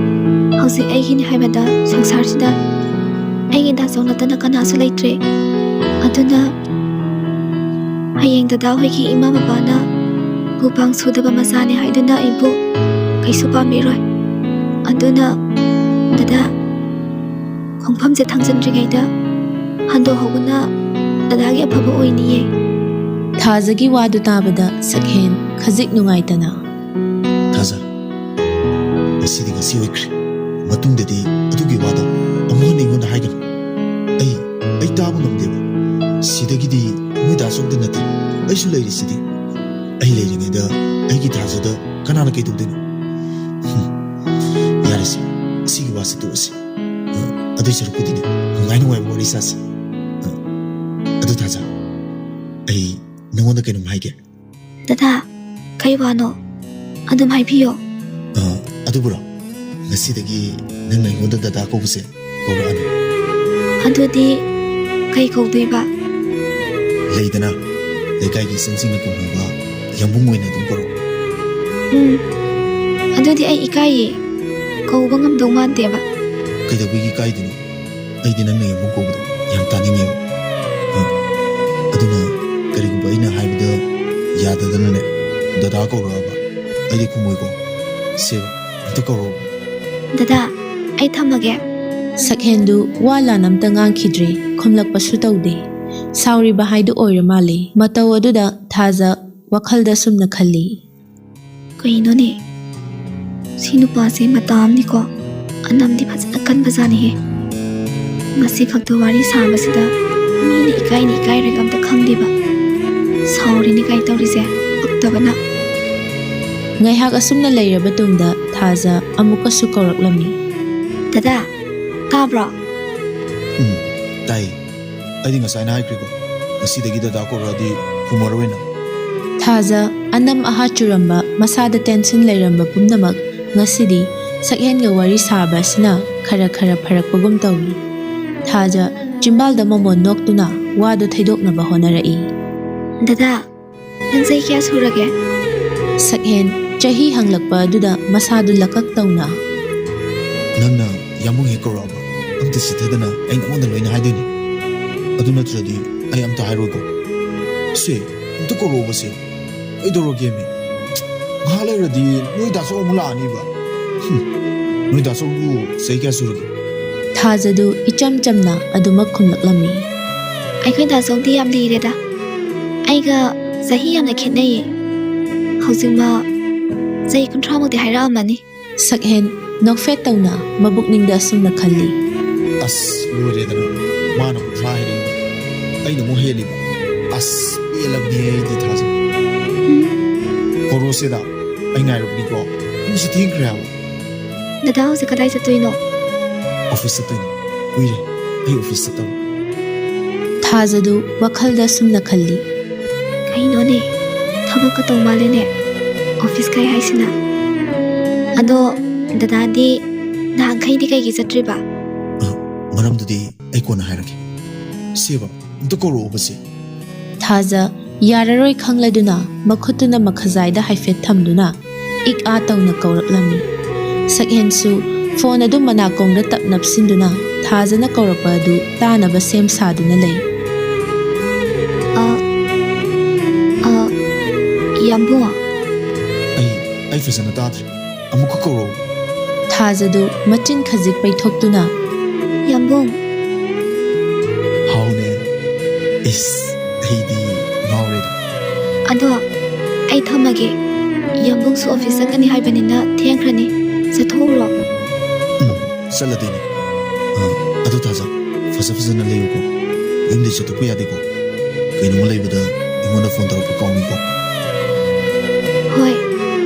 ꯍꯧꯖꯤꯛ ꯑꯩꯒꯤꯅꯤ ꯍꯥꯏꯕꯗ ꯁꯪꯁꯥꯔꯁꯤꯗ ꯑꯩꯒꯤ ꯗꯥꯆꯧ ꯅꯠꯇꯅ ꯀꯅꯥꯁꯨ ꯂꯩꯇ꯭ꯔꯦ꯫ ꯑꯗꯨꯅ ꯍꯌꯦꯡ ꯗꯗꯥ ꯍꯣꯏꯒꯤ ꯏꯃꯥ ꯕꯕꯥꯅ ꯎꯄꯥꯡ ꯁꯨꯗꯕ ꯃꯆꯥꯅꯤ ꯍꯥꯏꯗꯨꯅ ꯑꯩꯕꯨ ꯀꯩꯁꯨ ꯄꯥꯝꯕꯤꯔꯣꯏ꯫ ꯑꯗꯨꯅ ꯗꯗꯥ, ꯈꯣꯡꯐꯝꯁꯦ ꯊꯥꯡꯖꯤꯟꯗ꯭ꯔꯤꯉꯩꯗ ꯍꯟꯗꯣꯛꯍꯧꯕꯅ ꯗꯗꯥꯒꯤ ꯑꯐꯕ ꯑꯣꯏꯅꯤꯌꯦ꯫ ꯊꯥꯖꯒꯤ ꯋꯥꯗꯨ ꯇꯥꯕꯗ ꯁꯛꯍꯦꯟ ꯈꯖꯤꯛ ꯅꯨꯡꯉꯥꯏꯇꯅ, "ꯊꯥꯖ, ꯉꯁꯤꯗꯤ ꯉꯁꯤ ꯑꯣꯏꯈ꯭ꯔꯦ꯫ ꯃꯇꯨꯡꯗꯗꯤ ꯑꯗꯨꯒꯤ ꯋꯥꯗꯣ ꯑꯃꯨꯛ ꯍꯟꯅ ꯑꯩꯉꯣꯟꯗ ꯍꯥꯏꯒꯅꯨ꯫ ꯑꯩ, ꯑꯩ ꯇꯥꯕ ꯉꯝꯗꯦꯕ꯫ ꯁꯤꯗꯒꯤꯗꯤ ꯅꯣꯏ ꯗꯥ ꯆꯧꯗ ꯅꯠꯇꯦ, ꯑꯩꯁꯨ ꯂꯩꯔꯤꯁꯤꯗꯤ꯫ ꯑꯩ ꯂꯩꯔꯤꯉꯩꯗ ꯑꯩꯒꯤ ꯊꯥꯖꯗ ꯀꯅꯥꯅ ꯀꯩꯗꯧꯗꯣꯏꯅꯣ? ꯍꯨꯝ, ꯌꯥꯔꯦꯁꯦ, ꯑꯁꯤꯒꯤ ꯋꯥꯁꯤ ꯇꯣꯛꯑꯁꯤ꯫ ꯑ, ꯑꯗꯨꯏ ꯁꯔꯨꯛꯄꯨꯗꯤꯅꯦ, ꯅꯨꯡꯉꯥꯏ ꯅꯨꯡꯉꯥꯏꯕ ꯋꯥꯔꯤ ꯁꯥꯁꯤ꯫ ꯑ, ꯑꯗꯨ ꯊꯥꯖ, ꯑꯩ ꯅꯉꯣꯟꯗ ꯀꯩꯅꯣꯝ ꯍꯥꯏꯒꯦ꯫" "ꯗꯗꯥ, ꯀꯩ ꯋꯥꯅꯣ? ꯑꯗꯨꯝ ꯍꯥꯏꯕꯤꯌꯣ꯫" "ꯑ, ꯑꯗꯨꯕꯨꯔꯣ, ꯉꯁꯤꯗꯒꯤ ꯅꯪꯅ ꯑꯩꯉꯣꯟꯗ ꯗꯗꯥ ꯀꯧꯕꯁꯦ ꯀꯧꯔꯛꯑꯅꯨ꯫" "ꯑꯗꯨꯗꯤ ꯀꯩ ꯀꯧꯗꯣꯏꯕ?" "ꯂꯩꯗꯅ, ꯂꯩꯀꯥꯏꯒꯤ ꯏꯆꯟꯁꯤꯡꯅ ꯀꯧꯅꯕ ꯌꯥꯝꯕꯨꯡ ꯑꯣꯏꯅ ꯑꯗꯨꯝ ꯀꯧꯔꯛꯑꯣ꯫" "ꯎꯝ, ꯑꯗꯨꯗꯤ ꯑꯩ ꯏꯀꯥꯏꯌꯦ, ꯀꯧꯕ ꯉꯝꯗꯧ ꯃꯥꯟꯗꯦꯕ꯫" "ꯀꯩꯗꯧꯕꯒꯤ ꯏꯀꯥꯏꯗꯣꯏꯅꯣ? ꯑꯩꯗꯤ ꯅꯪꯅ ꯌꯥꯝꯕꯨꯡ ꯀꯧꯕꯗꯣ ꯌꯥꯝ ꯇꯥꯅꯤꯡꯉꯦꯕ꯫ ꯑ, ꯑꯗꯨꯅ ꯀꯔꯤꯒꯨꯝꯕ ꯑꯩꯅ ꯍꯥꯏꯕꯗ ꯌꯥꯗꯗꯅꯅꯦ, ꯗꯗꯥ ꯀꯧꯔꯛꯑꯕ, ꯑꯩꯗꯤ ꯈꯨꯝꯃꯣꯏꯀꯣ꯫ ꯁꯦ, ꯑꯝꯇ ꯀꯧꯔꯛꯑꯣ꯫" "ꯗꯗꯥ, ꯑꯩ ꯊꯝꯃꯒꯦ꯫" ꯁꯛꯍꯦꯟꯗꯨ ꯋꯥ ꯂꯥꯟ ꯑꯝꯇ ꯉꯥꯡꯈꯤꯗ꯭ꯔꯦ, ꯈꯨꯝꯂꯛꯄꯁꯨ ꯇꯧꯗꯦ꯫ ꯁꯥꯎꯔꯤꯕ ꯍꯥꯏꯗꯨ ꯑꯣꯏꯔ ꯃꯥꯜꯂꯦ꯫ ꯃꯇꯧ ꯑꯗꯨꯗ ꯊꯥꯖ ꯋꯥꯈꯜꯗ ꯁꯨꯝꯅ ꯈꯜꯂꯤ꯫ "ꯀꯩꯅꯣꯅꯦ, ꯁꯤ ꯅꯨꯄꯥꯁꯦ ꯃꯇꯥ ꯑꯃꯅꯤꯀꯣ, ꯑꯅꯝꯗꯤ ꯐꯖꯅ ꯀꯟꯕꯖꯥꯠꯅꯤꯍꯦ꯫ ꯉꯁꯤ ꯈꯛꯇ ꯋꯥꯔꯤ ꯁꯥꯕꯁꯤꯗ ꯃꯤꯅ ꯏꯀꯥꯏꯅꯤ ꯏꯀꯥꯏꯔꯣꯏꯒ ꯑꯝꯇ ꯈꯪꯗꯦꯕ꯫ ꯁꯥꯎꯔꯤꯅꯤ ꯀꯥꯏ ꯇꯧꯔꯤꯁꯦ, ꯄꯛꯇꯕꯅ꯫" ꯉꯥꯏꯍꯥꯛ ꯑꯁꯨꯝꯅ ꯂꯩꯔꯕ ꯇꯨꯡꯗ ꯊꯥꯖ ꯑꯃꯨꯛꯀꯁꯨ ꯀꯧꯔꯛꯂꯝꯃꯤ꯫ "ꯗꯗꯥ, ꯇꯥꯕ꯭ꯔꯣ?" "ꯎꯝ, ꯇꯥꯏꯌꯦ꯫ ꯑꯩꯗꯤ ꯉꯁꯥꯏꯅ ꯍꯥꯏꯈ꯭ꯔꯦꯀꯣ, ꯉꯁꯤꯗꯒꯤ ꯗꯗꯥ ꯀꯧꯔꯛꯑꯗꯤ ꯈꯨꯝꯃꯔꯣꯏ ꯅꯪ꯫ ꯊꯥꯖ ꯑꯅꯝ ꯑꯍꯥ ꯆꯨꯔꯝꯕ, ꯃꯁꯥꯗ ꯇꯦꯟꯁꯟ ꯂꯩꯔꯝꯕ ꯄꯨꯝꯅꯃꯛ ꯉꯁꯤꯗꯤ ꯁꯛꯍꯦꯟꯒ ꯋꯥꯔꯤ ꯁꯥꯕ ꯑꯁꯤꯅ ꯈꯔ ꯈꯔ ꯐꯔꯛꯄꯒꯨꯝ ꯇꯧꯏ꯫ ꯊꯥꯖ ꯆꯤꯝꯕꯥꯜꯗ ꯃꯃꯣꯟ ꯅꯣꯛꯇꯨꯅ ꯋꯥꯗꯨ ꯊꯩꯗꯣꯛꯅꯕ ꯍꯣꯠꯅꯔꯛꯏ꯫ ꯗꯗꯥ, ꯅꯪ ꯆꯍꯤ ꯀꯌꯥ ꯁꯨꯔꯒꯦ? ꯁꯛꯍꯦꯟ ꯆꯍꯤ ꯍꯪꯂꯛꯄ ꯑꯗꯨꯗ ꯃꯁꯥꯗꯨ ꯂꯀꯛ ꯇꯧꯅ, ꯅꯪꯅ ꯌꯥꯝꯕꯨꯡ ꯍꯦꯛ ꯀꯧꯔꯛꯑꯕ, ꯑꯝꯇ ꯆꯤꯊꯗꯅ ꯑꯩ ꯅꯉꯣꯟꯗ ꯂꯣꯏꯅ ꯍꯥꯏꯗꯣꯏꯅꯤ꯫ ꯑꯗꯨ ꯅꯠꯇ꯭ꯔꯗꯤ ꯑꯩ ꯑꯝꯇ ꯍꯥꯏꯔꯣꯏꯀꯣ꯫ ꯁꯦ, ꯑꯝꯇ ꯀꯧꯔꯛꯑꯣꯕ ꯁꯦ꯫ ꯀꯩꯗꯧꯔꯒꯦꯃꯤ? ꯉꯥꯏꯍꯥꯛ ꯂꯩꯔꯗꯤ ꯅꯣꯏ ꯗꯥꯆꯧ ꯑꯃꯨꯛ ꯂꯥꯛꯑꯅꯤꯕ꯫ ꯍꯨꯝ, ꯅꯣꯏ ꯗꯥꯆꯧꯕꯨ ꯆꯍꯤ ꯀꯌꯥ ꯁꯨꯔꯒꯦ? ꯊꯥꯖꯗꯨ ꯏꯆꯝ ꯆꯝꯅ ꯑꯗꯨꯃꯛ ꯈꯨꯝꯂꯛꯂꯝꯃꯤ꯫ ꯑꯩꯈꯣꯏ ꯗꯥꯆꯧꯗꯤ ꯌꯥꯝ ꯂꯤꯔꯦꯗ꯫ ꯑꯩꯒ ꯆꯍꯤ ꯌꯥꯝꯅ ꯈꯦꯠꯅꯩꯌꯦ꯫ ꯍꯧꯖꯤꯛꯃꯛ ꯆꯍꯤ ꯀꯨꯟꯊ꯭ꯔꯥꯃꯨꯛꯇꯤ ꯍꯥꯏꯔꯛꯑꯝꯃꯅꯤ꯫ ꯁꯛꯍꯦꯟ ꯅꯣꯛꯐꯦꯠ ꯇꯧꯅ ꯃꯕꯨꯛꯅꯤꯡꯗ ꯑꯁꯨꯝꯅ ꯈꯜꯂꯤ꯫ ꯑꯁ, ꯂꯣꯏꯔꯦꯗꯅ꯫ ꯃꯥꯅ ꯀꯨꯟꯊ꯭ꯔꯥ ꯍꯥꯏꯔꯛꯏꯕ, ꯑꯩꯅ ꯑꯃꯨꯛ ꯍꯦꯜꯂꯤꯕ꯫ ꯑꯁ, ꯄꯦꯜꯂꯕꯅꯤ ꯑꯩꯗꯤ ꯊꯥꯖ꯫ ꯀꯧꯔꯛꯑꯣꯁꯦꯗ, ꯑꯩ ꯉꯥꯏꯔꯕꯅꯤꯀꯣ꯫ ꯄꯨꯡꯁꯤ ꯊꯦꯡꯈ꯭ꯔꯦ ꯍꯥꯏꯕ꯫ ꯗꯗꯥ ꯍꯧꯖꯤꯛ ꯀꯗꯥꯏ ꯆꯠꯇꯣꯏꯅꯣ? ꯑꯣꯐꯤꯁ ꯆꯠꯇꯣꯏꯅꯤ꯫ ꯀꯨꯏꯔꯦ ꯑꯩ ꯑꯣꯐꯤꯁ ꯆꯠꯇꯕ꯫ ꯊꯥꯖꯗꯨ ꯋꯥꯈꯜꯗ ꯁꯨꯝꯅ ꯈꯜꯂꯤ꯫ ꯀꯩꯅꯣꯅꯦ, ꯊꯕꯛꯀ ꯇꯧ ꯃꯥꯜꯂꯦꯅꯦ, ꯑꯣꯐꯤꯁ ꯀꯥꯏ ꯍꯥꯏꯁꯤꯅ꯫ ꯑꯗꯣ ꯗꯗꯥꯗꯤ ꯅꯍꯥꯟꯈꯩꯗꯤ ꯀꯩꯒꯤ ꯆꯠꯇ꯭ꯔꯤꯕ? ꯑ, ꯃꯔꯝꯗꯨꯗꯤ ꯑꯩ ꯀꯣꯟꯅ ꯍꯥꯏꯔꯒꯦ꯫ ꯁꯦꯕ, ꯑꯝꯇ ꯀꯧꯔꯛꯑꯣꯕ ꯁꯦ꯫ ꯊꯥꯖ ꯌꯥꯔꯔꯣꯏ ꯈꯪꯂꯗꯨꯅ ꯃꯈꯨꯠꯇꯨꯅ ꯃꯈꯖꯥꯏꯗ ꯍꯥꯏꯐꯦꯠ ꯊꯝꯗꯨꯅ ꯏꯛ ꯑꯥ ꯇꯧꯅ ꯀꯧꯔꯛꯂꯝꯃꯤ꯫ ꯁꯛꯍꯦꯟꯁꯨ ꯐꯣꯟ ꯑꯗꯨ ꯃꯅꯥꯀꯣꯡꯗ ꯇꯞ ꯅꯞꯁꯤꯟꯗꯨꯅ ꯊꯥꯖꯅ ꯀꯧꯔꯛꯄ ꯑꯗꯨ ꯇꯥꯅꯕ ꯁꯦꯝ ꯁꯥꯗꯨꯅ ꯂꯩ꯫ ꯑ, ꯑ, ꯌꯥꯝꯕꯨꯡ꯫ ꯑꯩ, ꯑꯩ ꯐꯖꯅ ꯇꯥꯗ꯭ꯔꯦ꯫ ꯑꯃꯨꯛꯀ ꯀꯧꯔꯛꯎ꯫ ꯊꯥꯖꯗꯨ ꯃꯆꯤꯟ ꯈꯖꯤꯛ ꯄꯩꯊꯣꯛꯇꯨꯅ, ꯌꯥꯝꯕꯨꯡ꯫ ꯍꯥꯎꯅꯦ꯫ ꯏꯁ, ꯑꯩꯗꯤ ꯉꯥꯎꯔꯦꯗ꯫ ꯑꯗꯣ ꯑꯩ ꯊꯝꯃꯒꯦ꯫ ꯌꯥꯝꯕꯨꯡꯁꯨ ꯑꯣꯐꯤꯁ ꯆꯠꯀꯅꯤ ꯍꯥꯏꯕꯅꯤꯅ ꯊꯦꯡꯈ꯭ꯔꯅꯤ꯫ ꯆꯠꯊꯣꯛꯎꯔꯣ꯫ ꯎꯝ, ꯆꯠꯂꯗꯣꯏꯅꯤ꯫ ꯑ, ꯑꯗꯣ ꯊꯥꯖ, ꯐꯖ ꯐꯖꯅ ꯂꯩꯌꯨꯀꯣ꯫ ꯌꯨꯝꯗꯩ ꯆꯠꯊꯣꯛꯄ ꯌꯥꯗꯦꯀꯣ꯫ ꯀꯩꯅꯣꯝꯃ ꯂꯩꯕꯗ ꯑꯩꯉꯣꯟꯗ ꯐꯣꯟ ꯇꯧꯔꯛꯄ ꯀꯥꯎꯅꯤꯀꯣ꯫ ꯍꯣꯏ,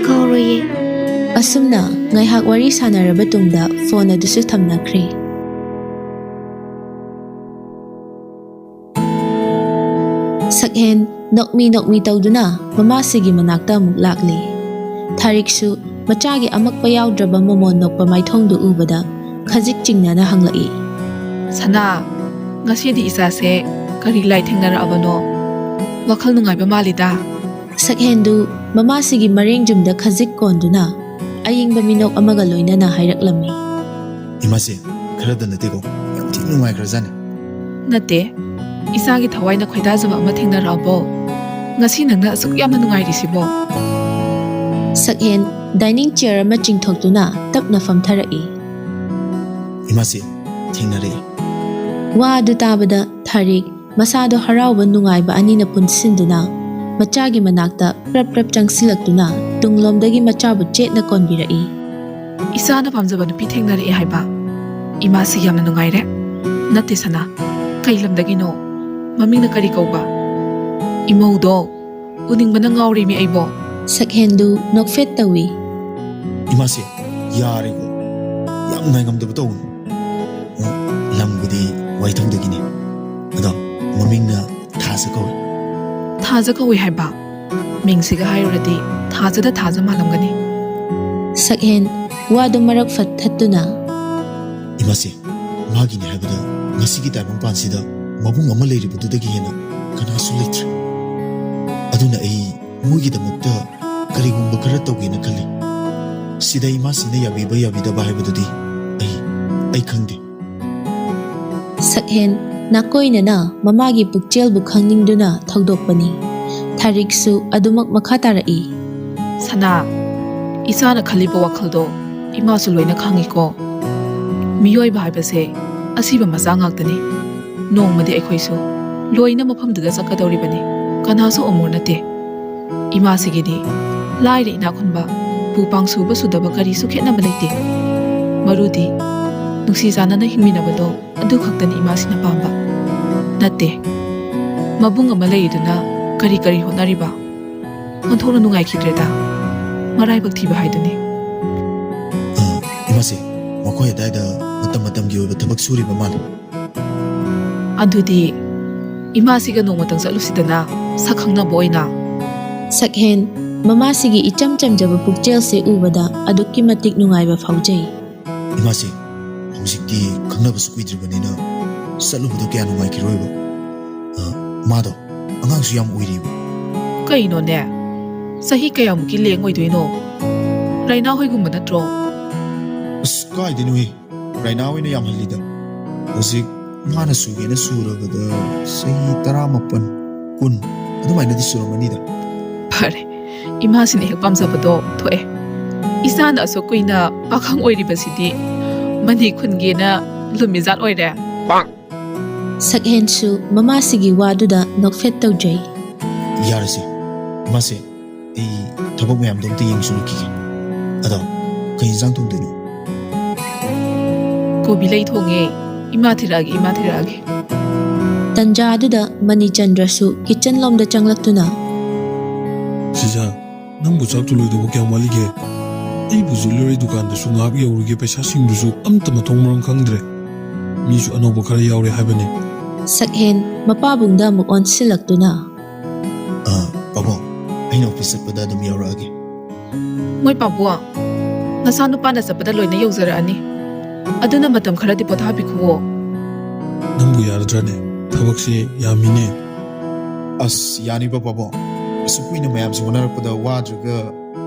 ꯀꯥꯎꯔꯣꯏꯌꯦ꯫ ꯑꯁꯨꯝꯅ ꯉꯥꯏꯍꯥꯛ ꯋꯥꯔꯤ ꯁꯥꯟꯅꯔꯕ ꯇꯨꯡꯗ ꯐꯣꯟ ꯑꯗꯨꯁꯨ ꯊꯝꯅꯈ꯭ꯔꯦ꯫ ꯁꯛꯍꯦꯟ ꯅꯣꯛꯃꯤ ꯅꯣꯛꯃꯤ ꯇꯧꯗꯨꯅ ꯃꯃꯥꯁꯤꯒꯤ ꯃꯅꯥꯛꯇ ꯑꯃꯨꯛ ꯂꯥꯛꯂꯤ꯫ ꯊꯥꯔꯤꯛꯁꯨ ꯃꯆꯥꯒꯤ ꯑꯃꯛꯄ ꯌꯥꯎꯗ꯭ꯔꯕ ꯃꯃꯣꯟ ꯅꯣꯛꯄ ꯃꯥꯏꯊꯣꯡꯗꯨ ꯎꯕꯗ ꯈꯖꯤꯛ ꯆꯤꯡꯅꯅ ꯍꯪꯂꯛꯏ꯫ "ꯁꯅꯥ, ꯉꯁꯤꯗꯤ ꯏꯆꯥꯁꯦ ꯀꯔꯤ ꯂꯥꯏ ꯊꯦꯡꯅꯔꯛꯑꯕꯅꯣ? ꯋꯥꯈꯜ ꯅꯨꯡꯉꯥꯏꯕ ꯃꯥꯜꯂꯤꯗ?" ꯁꯛꯍꯦꯟꯗꯨ ꯃꯃꯥꯁꯤꯒꯤ ꯃꯔꯦꯡꯖꯨꯝꯗ ꯈꯖꯤꯛ ꯀꯣꯟꯗꯨꯅ ꯑꯌꯤꯡꯕ ꯃꯤꯅꯣꯛ ꯑꯃꯒ ꯂꯣꯏꯅꯅ ꯍꯥꯏꯔꯛꯂꯝꯃꯤ꯫ "ꯏꯃꯥꯁꯦ, ꯈꯔꯗ ꯅꯠꯇꯦꯀꯣ, ꯌꯥꯝ ꯊꯤ ꯅꯨꯡꯉꯥꯏꯈ꯭ꯔꯖꯥꯠꯅꯤ꯫" "ꯅꯠꯇꯦ, ꯏꯆꯥꯒꯤ ꯊꯋꯥꯏꯅ ꯈꯣꯏꯗꯥꯖꯕ ꯑꯃ ꯊꯦꯡꯅꯔꯛꯑꯕꯣ? ꯉꯁꯤ ꯅꯪꯅ ꯑꯁꯨꯛ ꯌꯥꯝꯅ ꯅꯨꯡꯉꯥꯏꯔꯤꯁꯤꯕꯣ?" ꯁꯛꯍꯦꯟ ꯗꯥꯏꯅꯤꯡ ꯆꯤꯌꯔ ꯑꯃ ꯆꯤꯡꯊꯣꯛꯇꯨꯅ ꯇꯞꯅ ꯐꯝꯊꯔꯛꯏ꯫ "ꯏꯃꯥꯁꯦ, ꯊꯦꯡꯅꯔꯛꯑꯦ꯫" ꯋꯥ ꯑꯗꯨ ꯇꯥꯕꯗ ꯊꯥꯔꯤꯛ ꯃꯁꯥꯗꯣ ꯍꯔꯥꯎꯕ ꯅꯨꯡꯉꯥꯏꯕ ꯑꯅꯤꯅ ꯄꯨꯟꯁꯤꯟꯗꯨꯅ ꯃꯆꯥꯒꯤ ꯃꯅꯥꯛꯇ ꯄ꯭ꯔꯞ ꯄ꯭ꯔꯞ ꯆꯪꯁꯤꯜꯂꯛꯇꯨꯅ ꯇꯨꯡꯂꯣꯝꯗꯒꯤ ꯃꯆꯥꯕꯨ ꯆꯦꯠꯅ ꯀꯣꯟꯕꯤꯔꯛꯏ꯫ "ꯏꯆꯥꯅ ꯄꯥꯝꯖꯕ ꯅꯨꯄꯤ ꯊꯦꯡꯅꯔꯛꯑꯦ ꯍꯥꯏꯕ? ꯏꯃꯥꯁꯤ ꯌꯥꯝꯅ ꯅꯨꯡꯉꯥꯏꯔꯦ꯫ ꯅꯠꯇꯦ ꯁꯅꯥ, ꯀꯩ ꯂꯝꯗꯒꯤꯅꯣ? ꯃꯃꯤꯡꯅ ꯀꯔꯤ ꯀꯧꯕ? ꯏꯃꯧꯗꯣ ꯎꯅꯤꯡꯕꯅ ꯉꯥꯎꯔꯦꯃꯤ ꯑꯩꯕꯣ꯫" ꯁꯛꯍꯦꯟꯗꯨ ꯅꯣꯛꯐꯦꯠ ꯇꯧꯏ꯫ "ꯏꯃꯥꯁꯦ, ꯌꯥꯔꯦꯀꯣ, ꯌꯥꯝ ꯉꯥꯏꯉꯝꯗꯕ ꯇꯧꯒꯅꯨ꯫ ꯎꯝ, ꯂꯝꯕꯨꯗꯤ ꯋꯥꯏꯊꯧꯗꯒꯤꯅꯤ, ꯑꯗꯣ ꯃꯃꯤꯡꯅ ꯊꯥꯖ ꯀꯧꯏ꯫" "ꯊꯥꯖ ꯀꯧꯏ ꯍꯥꯏꯕ? ꯃꯤꯡꯁꯤꯒ ꯍꯥꯏꯔꯨꯔꯗꯤ ꯊꯥꯖꯗ ꯊꯥꯖ ꯃꯥꯜꯂꯝꯒꯅꯤ꯫" ꯁꯛꯍꯦꯟ ꯋꯥꯗꯨ ꯃꯔꯛ ꯐꯠ ꯊꯠꯇꯨꯅ, "ꯏꯃꯥꯁꯦ, ꯃꯥꯒꯤꯅꯤ ꯍꯥꯏꯕꯗ ꯉꯁꯤꯒꯤ ꯇꯥꯏꯕꯪꯄꯥꯟꯁꯤꯗ ꯃꯕꯨꯡ ꯑꯃ ꯂꯩꯔꯤꯕꯗꯨꯗꯒꯤ ꯍꯦꯟꯅ ꯀꯅꯥꯁꯨ ꯂꯩꯇ꯭ꯔꯦ꯫ ꯑꯗꯨꯅ ꯑꯩ ꯃꯣꯏꯒꯤꯗꯃꯛꯇ ꯀꯔꯤꯒꯨꯝꯕ ꯈꯔ ꯇꯧꯒꯦꯅ ꯈꯜꯂꯤ꯫ ꯁꯤꯗ ꯏꯃꯥꯁꯤꯅ ꯌꯥꯕꯤꯕ ꯌꯥꯕꯤꯗꯕ ꯍꯥꯏꯕꯗꯨꯗꯤ ꯑꯩ, ꯑꯩ ꯈꯪꯗꯦ꯫" ꯁꯛꯍꯦꯟ ꯅꯥꯀꯣꯏꯅꯅ ꯃꯃꯥꯒꯤ ꯄꯨꯛꯆꯦꯜꯕꯨ ꯈꯪꯅꯤꯡꯗꯨꯅ ꯊꯧꯗꯣꯛꯄꯅꯤ꯫ ꯊꯥꯔꯤꯛꯁꯨ ꯑꯗꯨꯃꯛ ꯃꯈꯥ ꯇꯥꯔꯛꯏ꯫ "ꯁꯅꯥ, ꯏꯆꯥꯅ ꯈꯜꯂꯤꯕ ꯋꯥꯈꯜꯗꯣ ꯏꯃꯥꯁꯨ ꯂꯣꯏꯅ ꯈꯪꯉꯤꯀꯣ꯫ ꯃꯤꯑꯣꯏꯕ ꯍꯥꯏꯕꯁꯦ ꯑꯁꯤꯕ ꯃꯆꯥ ꯉꯥꯛꯇꯅꯤ꯫ ꯅꯣꯡꯃꯗꯤ ꯑꯩꯈꯣꯏꯁꯨ ꯂꯣꯏꯅ ꯃꯐꯝꯗꯨꯗ ꯆꯠꯀꯗꯧꯔꯤꯕꯅꯤ꯫ ꯀꯅꯥꯁꯨ ꯑꯃꯣꯔ ꯅꯠꯇꯦ꯫ ꯏꯃꯥꯁꯤꯒꯤꯗꯤ ꯂꯥꯏꯔ ꯏꯅꯥꯛ ꯈꯨꯟꯕ, ꯄꯨ ꯄꯥꯡ ꯁꯨꯕ ꯁꯨꯗꯕ ꯀꯔꯤꯁꯨ ꯈꯦꯠꯅꯕ ꯂꯩꯇꯦ꯫ ꯃꯔꯨꯗꯤ ꯅꯨꯡꯁꯤ ꯆꯥꯟꯅꯅ ꯍꯤꯡꯃꯤꯟꯅꯕꯗꯣ ꯑꯗꯨ ꯈꯛꯇꯅꯤ ꯏꯃꯥꯁꯤꯅ ꯄꯥꯝꯕ꯫ ꯅꯠꯇꯦ, ꯃꯕꯨꯡ ꯑꯃ ꯂꯩꯔꯤꯗꯨꯅ ꯀꯔꯤ ꯀꯔꯤ ꯍꯣꯠꯅꯔꯤꯕ? ꯑꯣꯟꯊꯣꯛꯅ ꯅꯨꯡꯉꯥꯏꯈꯤꯗ꯭ꯔꯦꯗ꯫ ꯃꯔꯥꯏꯕꯛ ꯊꯤꯕ ꯍꯥꯏꯗꯨꯅꯤ꯫" "ꯑ, ꯏꯃꯥꯁꯦ, ꯃꯈꯣꯏ ꯑꯗꯥꯏꯗ ꯃꯇꯝ ꯃꯇꯝꯒꯤ ꯑꯣꯏꯕ ꯊꯕꯛ ꯁꯨꯔꯤꯕ ꯃꯥꯜꯂꯤ꯫" "ꯑꯗꯨꯗꯤ ꯏꯃꯥꯁꯤꯒ ꯅꯣꯡꯃꯇꯪ ꯆꯠꯂꯨꯁꯤꯗꯅ, ꯁꯛ ꯈꯪꯅꯕ ꯑꯣꯏꯅ꯫ ꯁꯛꯍꯦꯟ, ꯃꯃꯥꯁꯤꯒꯤ ꯏꯆꯝ ꯆꯝꯖꯕ ꯄꯨꯛꯆꯦꯜꯁꯦ ꯎꯕꯗ ꯑꯗꯨꯛꯀꯤ ꯃꯇꯤꯛ ꯅꯨꯡꯉꯥꯏꯕ ꯐꯥꯎꯖꯩ꯫ ꯏꯃꯥꯁꯦ, ꯍꯧꯖꯤꯛꯇꯤ ꯈꯪꯅꯕꯁꯨ ꯀꯨꯏꯗ꯭ꯔꯤꯕꯅꯤꯅ ꯆꯠꯂꯨꯕꯗꯣ ꯀꯌꯥ ꯅꯨꯡꯉꯥꯏꯈꯤꯔꯣꯏꯕ꯫ ꯑ, ꯃꯥꯗꯣ ꯑꯉꯥꯡꯁꯨ ꯌꯥꯝ ꯑꯣꯏꯔꯤꯕ꯫ ꯀꯩꯅꯣꯅꯦ? ꯆꯍꯤ ꯀꯌꯥꯃꯨꯛꯀꯤ ꯂꯦꯡ ꯑꯣꯏꯗꯣꯏꯅꯣ? ꯔꯥꯏꯅꯥ ꯍꯣꯏꯒꯨꯝꯕ ꯅꯠꯇ꯭ꯔꯣ? ꯑꯁ, ꯀꯥꯏꯗꯩꯅꯣꯍꯦ? ꯔꯥꯏꯅꯥ ꯍꯣꯏꯅ ꯌꯥꯝ ꯍꯜꯂꯤꯗ꯫ ꯍꯧꯖꯤꯛ ꯃꯥꯅ ꯁꯨꯒꯦꯅ ꯁꯨꯔꯕꯗ ꯆꯍꯤ ꯇꯔꯥꯃꯥꯄꯟ, ꯀꯨꯟ ꯑꯗꯨꯃꯥꯏꯅꯗꯤ ꯁꯨꯔꯝꯃꯅꯤꯗ꯫ ꯐꯔꯦ, ꯏꯃꯥꯁꯤꯅ ꯍꯦꯛ ꯄꯥꯝꯖꯕꯗꯣ ꯊꯣꯛꯑꯦ꯫ ꯏꯆꯥꯅ ꯑꯁꯨꯛ ꯀꯨꯏꯅ ꯄꯥꯈꯪ ꯑꯣꯏꯔꯤꯕꯁꯤꯗꯤ ꯃꯅꯤ ꯈꯨꯟꯒꯦꯅ ꯂꯨꯝꯃꯤꯖꯥꯠ ꯑꯣꯏꯔꯦ꯫ ꯁꯛꯍꯦꯟꯁꯨ ꯃꯃꯥꯁꯤꯒꯤ ꯋꯥꯗꯨꯗ ꯅꯣꯛꯐꯦꯠ ꯇꯧꯖꯩ꯫ ꯌꯥꯔꯦꯁꯦ, ꯏꯃꯥꯁꯦ, ꯑꯩ ꯊꯕꯛ ꯃꯌꯥꯝꯗꯣ ꯑꯝꯇ ꯌꯦꯡꯁꯤꯜꯂꯨꯈꯤꯒꯦ꯫ ꯑꯗꯣ, ꯀꯩ ꯏꯟꯖꯥꯡ ꯊꯣꯡꯗꯣꯏꯅꯣ? ꯀꯣꯕꯤ ꯂꯩ ꯊꯣꯡꯉꯦ꯫ ꯏꯃꯥ ꯊꯤꯔꯛꯑꯒꯦ, ꯏꯃꯥ ꯊꯤꯔꯛꯑꯒꯦ꯫ ꯇꯟꯖꯥꯗꯨꯗ ꯃꯅꯤꯆꯟꯗ꯭ꯔꯁꯨ ꯀꯤꯆꯟ ꯂꯣꯝꯗ ꯆꯪꯂꯛꯇꯨꯅ, ꯁꯤꯖꯥ, ꯅꯪꯕꯨ ꯆꯥꯛ ꯊꯣꯡꯂꯣꯏꯗꯧꯕ ꯀꯌꯥꯝ ꯋꯥꯠꯂꯤꯒꯦ? ꯑꯩꯕꯨ ꯖꯨꯋꯦꯂꯔꯤ ꯗꯨꯀꯥꯟꯗꯁꯨ ꯉꯥꯏꯍꯥꯛ ꯌꯧꯔꯨꯒꯦ, ꯄꯩꯁꯥꯁꯤꯡꯗꯨꯁꯨ ꯑꯝꯇ ꯃꯊꯣꯡ ꯃꯔꯝ ꯈꯪꯗ꯭ꯔꯦ꯫ ꯃꯤꯁꯨ ꯑꯅꯧꯕ ꯈꯔ ꯌꯥꯎꯔꯦ ꯍꯥꯏꯕꯅꯤ꯫ ꯁꯛꯍꯦꯟ ꯃꯄꯥꯕꯨꯡꯗ ꯑꯃꯨꯛ ꯑꯣꯟꯁꯤꯜꯂꯛꯇꯨꯅ, ꯑ, ꯄꯥꯕꯨꯡ, ꯑꯩꯅ ꯑꯣꯐꯤꯁ ꯆꯠꯄꯗ ꯑꯗꯨꯝ ꯌꯧꯔꯛꯑꯒꯦ꯫ ꯃꯣꯏ ꯄꯥꯕꯨꯡ, ꯅꯆꯥꯅꯨꯄꯥꯅ ꯆꯠꯄꯗ ꯂꯣꯏꯅ ꯌꯧꯖꯔꯛꯑꯅꯤ꯫ ꯑꯗꯨꯅ ꯃꯇꯝ ꯈꯔꯗꯤ ꯄꯣꯊꯥꯕꯤꯈꯨꯋꯣ꯫ ꯅꯪꯕꯨ ꯌꯥꯔꯗ꯭ꯔꯅꯦ? ꯊꯕꯛꯁꯦ ꯌꯥꯝꯃꯤꯅꯦ꯫ ꯑꯁ, ꯌꯥꯅꯤꯕ ꯄꯥꯕꯨꯡ꯫ ꯑꯁꯨꯛ ꯀꯨꯏꯅ ꯃꯌꯥꯝꯁꯦ ꯍꯣꯠꯅꯔꯛꯄꯗ ꯋꯥꯗ꯭ꯔꯒ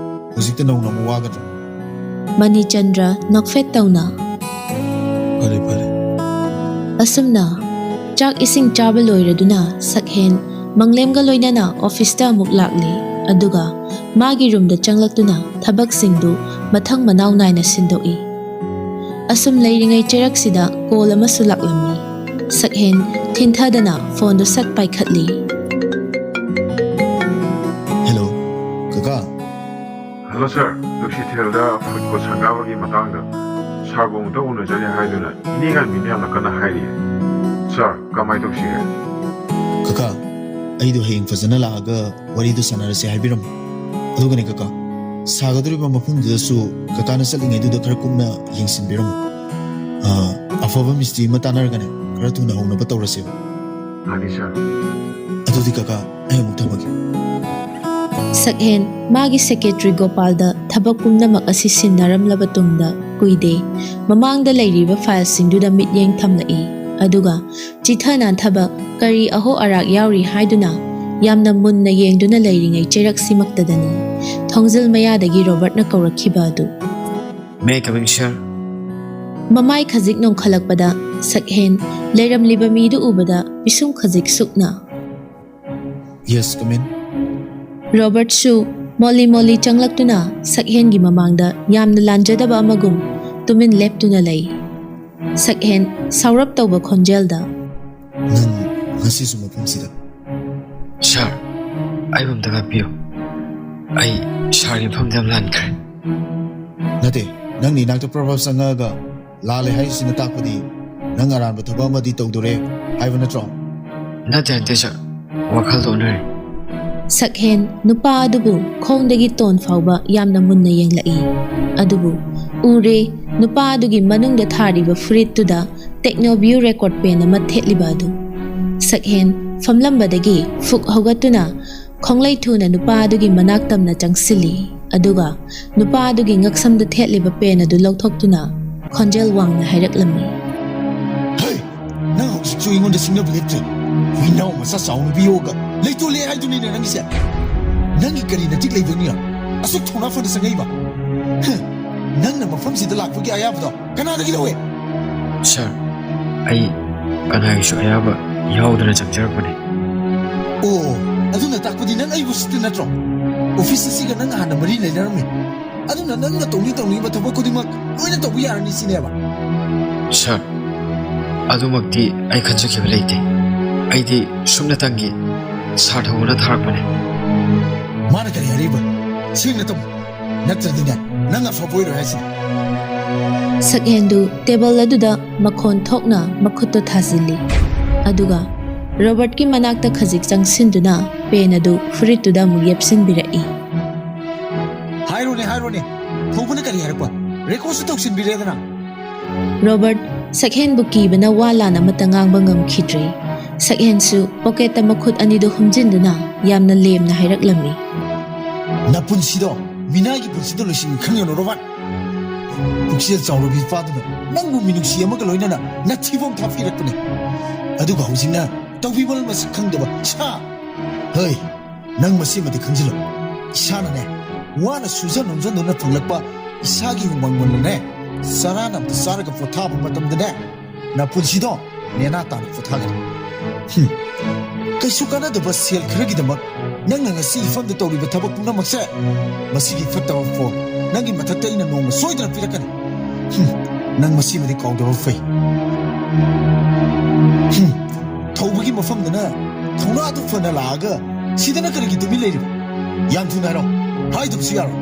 ꯍꯧꯖꯤꯛꯇ ꯅꯧꯅ ꯑꯃꯨꯛ ꯋꯥꯒꯗ꯭ꯔꯥ? ꯃꯅꯤꯆꯟꯗ꯭ꯔ ꯅꯣꯛꯐꯦꯠ ꯇꯧꯅ, ꯐꯔꯦ, ꯐꯔꯦ꯫ ꯑꯁꯨꯝꯅ ꯆꯥꯛ ꯏꯁꯤꯡ ꯆꯥꯕ ꯂꯣꯏꯔꯗꯨꯅ ꯁꯛꯍꯦꯟ ꯃꯪꯂꯦꯝꯒ ꯂꯣꯏꯅꯅ ꯑꯣꯐꯤꯁꯇ ꯑꯃꯨꯛ ꯂꯥꯛꯂꯤ꯫ ꯑꯗꯨꯒ ꯃꯥꯒꯤ ꯔꯨꯝꯗ ꯆꯪꯂꯛꯇꯨꯅ ꯊꯕꯛꯁꯤꯡꯗꯨ ꯃꯊꯪ ꯃꯅꯥꯎ ꯅꯥꯏꯅ ꯁꯤꯟꯗꯣꯛꯏ꯫ ꯑꯁꯨꯝ ꯂꯩꯔꯤꯉꯩ ꯆꯩꯔꯛꯁꯤꯗ ꯀꯣꯜ ꯑꯃꯁꯨ ꯂꯥꯛꯂꯝꯃꯤ꯫ ꯁꯛꯍꯦꯟ ꯊꯤꯟꯊꯗꯅ ꯐꯣꯟꯗꯨ ꯁꯠ ꯄꯥꯏꯈꯠꯂꯤ꯫ ꯍꯦꯜꯂꯣ, ꯀꯀꯥ꯫ ꯍꯜꯂꯣ ꯁꯥꯔ, ꯂꯨꯁꯤꯊꯦꯜꯗ ꯐꯨꯗ ꯀꯣꯔꯠ ꯁꯪꯒꯥꯕꯒꯤ ꯃꯇꯥꯡꯗ ꯁꯥꯔꯕꯨ ꯑꯃꯨꯛꯇ ꯎꯅꯖꯒꯦ ꯍꯥꯏꯗꯨꯅ ꯏꯅꯦ ꯉꯥꯟꯕꯤꯅ ꯌꯥꯝꯅ ꯀꯟꯅ ꯍꯥꯏꯔꯤꯌꯦ꯫ ꯁꯥꯔ, ꯀꯃꯥꯏꯅ ꯇꯧꯁꯤꯒꯦ? ꯀꯀꯥ, ꯑꯩꯗꯣ ꯍꯌꯦꯡ ꯐꯖꯅ ꯂꯥꯛꯑꯒ ꯋꯥꯔꯤꯗꯣ ꯁꯥꯟꯅꯔꯁꯦ ꯍꯥꯏꯕꯤꯔꯝꯃꯣ꯫ ꯑꯗꯨꯒꯅꯦ ꯀꯀꯥ, ꯁꯥꯒꯗꯧꯔꯤꯕ ꯃꯐꯝꯗꯨꯗꯁꯨ ꯀꯀꯥꯅ ꯆꯠꯂꯤꯉꯩꯗꯨꯗ ꯈꯔ ꯀꯨꯞꯅ ꯌꯦꯡꯁꯤꯟꯕꯤꯔꯝꯃꯣ꯫ ꯑꯥ, ꯑꯐꯕ ꯃꯤꯁꯇ꯭ꯔꯤ ꯑꯃ ꯇꯥꯟꯅꯔꯒꯅꯦ, ꯈꯔ ꯊꯨꯅ ꯍꯧꯅꯕ ꯇꯧꯔꯁꯦꯕ꯫ ꯐꯅꯤ ꯁꯥꯔ꯫ ꯑꯗꯨꯗꯤ ꯀꯀꯥ, ꯑꯩ ꯑꯃꯨꯛ ꯊꯝꯃꯒꯦ꯫ ꯁꯛꯍꯦꯟ ꯃꯥꯒꯤ ꯁꯦꯀ꯭ꯔꯦꯇꯔꯤ ꯒꯣꯄꯥꯜꯗ ꯊꯕꯛ ꯄꯨꯝꯅꯃꯛ ꯑꯁꯤ ꯁꯤꯟꯅꯔꯝꯂꯕ ꯇꯨꯡꯗ ꯀꯨꯏꯗꯦ꯫ ꯃꯃꯥꯡꯗ ꯂꯩꯔꯤꯕ ꯐꯥꯏꯜꯁꯤꯡꯗꯨꯗ ꯃꯤꯠꯌꯦꯡ ꯊꯝꯂꯛꯏ꯫ ꯑꯗꯨꯒ ꯆꯤꯊ ꯅꯥꯟꯊꯕ ꯀꯔꯤ ꯑꯍꯣ ꯑꯔꯥꯛ ꯌꯥꯎꯔꯤ ꯍꯥꯏꯗꯨꯅ ꯌꯥꯝꯅ ꯃꯨꯟꯅ ꯌꯦꯡꯗꯨꯅ ꯂꯩꯔꯤꯉꯩ ꯆꯩꯔꯛꯁꯤꯃꯛꯇꯗꯅꯤ ꯊꯣꯡꯖꯤꯜ ꯃꯌꯥꯗꯒꯤ ꯔꯣꯕꯔꯠꯅ ꯀꯧꯔꯛꯈꯤꯕ ꯑꯗꯨ꯫ May I come in, sir? ꯃꯃꯥꯏ ꯈꯖꯤꯛ ꯅꯣꯡꯈꯠꯂꯛꯄꯗ ꯁꯛꯍꯦꯟ ꯂꯩꯔꯝꯂꯤꯕ ꯃꯤꯗꯨ ꯎꯕꯗ ꯄꯤꯁꯨꯝ ꯈꯖꯤꯛ ꯁꯨꯛꯅ꯫ Yes, come in. ꯔꯣꯕꯔꯠꯁꯨ ꯃꯣꯂꯤ ꯃꯣꯂꯤ ꯆꯪꯂꯛꯇꯨꯅ ꯁꯛꯍꯦꯟꯒꯤ ꯃꯃꯥꯡꯗ ꯌꯥꯝꯅ ꯂꯥꯟꯖꯗꯕ ꯑꯃꯒꯨꯝ ꯇꯨꯃꯤꯟ ꯂꯦꯞꯇꯨꯅ ꯂꯩ꯫ ꯁꯛꯍꯦꯟ ꯁꯥꯎꯔꯞ ꯇꯧꯕ ꯈꯣꯟꯖꯦꯜꯗ꯫ ꯅꯪ ꯉꯁꯤꯁꯨ ꯃꯐꯝꯁꯤꯗ? ꯁꯥꯔ, ꯑꯩꯕꯨ ꯑꯝꯇ ꯉꯥꯛꯄꯤꯌꯨ꯫ ꯑꯩ ꯁꯥꯔꯒꯤ ꯃꯐꯝꯗ ꯌꯥꯝ ꯂꯥꯟꯈ꯭ꯔꯦ꯫ ꯅꯠꯇꯦ, ꯅꯪꯅ ꯏꯅꯥꯛꯇ ꯄ꯭ꯔꯞ ꯄ꯭ꯔꯞ ꯆꯪꯉꯛꯑꯒ ꯂꯥꯜꯂꯦ ꯍꯥꯏꯔꯤꯁꯤꯅ ꯇꯥꯛꯄꯗꯤ ꯅꯪ ꯑꯔꯥꯟꯕ ꯊꯕꯛ ꯑꯃꯗꯤ ꯇꯧꯗꯣꯔꯦ ꯍꯥꯏꯕ ꯅꯠꯇ꯭ꯔꯣ? ꯅꯠꯇꯦ, ꯅꯠꯇꯦ, ꯁꯥꯔ꯫ ꯋꯥꯈꯜꯗꯣ ꯑꯣꯟꯅꯔꯦ꯫ ꯁꯛꯍꯦꯟ ꯅꯨꯄꯥ ꯑꯗꯨꯕꯨ ꯈꯣꯡꯗꯒꯤ ꯇꯣꯟ ꯐꯥꯎꯕ ꯌꯥꯝꯅ ꯃꯨꯟꯅ ꯌꯦꯡꯂꯛꯏ꯫ ꯑꯗꯨꯕꯨ ꯎꯔꯦ, ꯅꯨꯄꯥ ꯑꯗꯨꯒꯤ ꯃꯅꯨꯡꯗ ꯊꯥꯔꯤꯕ ꯐꯨꯔꯤꯠꯇꯨꯗ ꯇꯦꯛꯅꯣꯚ꯭ꯌꯨ ꯔꯦꯀꯣꯔꯗ ꯄꯦꯟ ꯑꯃ ꯊꯦꯠꯂꯤꯕ ꯑꯗꯨ꯫ ꯁꯛꯍꯦꯟ ꯐꯝꯂꯝꯕꯗꯒꯤ ꯐꯨꯛ ꯍꯧꯒꯠꯇꯨꯅ ꯈꯣꯡꯂꯩ ꯊꯨꯅ ꯅꯨꯄꯥ ꯑꯗꯨꯒꯤ ꯃꯅꯥꯛ ꯇꯝꯅ ꯆꯪꯁꯤꯜꯂꯤ꯫ ꯑꯗꯨꯒ ꯅꯨꯄꯥ ꯑꯗꯨꯒꯤ ꯉꯛꯁꯝꯗ ꯊꯦꯠꯂꯤꯕ ꯄꯦꯟ ꯑꯗꯨ ꯂꯧꯊꯣꯛꯇꯨꯅ ꯈꯣꯟꯖꯦꯜ ꯋꯥꯡꯅ ꯍꯥꯏꯔꯛꯂꯝꯃꯤ꯫ ꯍꯩ! ꯅꯪ ꯍꯧꯖꯤꯛꯁꯨ ꯑꯩꯉꯣꯟꯗ ꯁꯤꯡꯅꯕ ꯂꯦꯞꯇ꯭ꯔꯦ꯫ ꯍꯨꯏꯅꯥꯎ ꯃꯆꯥ ꯆꯥꯎꯅꯕꯤ ꯌꯣꯛꯑꯒ ꯂꯩꯇꯣꯜꯂꯦ ꯍꯥꯏꯗꯨꯅꯤꯅꯦ ꯅꯪꯒꯤꯁꯦ꯫ ꯅꯪꯒꯤ ꯀꯔꯤ ꯅꯇꯤꯛ ꯂꯩꯕꯒꯤꯅꯣ ꯑꯁꯨꯛ ꯊꯧꯅꯥ ꯐꯅ ꯆꯪꯉꯛꯏꯕ? ꯍ! ꯅꯪꯅ ꯃꯐꯝꯁꯤꯗ ꯂꯥꯛꯄꯒꯤ ꯑꯌꯥꯕꯗꯣ ꯀꯅꯥꯗꯒꯤ ꯂꯧꯋꯦ? ꯁꯥꯔ, ꯑꯩ ꯀꯅꯥꯒꯤꯁꯨ ꯑꯌꯥꯕ ꯌꯥꯎꯗꯅ ꯆꯪꯖꯔꯛꯄꯅꯦ꯫ ꯑꯣ, ꯑꯗꯨꯅ ꯇꯥꯛꯄꯗꯤ ꯅꯪ ꯑꯩꯕꯨ ꯎꯁꯤꯠꯇꯦ ꯅꯠꯇ꯭ꯔꯣ? ꯑꯣꯐꯤꯁ ꯑꯁꯤꯒ ꯅꯪ ꯍꯥꯟꯅ ꯃꯔꯤ ꯂꯩꯅꯔꯝꯃꯤ꯫ ꯑꯗꯨꯅ ꯅꯪꯅ ꯇꯧꯅꯤꯡ ꯇꯧꯅꯤꯡꯕ ꯊꯕꯛ ꯈꯨꯗꯤꯡꯃꯛ ꯂꯣꯏꯅ ꯇꯧꯕ ꯌꯥꯔꯅꯤ ꯁꯤꯅꯦꯕ? ꯁꯥꯔ, ꯑꯗꯨꯃꯛꯇꯤ ꯑꯩ ꯈꯟꯖꯈꯤꯕ ꯂꯩꯇꯦ꯫ ꯑꯩꯗꯤ ꯁꯨꯞꯅꯇꯪꯒꯤ ꯁꯥꯔ ꯊꯧꯕꯅ ꯊꯥꯔꯛꯄꯅꯦ꯫ ꯃꯥꯅ ꯀꯔꯤ ꯍꯥꯏꯔꯤꯕ? ꯁꯦꯡꯅ ꯇꯝꯃꯨ꯫ ꯅꯠꯇ꯭ꯔꯗꯤꯅꯦ, ꯅꯪ ꯑꯐꯕ ꯑꯣꯏꯔꯣꯏ ꯍꯥꯏꯁꯤꯅꯤ꯫ ꯁꯛꯍꯦꯟꯗꯨ ꯇꯦꯕꯜ ꯑꯗꯨꯗ ꯃꯈꯣꯟ ꯊꯣꯛꯅ ꯃꯈꯨꯠꯇꯣ ꯊꯥꯖꯤꯜꯂꯤ꯫ ꯑꯗꯨꯒ ꯔꯣꯕꯔꯠꯀꯤ ꯃꯅꯥꯛꯇ ꯈꯖꯤꯛ ꯆꯪꯁꯤꯟꯗꯨꯅ ꯄꯦꯟ ꯑꯗꯨ ꯐꯨꯔꯤꯠꯇꯨꯗ ꯑꯃꯨꯛ ꯌꯦꯞꯁꯤꯟꯕꯤꯔꯛꯏ꯫ ꯍꯥꯏꯔꯣꯅꯦ, ꯍꯥꯏꯔꯣꯅꯦ꯫ ꯊꯧꯕꯅ ꯀꯔꯤ ꯍꯥꯏꯔꯛꯄ? ꯔꯦꯀꯣꯔꯗꯁꯨ ꯇꯧꯁꯤꯟꯕꯤꯔꯦꯗꯅ꯫ ꯔꯣꯕꯔꯠ ꯁꯛꯍꯦꯟꯕꯨ ꯀꯤꯕꯅ ꯋꯥ ꯂꯥꯟ ꯑꯃꯠꯇ ꯉꯥꯡꯕ ꯉꯝꯈꯤꯗ꯭ꯔꯦ꯫ ꯁꯛꯍꯦꯟꯁꯨ ꯄꯣꯀꯦꯠꯇ ꯃꯈꯨꯠ ꯑꯅꯤꯗꯨ ꯍꯨꯝꯖꯤꯟꯗꯨꯅ ꯌꯥꯝꯅ ꯂꯦꯝꯅ ꯍꯥꯏꯔꯛꯂꯝꯃꯤ꯫ ꯅꯄꯨꯟꯁꯤꯗꯣ ꯃꯤꯅꯥꯏꯒꯤ ꯄꯨꯟꯁꯤꯗ ꯂꯣꯏꯁꯤꯟꯒꯦ ꯈꯟꯒꯅꯨ, ꯔꯣꯕꯥꯔꯠ꯫ ꯄꯨꯛꯆꯦꯜ ꯆꯥꯎꯔꯕ ꯏꯄꯥꯗꯨꯅ ꯅꯪꯕꯨ ꯃꯤꯅꯨꯡꯁꯤ ꯑꯃꯒ ꯂꯣꯏꯅꯅ ꯅꯊꯤꯕꯣꯡ ꯊꯥꯄꯤꯔꯛꯄꯅꯦ꯫ ꯑꯗꯨꯒ ꯍꯧꯖꯤꯛꯅ ꯇꯧꯕꯤꯃꯜ ꯃꯁꯛ ꯈꯪꯗꯕ ꯁꯥ꯫ ꯍꯩ, ꯅꯪ ꯃꯁꯤꯃꯗꯤ ꯈꯪꯖꯤꯜꯂꯣ꯫ ꯏꯁꯥꯅꯅꯦ, ꯋꯥꯅ ꯁꯨꯖ ꯅꯣꯝꯖꯗꯨꯅ ꯐꯪꯂꯛꯄ ꯏꯁꯥꯒꯤ ꯍꯨꯃꯥꯡ ꯃꯅꯝꯅꯅꯦ, ꯆꯔꯥ ꯑꯃꯇ ꯆꯥꯔꯒ ꯄꯣꯊꯥꯕ ꯃꯇꯝꯗꯅꯦ, ꯅꯄꯨꯟꯁꯤꯗꯣ ꯅꯦꯅꯥ ꯇꯥꯅ ꯄꯣꯊꯥꯒꯅꯤ꯫ ꯍꯨꯝ꯫ ꯀꯩꯁꯨ ꯀꯥꯟꯅꯗꯕ ꯁꯦꯜ ꯈꯔꯒꯤꯗꯃꯛ ꯅꯪꯅ ꯉꯁꯤ ꯏꯐꯝꯗ ꯇꯧꯔꯤꯕ ꯊꯕꯛ ꯄꯨꯝꯅꯃꯛꯁꯦ, ꯃꯁꯤꯒꯤ ꯐꯠꯇꯕ ꯐꯣꯜ ꯅꯪꯒꯤ ꯃꯊꯛꯇ ꯑꯩꯅ ꯅꯣꯡꯃ ꯁꯣꯏꯗꯅ ꯄꯤꯔꯛꯀꯅꯤ꯫ ꯍꯨꯝ꯫ ꯅꯪ ꯃꯁꯤꯃꯗꯤ ꯀꯥꯎꯗꯕ ꯐꯩ꯫ ꯍꯨꯝ꯫ ꯊꯧꯕꯒꯤ ꯃꯐꯝꯗꯅ ꯊꯧꯅꯥꯗꯨ ꯐꯅ ꯂꯥꯛꯑꯒ ꯁꯤꯗꯅ ꯀꯔꯤꯒꯤ ꯇꯨꯃꯤꯟ ꯂꯩꯔꯤꯕ? ꯌꯥꯝ ꯊꯨꯅ ꯍꯥꯏꯔꯣ꯫ ꯍꯥꯏꯗꯕꯁꯨ ꯌꯥꯔꯣꯏ꯫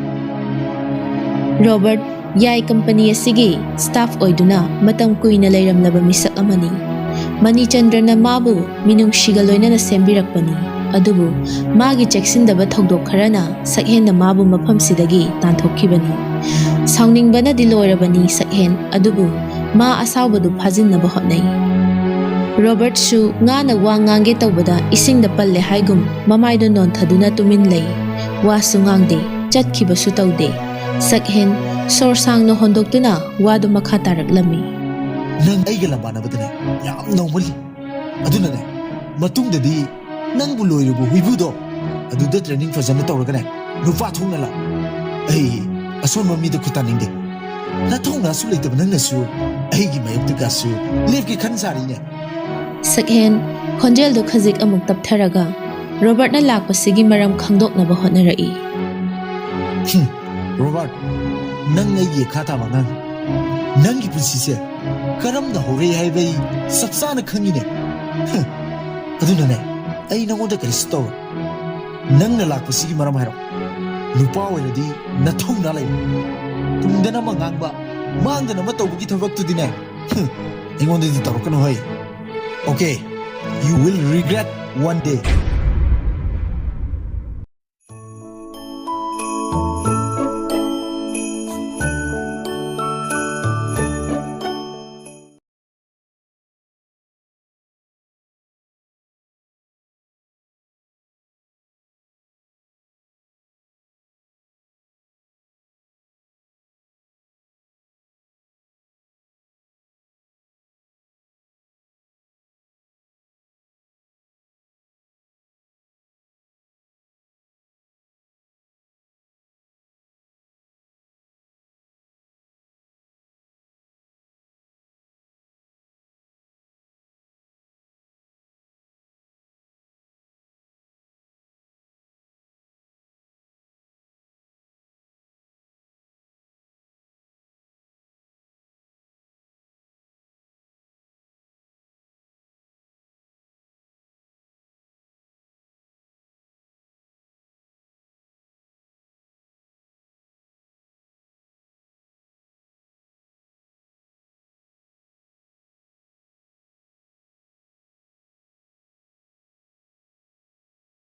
ꯔꯣꯕꯔꯠ ꯌꯥꯏ ꯀꯝꯄꯅꯤ ꯑꯁꯤꯒꯤ ꯁ꯭ꯇꯥꯐ ꯑꯣꯏꯗꯨꯅ ꯃꯇꯝ ꯀꯨꯏꯅ ꯂꯩꯔꯝꯂꯕ ꯃꯤꯁꯛ ꯑꯃꯅꯤ꯫ ꯃꯅꯤꯆꯟꯗ꯭ꯔꯅ ꯃꯥꯕꯨ ꯃꯤꯅꯨꯡꯁꯤꯒ ꯂꯣꯏꯅꯅ ꯁꯦꯝꯕꯤꯔꯛꯄꯅꯤ꯫ ꯑꯗꯨꯕꯨ ꯃꯥꯒꯤ ꯆꯦꯛꯁꯤꯟꯗꯕ ꯊꯧꯗꯣꯛ ꯈꯔꯅ ꯁꯛꯍꯦꯟꯅ ꯃꯥꯕꯨ ꯃꯐꯝꯁꯤꯗꯒꯤ ꯇꯥꯟꯊꯣꯛꯈꯤꯕꯅꯤ꯫ ꯁꯥꯎꯅꯤꯡꯕꯅꯗꯤ ꯂꯣꯏꯔꯕꯅꯤ ꯁꯛꯍꯦꯟ, ꯑꯗꯨꯕꯨ ꯃꯥ ꯑꯁꯥꯎꯕꯗꯨ ꯐꯥꯖꯤꯟꯅꯕ ꯍꯣꯠꯅꯩ꯫ ꯔꯣꯕꯔꯠꯁꯨ ꯉꯥꯅ ꯋꯥ ꯉꯥꯡꯒꯦ ꯇꯧꯕꯗ ꯏꯁꯤꯡꯗ ꯄꯜꯂꯦ ꯍꯥꯏꯒꯨꯝ ꯃꯃꯥꯏꯗꯨ ꯅꯣꯟꯊꯗꯨꯅ ꯇꯨꯃꯤꯟ ꯂꯩ꯫ ꯋꯥꯁꯨ ꯉꯥꯡꯗꯦ, ꯆꯠꯈꯤꯕꯁꯨ ꯇꯧꯗꯦ꯫ ꯁꯛꯍꯦꯟ ꯁꯣꯔ ꯁꯥꯡꯅ ꯍꯣꯟꯗꯣꯛꯇꯨꯅ ꯋꯥꯗꯨ ꯃꯈꯥ ꯇꯥꯔꯛꯂꯝꯃꯤ꯫ ꯅꯪ ꯑꯩꯒ ꯂꯝꯕꯥꯅꯕꯗꯅꯦ ꯌꯥꯝ ꯅꯧꯃꯜꯂꯤ꯫ ꯑꯗꯨꯅꯅꯦ, ꯃꯇꯨꯡꯗꯗꯤ ꯅꯪꯕꯨ ꯂꯣꯏꯔꯤꯕ ꯍꯨꯏꯕꯨꯗꯣ ꯑꯗꯨꯗ ꯇ꯭ꯔꯦꯅꯤꯡ ꯐꯖꯅ ꯇꯧꯔꯒꯅꯦ, ꯅꯨꯄꯥ ꯊꯣꯛꯅ ꯂꯥꯛ꯫ ꯑꯩ ꯑꯁꯣꯟꯕ ꯃꯤꯗ ꯈꯨꯠ ꯇꯥꯅꯤꯡꯗꯦ꯫ ꯅꯊꯧꯅꯥꯁꯨ ꯂꯩꯇꯕ ꯅꯪꯅꯁꯨ ꯑꯩꯒꯤ ꯃꯥꯌꯣꯛꯇꯒꯁꯨ ꯂꯦꯞꯀꯦ ꯈꯟ ꯁꯥꯔꯤꯅꯦ꯫ ꯁꯛꯍꯦꯟ ꯈꯣꯟꯖꯦꯜꯗꯨ ꯈꯖꯤꯛ ꯑꯃꯨꯛ ꯇꯞꯊꯔꯒ ꯔꯣꯕꯔꯠꯅ ꯂꯥꯛꯄꯁꯤꯒꯤ ꯃꯔꯝ ꯈꯪꯗꯣꯛꯅꯕ ꯍꯣꯠꯅꯔꯛꯏ꯫ ꯍꯨꯝ, ꯔꯣꯕꯥꯔꯠ, ꯅꯪ ꯑꯩꯒꯤ ꯏꯈꯥ ꯊꯥꯕ ꯑꯉꯥꯡ꯫ ꯅꯪꯒꯤ ꯄꯨꯟꯁꯤꯁꯦ ꯀꯔꯝꯅ ꯍꯧꯔꯛꯏ ꯍꯥꯏꯕ ꯑꯩ ꯆꯞ ꯆꯥꯅ ꯈꯪꯉꯤꯅꯦ꯫ ꯍꯨꯝ, ꯑꯗꯨꯅꯅꯦ, ꯑꯩ ꯅꯉꯣꯟꯗ ꯀꯔꯤꯁꯨ ꯇꯧꯔꯣꯏ꯫ ꯅꯪꯅ ꯂꯥꯛꯄꯁꯤꯒꯤ ꯃꯔꯝ ꯍꯥꯏꯔꯣ꯫ ꯅꯨꯄꯥ ꯑꯣꯏꯔꯗꯤ ꯅꯊꯧꯅꯥ ꯂꯩ꯫ ꯇꯨꯡꯗꯅ ꯑꯃ ꯉꯥꯡꯕ, ꯃꯥꯡꯗꯅ ꯑꯃ ꯇꯧꯕꯒꯤ ꯊꯕꯛꯇꯨꯗꯤꯅꯦ, ꯍꯨꯝ, ꯑꯩꯉꯣꯟꯗꯗꯤ ꯇꯧꯔꯛꯀꯅꯨ ꯍꯩ꯫ Okay, you will regret one day.